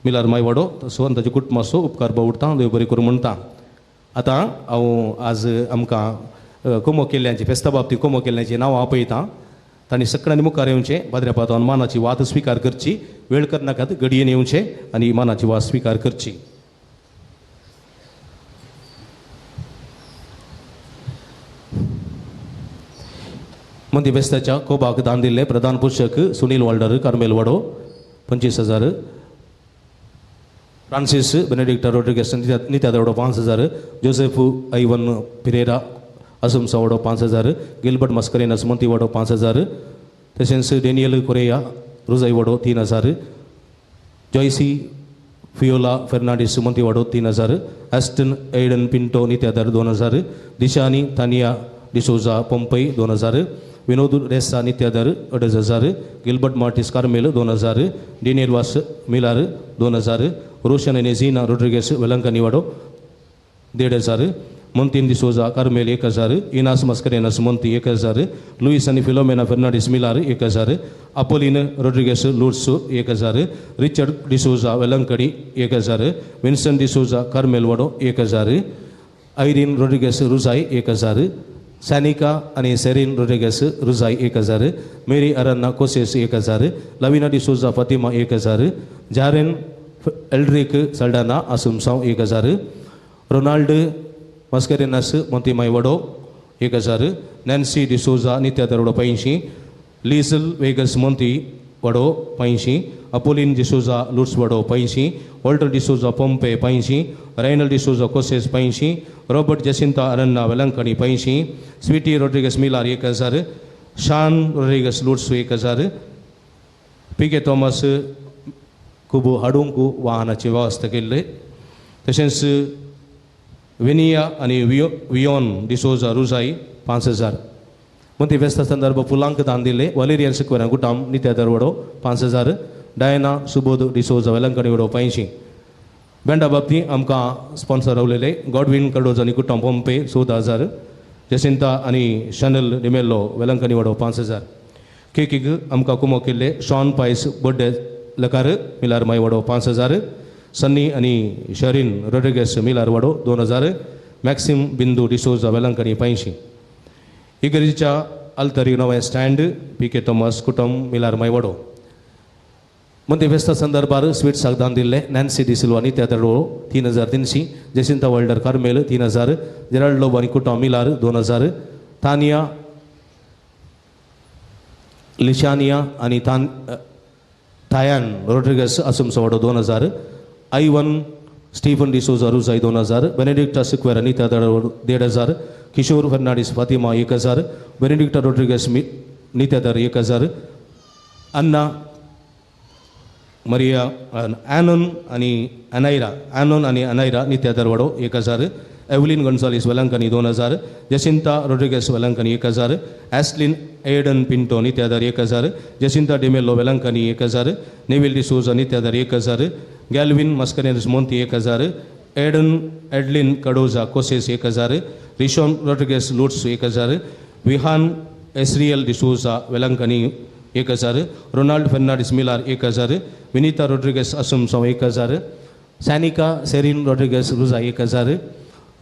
मिलार मायवाडो तसो आनी ताच्या कुटुंबाचो उपकार बावुडटा. देव बरें करूं म्हणटा. आतां हांव आज आमकां कोमो केल्ल्यांची फेस्ता बाबतींत कोमो केल्ल्यांची नांवां आपयता. तांणी सगळ्यांनी मुखार येवचें, पाद्र्या पातवान मानाची वात स्विकार करची. वेळ करनाकात, घडयेन येवचें आनी मानाची वात स्विकार करची. मंदी फेस्ताच्या कोबाक दान दिल्ले प्रधान पोशक सुनील वाल्डर कार्मेल वाडो 25,000, फ्रांसीस बेनेडिक्टा रोड्रिगेस नित्या दवडो 5,000, जोसेफ आयवन पिरेरा असमसा वाडो 5,000, गिलबर्ट मस्करेनस मंती वाडो 5,000, तशेंच डेनियल कोरेया रुजाई वाडो 3,000, जॉयसी फियोला फेर्नांडीस मंती वाडो 3,000, ॲस्टन एडन पिंटो नित्यादर 2,000, दिशानी तानिया डिसोजा पंपई 2,000, विनोद रेसा नित्यादर 2,500, गिलबर्ट मार्टिस कार्मेल 2,000, डेनियल वास मिलार 2,000, रोशन आनी झिना रोड्रिगेस वेलंकनी वाडो 1,500, मंतीन डिसोजा कार्मेल 1,000, इनास मस्करेनस मंती 1,000, लुईस आनी फिलोमेना फेर्नांडीस मिलार 1,000, अपोलिन रोड्रिगेस लुर्स 1,000, रिचर्ड डिसोजा वेलंकडी 1,000, विन्सन डिसोजा कार्मेल वाडो 1,000, आयरीन रोड्रिगेस रुजाई 1,000, सॅनिका आनी सेरीन रोड्रिगेस रुजाई 1,000, मेरी अरन्ना कोसेस 1,000, लविना डिसोजा फातिमा 1,000, जारेन एल्ड्रिक सल्डाना आसुमसांव 1,000, रोनाल्ड मस्करेनस मोंतीमाय वडो 1,000, नॅन्सी डिसोजा नित्या दरवडो 85, लिझल वेगस मोंती वडो 85, अपोलिन डिसोजा लुट्स वडो 85, वॉल्टर डिसोजा पोम्पे 85, रायनल डिसोजा कोसेस 85, रॉबर्ट जसिंता अरन्ना वेलंकणी 85, स्वीटी रोड्रिगस मिलार 1,000, शान रोड्रिगस लुट्स 1,000, पी के थॉमस खूब हाडूंक वाहनाची वेवस्था केल्ली. तशेंच विनिया आनी वियोन डिसोजा रुजाई 5,000. मंत्री फेस्ता संदर्भ फुलांक दान दिले वालेरियन सिक्वेरा गुटाम नित्या दरवडो 5,000, डायना सुबोध डिसोजा वेलंकणी वडो 85. बँडा बाबतींत आमकां स्पॉन्सर रावलेले गॉडविन कार्डोज आनी कुटुंब पोम्पे 14,000, जसिंता आनी शनल डिमेल्लो वेलंकणी वडो 5,000. केकीक आमकां कुमो केल्ले शॉन पायस बर्थडे लकार मिलार माय वडो 5,000, सन्नी आनी शरीन रोड्रिगेस मिलार वाडो 2,000, मॅक्सिम बिंदू डिसोजा वेलंकणी 85. इगर्जेच्या आल्तरी नवें स्टँड पी के थॉमस कुटुंब मिलार माय वाडो. मंत्री फेस्ता संदर्भार स्वीट्साक दान दिल्ले नॅन्सी डिसिल्वा नित्या दरडो 3,300, जेसिंता वल्डर कार्मेल 3,000, जेराल्ड लोबो आनी कुटुंब मिलार 2,000, तानिया लिशानिया आनी थायान रोड्रिगस असुमसो वाडो 2,000, आयवन स्टीफन डिसोजा रुजाई 2,000, बेनेडिक्टा सिक्वेरा नित्या दरडो 1,500, किशोर फर्नांडीस फातिमा 1,000, बेनेडिक्टा रोड्रिगस नित्यादर 1,000, अन्ना मरिया आनन आनी अनायरा आनन आनी अनायरा नित्या दरवाडो 1,000, एवलिन गोन्सालीस वेलंकनी 2,000, जसिंता रोड्रिगेस वेलंकनी 1,000, ॲस्लिन एडन पिंटो नित्यादर 1,000, जसिंता डिमेलो वेलंकनी 1,000, नेविल डिसोजा नित्यादर 1,000, गॅल्विन मस्करेनस मोंती 1,000, एडन एडलिन कडोजा कोसेस 1,000, रिशॉन रोड्रिगेस लुट्स 1,000, विहान एसरियल डिसोजा वेलंकनी 1,000, रोनाल्ड फेर्नांडीस मिलार 1,000, विनीता रोड्रिगेस असुमसो 1,000, सॅनिका सेरीन रोड्रिगेस रुजा 1,000,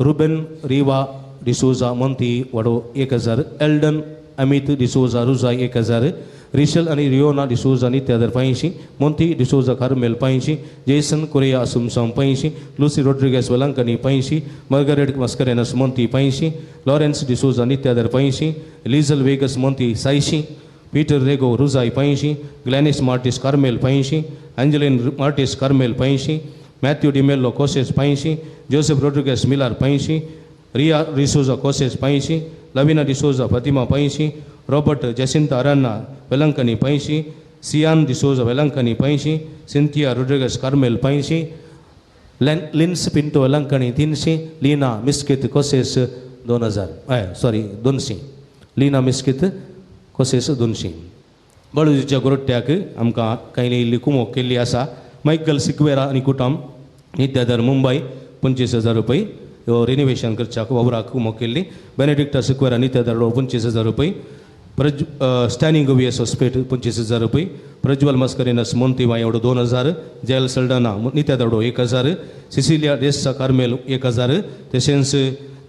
रुबेन रिवा डिसोजा मोंती वडो 1,000, एल्डन अमित डिसोजा रुजाय 1000, रिशल आनी रियोना डिसोजा नित्यादर 500, मोंती डिसोजा कार्मेल 500, जेसन कोरिया असुमसांव 500, लुसी रोड्रिगेस वेलांकनी 500, मार्गरेट मस्करेनस मोंती 500, लॉरेन्स डिसोजा नित्यादर 500, लिझल वेगस मोंती 600, पीटर रेगो रुजाय 500, ग्लॅनिस मार्टिस कार्मेल 500, एंजलिन मार्टिस कार्मेल 500, मॅथ्यू डिमेल्लो कोसेस 500, जोसेफ रोड्रिगेस मिलार 500, रिया डिसोजा कोसेस 500, लविना डिसोजा फतिमा 500, रॉबर्ट जसिंता अरान्ना वेलंकनी 500, सियान डिसोजा वेलंकनी 500, सिंथिया रोड्रिगेस कार्मेल 500, लिन्स पिंटो वेलंकनी 300, लीना मिस्कित कोसेस 2000 सॉरी 200, लीना मिस्कित कोसेस 200. बळूच्या गोरट्याक आमकां कांय इल्ली कुमोक केल्ली आसा. मायकल सिक्वेरा आनी कुटुंब नित्यादर मुंबय 25,000 रुपये ह्यो रिनोवेशन करच्याक वावराक कुमोक केल्ली. बेनेडिक्टा सिक्वेरा नित्यादर 25,000 रुपये, स्टॅनिंग गोवियस हॉस्पिटल 25,000 रुपये, प्रज्वल मस्करेनस मोंती वायवडो 2,000, जेल सल्डाना नित्यादडो 1,000, सिसिलिया डेस्सा कार्मेल 1,000, तशेंच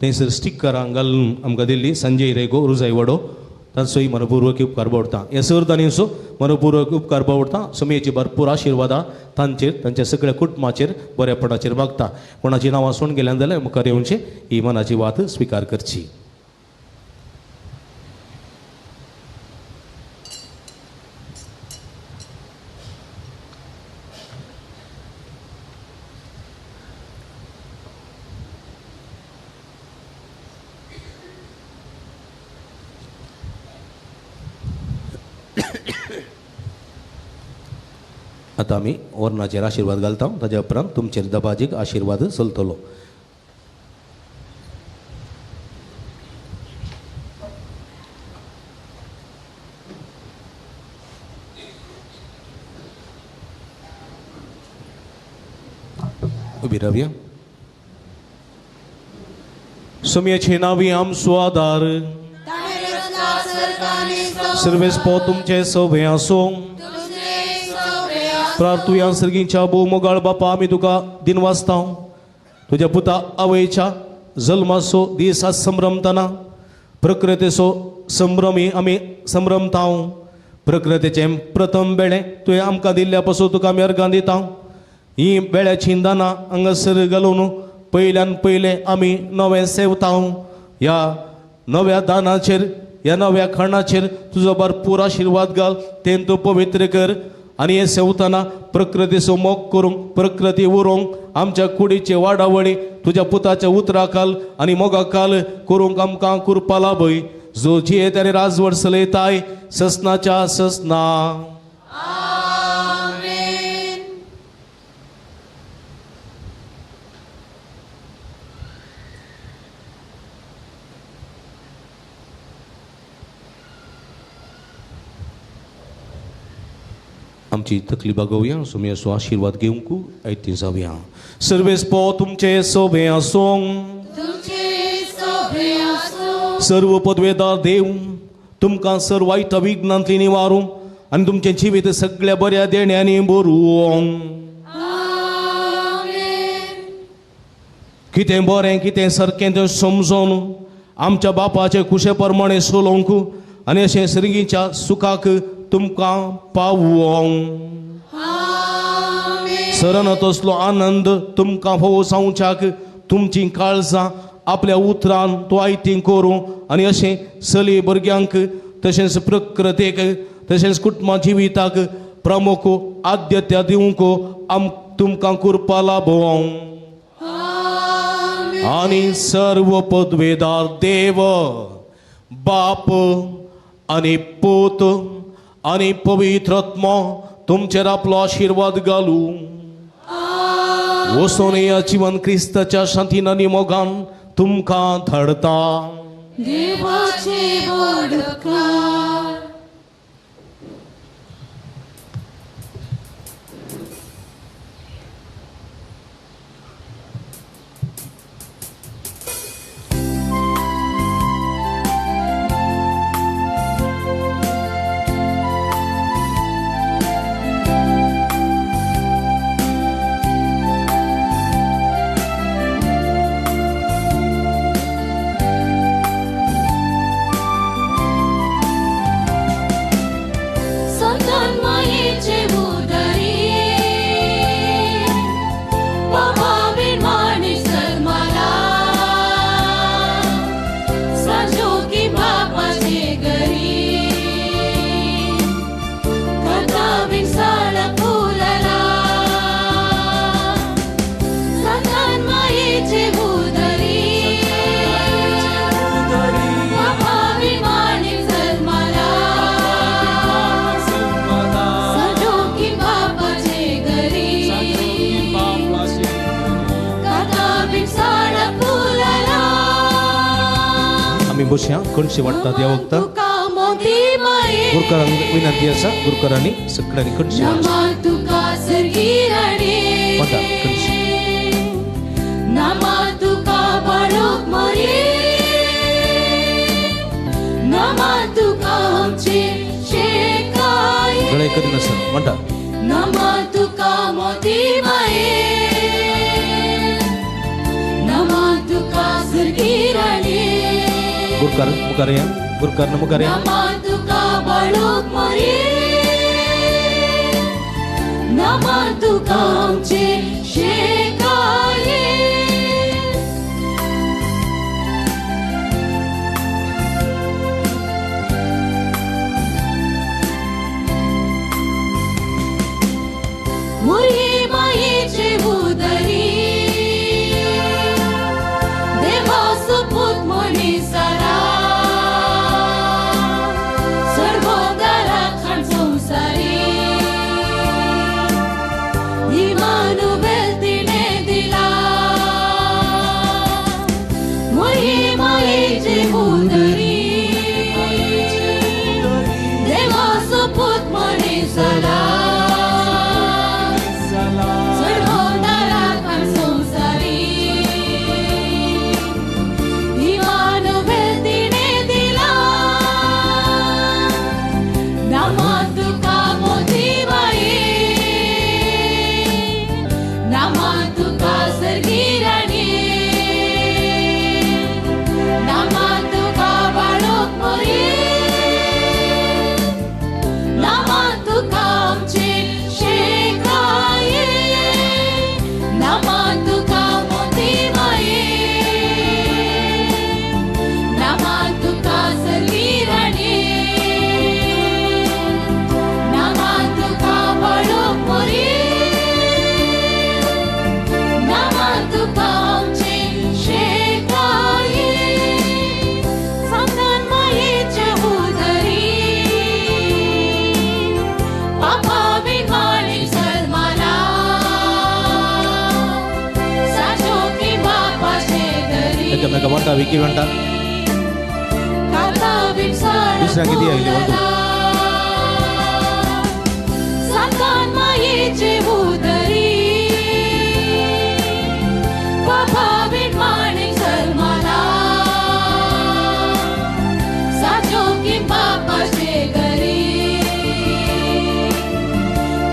थंयसर स्टिकरां घालून आमकां दिल्ली संजय रेगो रुजाय वडो तांचोय मनपूर्वक उपकार बावडटा. हे सरदानींचो मनपूर्वक उपकार बावडटा. सुमयेची भरपूर आशिर्वादां तांचेर तांच्या सगळ्या कुटुंबाचेर बऱ्यापणाचेर मागता. कोणाची नांवां सोडून गेल्यान जाल्यार मुखार येवचें ही मनाची वात स्विकार करची. आतां आमी ओर्नाचेर आशिर्वाद घालता, ताज्या उपरांत तुमचेर दबाजीक आशिर्वाद चलतलो. उबी रावया. सुमयेचे नावी आमचो आदार, सर्वेस्पो तुमचे सोबे आसूं. प्रार्थुया सर्गीच्या भोव मोगाळ बापा, आमी तुका दिनवासता तुज्या पुता आवयच्या जल्माचो दीस आज संभ्रमतना प्रकृतेचो संभ्रमी आमी संभ्रमता. प्रकृतेचें प्रथम बेळें तुवें आमकां दिल्ल्या पासून तुका आमी अर्गां दिता. ही बेळ्याचीं दानां हांगासर घालून पयल्यान पयलें आमी नवें सेवता. ह्या नव्या दानाचेर ह्या नव्या खाणाचेर तुजो भरपूर आशिर्वाद घाल, तें तूं पवित्र कर आनी हें सेवतना प्रकृतीचो मोग करूंक प्रकृती उरोवंक आमच्या कुडीचे वाडावळी तुज्या पुताच्या उतराखाल आनी मोगाखाल करूंक आमकां कृपा लाभय. जो जियेत आनी राजवट चलयताय ससनाच्या ससना. आमची तकली बागोवया, सुमयेचो आशिर्वाद घेवंक आयती जावया. सर्वेस्पो तुमचे सोबे आसूं. सर्व पदवेदार देव तुमकां सर्व वायट विघ्नांतली निवारूं आनी तुमचें जिवीत सगळ्या बऱ्या देण्यांनी भरूं. कितें बरें कितें सारकें तें समजून आमच्या बापाचे खुशे प्रमाणें चलोवंक आनी अशें सर्गीच्या सुखाक तुमकां पावों. सरन तसलो आनंद तुमकां फावो जावच्याक तुमचीं काळजां आपल्या उतरान तो आयतीं करूं आनी अशें चली भुरग्यांक तशेंच प्रकृतेक तशेंच कुटुंबा जिविताक प्रमुख आद्यत्या दिवंक आम तुमकां कृपा लाभों. आनी सर्व पदवेदार देव बाप आनी पूत आनी पवित्र आत्मो तुमचेर आपलो आशिर्वाद घालूं. वचून ह्या जिवन क्रिस्ताच्या शांतीन आनी मोगान तुमकां धाडता. देवाचे व्हड उपकार. आमी बसया कणशी वाडटात ह्या वखदाक गुरकारांक विनंती आसा गुरकारांनी सगळ्यांनी कणशी वाडटा कणशी. गळे करिनासतना म्हणटा नमा तुका मोती माये नमा तुका सर्गी गुरकार मुखार या गुरकार मुखार या नमा तुका बाळूक मोरे नमा तुका आमचे शेकाये. मुरी मायेचे उदरी देवा सुपूत म्हणी सारा सर्वोदरा खाण संसारी इमानुवेल तिणे दिला. मुरी मायेचे उदरी देवा सुपूत म्हणी सारा वाटा विकी म्हणटा दुसऱ्या किती आयली वाटू सातान मायेचे उदरी बाबा बिनमाणिक जल्माला साजो की बापाचे घरी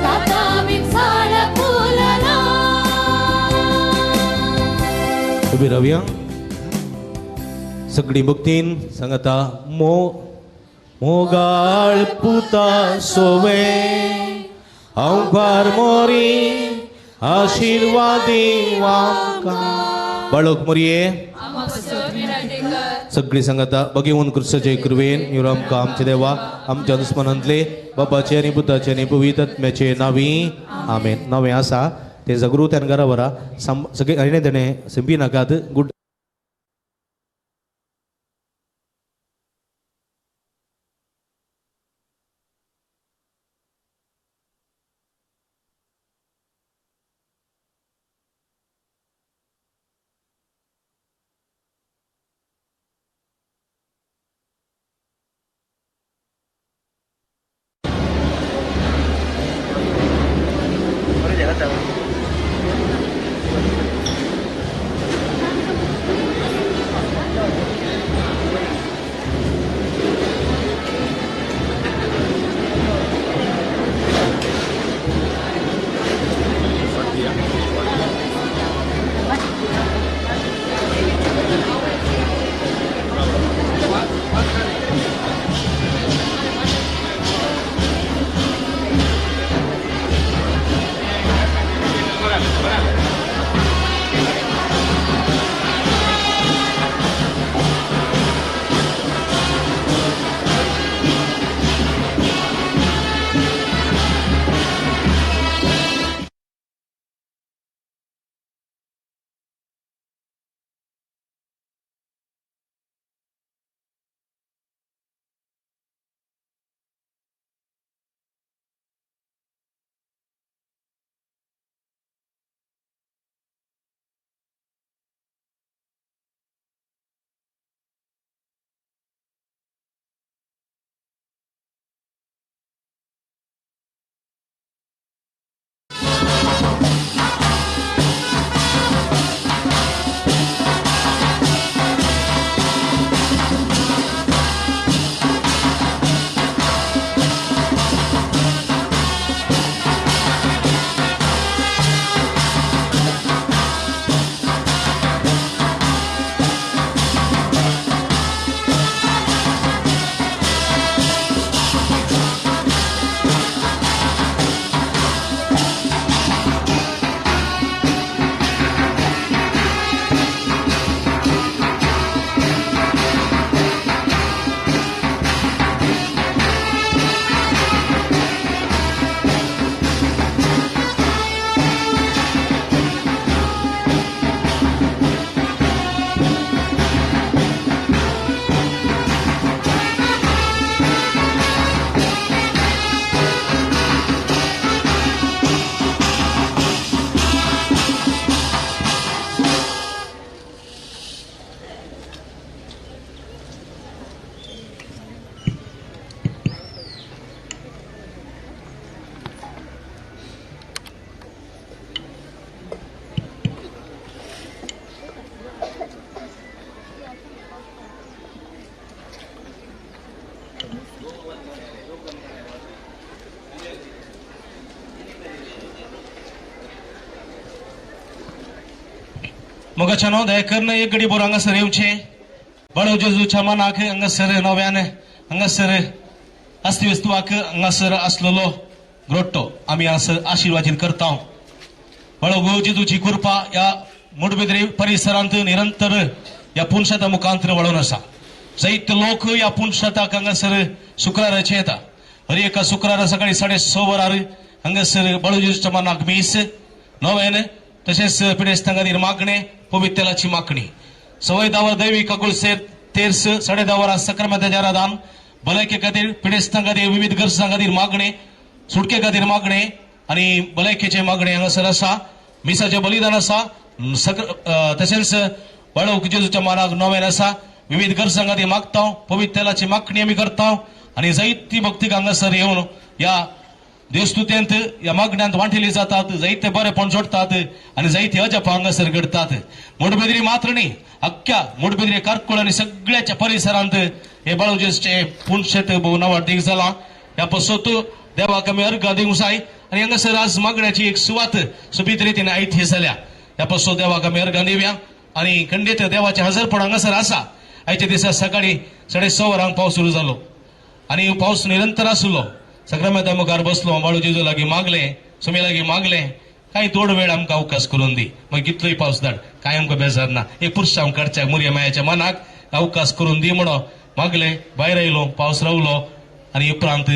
काता बिनसाळा फुलला. उबी रावया सगळी भक्तीन सांगता मोगाळ पुता सोवे हांव मोरी आशिर्वादी वांका बाळक मोरये सगळी सांगता बघेवन कृष्णाचे कृवेन your आमकां आमचे देवा आमच्या दुस्मनांतले बाबाचे आनी बुद्धाचे आनी पवित्र आत्म्याचे नावी आमेन. नवें आसा तें जागृत घरा बरा सगळे आनी तेणें सिंपी नाकात गुड. मोगाच्यानो दया करून एक घडी बोर हांगासर येवचें. बाळू जेजूच्या मनाक हांगासर नव्यान हांगासर अस्तिवेस्तवाक हांगासर आसलेलो ग्रोट्टो आमी हांगासर आशिर्वादीत करता. बाळू जेजूची कृपा ह्या मुडबिद्री परिसरांत निरंतर ह्या पुनशेता मुखांतर वळून आसा. जायते लोक ह्या पुनशेताक हांगासर शुक्राराचे येता. हर एका शुक्रारा सकाळी 6:30 वरार हांगासर बाळू जेजूच्या मनाक मीस नव्यान तशेंच पिडेस्तां खातीर मागणें पवित्रेलाची मागणी 10:15 वर दैवी काकुळसेर तेर्स 10:30 वरां सक्रमेंताचें आराधन भलायके खातीर पिडेस्तां खातीर विविध गरजां खातीर मागणें सुटके खातीर मागणें आनी भलायकेचें मागणें हांगासर आसा. मिसाचें बलिदान आसा. तशेंच बाळू जेजूच्या मानाक नव्यान आसा. विविध गरजां खातीर मागता पवित्रेलाची मागणी आमी करता आनी जायती भक्तीक हांगासर येवन ह्या देवस्तुतेंत ह्या मागण्यांत वांटेली जातात. जायते बरेपण जोडटात आनी जायते अजापां हांगासर घडटात. मुडबिद्री मात्र न्ही अख्ख्या मुडबिद्री कारकोळ आनी सगळ्याच्या परिसरांत हे बाळू जेजूचें पुनशेत भोव नावाडदीक जालां. ह्या पासत देवाक आमी अर्घां दिवंक जाय आनी हांगासर आज मागण्याची एक सुवात सोबीत रितीन आयती जाल्या. ह्या पासत देवाक आमी अर्घां दिवया आनी खंडीत देवाचें हजरपण हांगासर आसा. आयच्या दिसा सकाळी 6:30 वरांक पावस सुरू जालो आनी पावस निरंतर आसलो. सक्रमेंता मुखार बसलो बाळू जेजू लागीं मागलें सुमी लागीं मागलें कांय थोडो वेळ आमकां अवकाश करून दी. मागीर कितलोय पावस धाड कांय आमकां बेजार ना. एक पुरसांव काडच्या मुरया मायाच्या मनाक अवकाश करून दी म्हणून मागलें. भायर आयलो पावस रावलो आनी उपरांत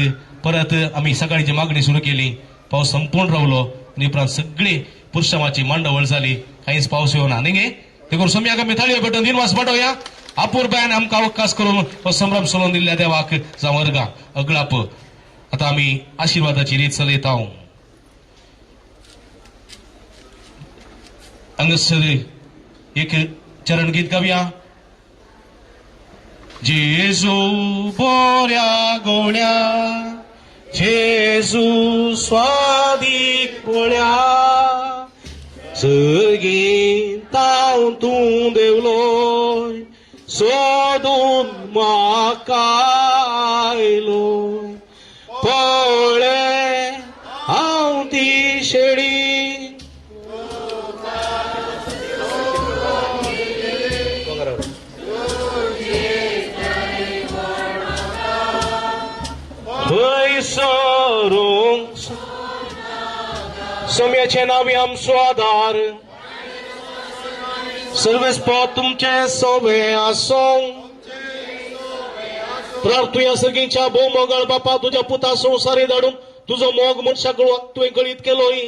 परत आमी सकाळची मागणी सुरू केली. पावस संपूर्ण रावलो आनी उपरांत सगळी पुरसांवाची मांडवळ जाली. कांयच पावस येवना न्ही गे. देखून सोम्याक आमी ताळयो पेटोवन दिनवास पाठोवया. अपुरबायान आमकां अवकाश करून हो संभ्रम सोडून दिल्ल्या देवाक जावं अर्घां अगळाप. आतां आमी आशिर्वादाची रीत चलयता. हांगासर एक चरण गीत गावया. जेजू बोऱ्या गोण्या जेजू स्वादीक पोळ्या सर्गींत तूं देवलोय सोदून म्हाका आयलो पळे हांव ती शेळी. थंय सरूंक सोम्याचें नांव आमचो आदार सर्वेस्पद तुमचें सोबें आसूं. प्रार्थुया सर्गीच्या भोव मोगाळ बापा तुज्या पुता संवसारी धाडून तुजो मोग मनशाक तुवें गळीत केलोय.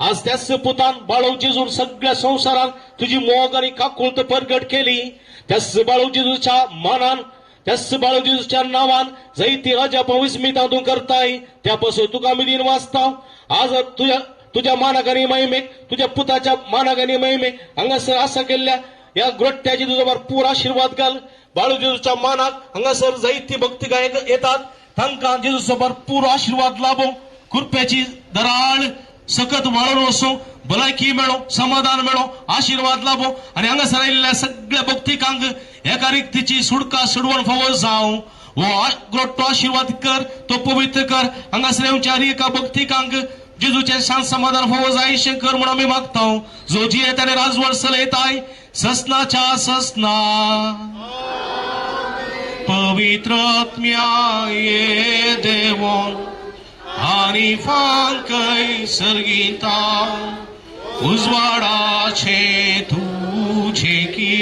आज त्याच पुतान बाळू जेजून सगळ्या संवसारान तुजी मोग आनी काकुळत परगट केली. त्याच बाळू जेजूच्या मानान त्याच बाळू जेजूच्या नांवान जायती अजापां विस्मितां तूं करताय. त्या पासून तुका आमी दिन वाचता. आज तुज्या तुज्या मानाक आनी महिमेक तुज्या पुताच्या मानाक आनी महिमेक हांगासर आसा केल्ल्या ह्या ग्रोट्ट्याची तुजो भरपूर आशिर्वाद घाल. बाळू जेजूच्या मानाक हांगासर जायती भक्ती गायक येतात तांकां जेजूचो भरपूर आशिर्वाद लाभो. कृपेची दराळ सकत वाळून वचूं भलायकी मेळो समाधान मेळो आशिर्वाद लाभो आनी हांगासर आयिल्ल्या सगळ्या भक्तिकांक एका रिक्तीची सुडका सुडवण फावो जावं. हो ग्रोट्टो आशिर्वाद कर तो पवित्र कर. हांगासर येवच्या हर एका भक्तिकांक जेजूचें शांत समाधान फावो जाय कर म्हणून आमी मागता. जो जियेता आनी राजवट चलयताय ससनाच्या ससना पवित्र आत्म्या ये देवो आनी फांकय सर्गीता उजवाडाचे तुझे की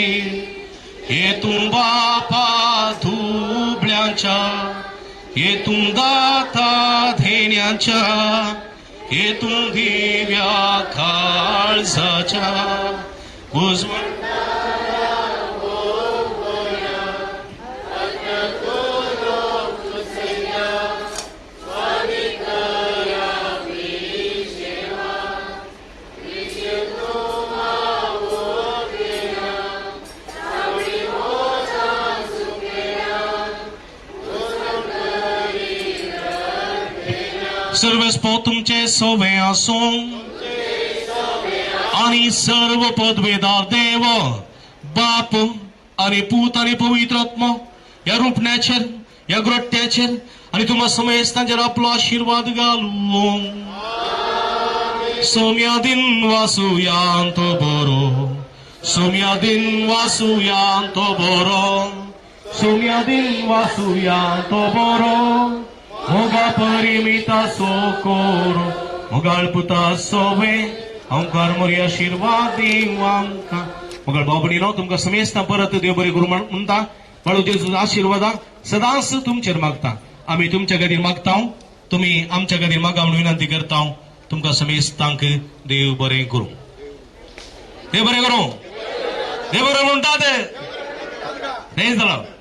हे तूं बापा दुबळ्यांच्या हे तूं दाता धेण्याच्या हे तूं दिव्या काळजाच्या उजवाड सर्वेस्पद तुमचे सोबे आसूं आनी सर्व पदवेदार देव बाप आनी पूत आनी पवित्र आत्मो ह्या रुपण्याचेर ह्या ग्रोट्ट्याचेर आनी तुमकां समेस्तांचेर आपलो आशिर्वाद घालूं. सोम्या दिन वासुयांत बरो सोम्या दिन वासुया तो बरो, सोम्या दिन वासुया तो बरो, मोगा परिमिता सोकोरो, मोगाळ पुता सोवे ओंकार मोरी आशिर्वाद दिवं आमकां. मोगाळ भाव भयणीनो, तुमकां समेस्तां परत देव बरें करूं म्हणटा. बाळू जेजू आशिर्वादा सदांच तुमचेर मागता. आमी तुमच्या खातीर मागता, तुमी आमच्या खातीर मागा म्हणून विनंती करता. तुमकां समेस्तांक देव बरें करूं, देव बरें करूं, देव बरें म्हणटात. Praise the Lord.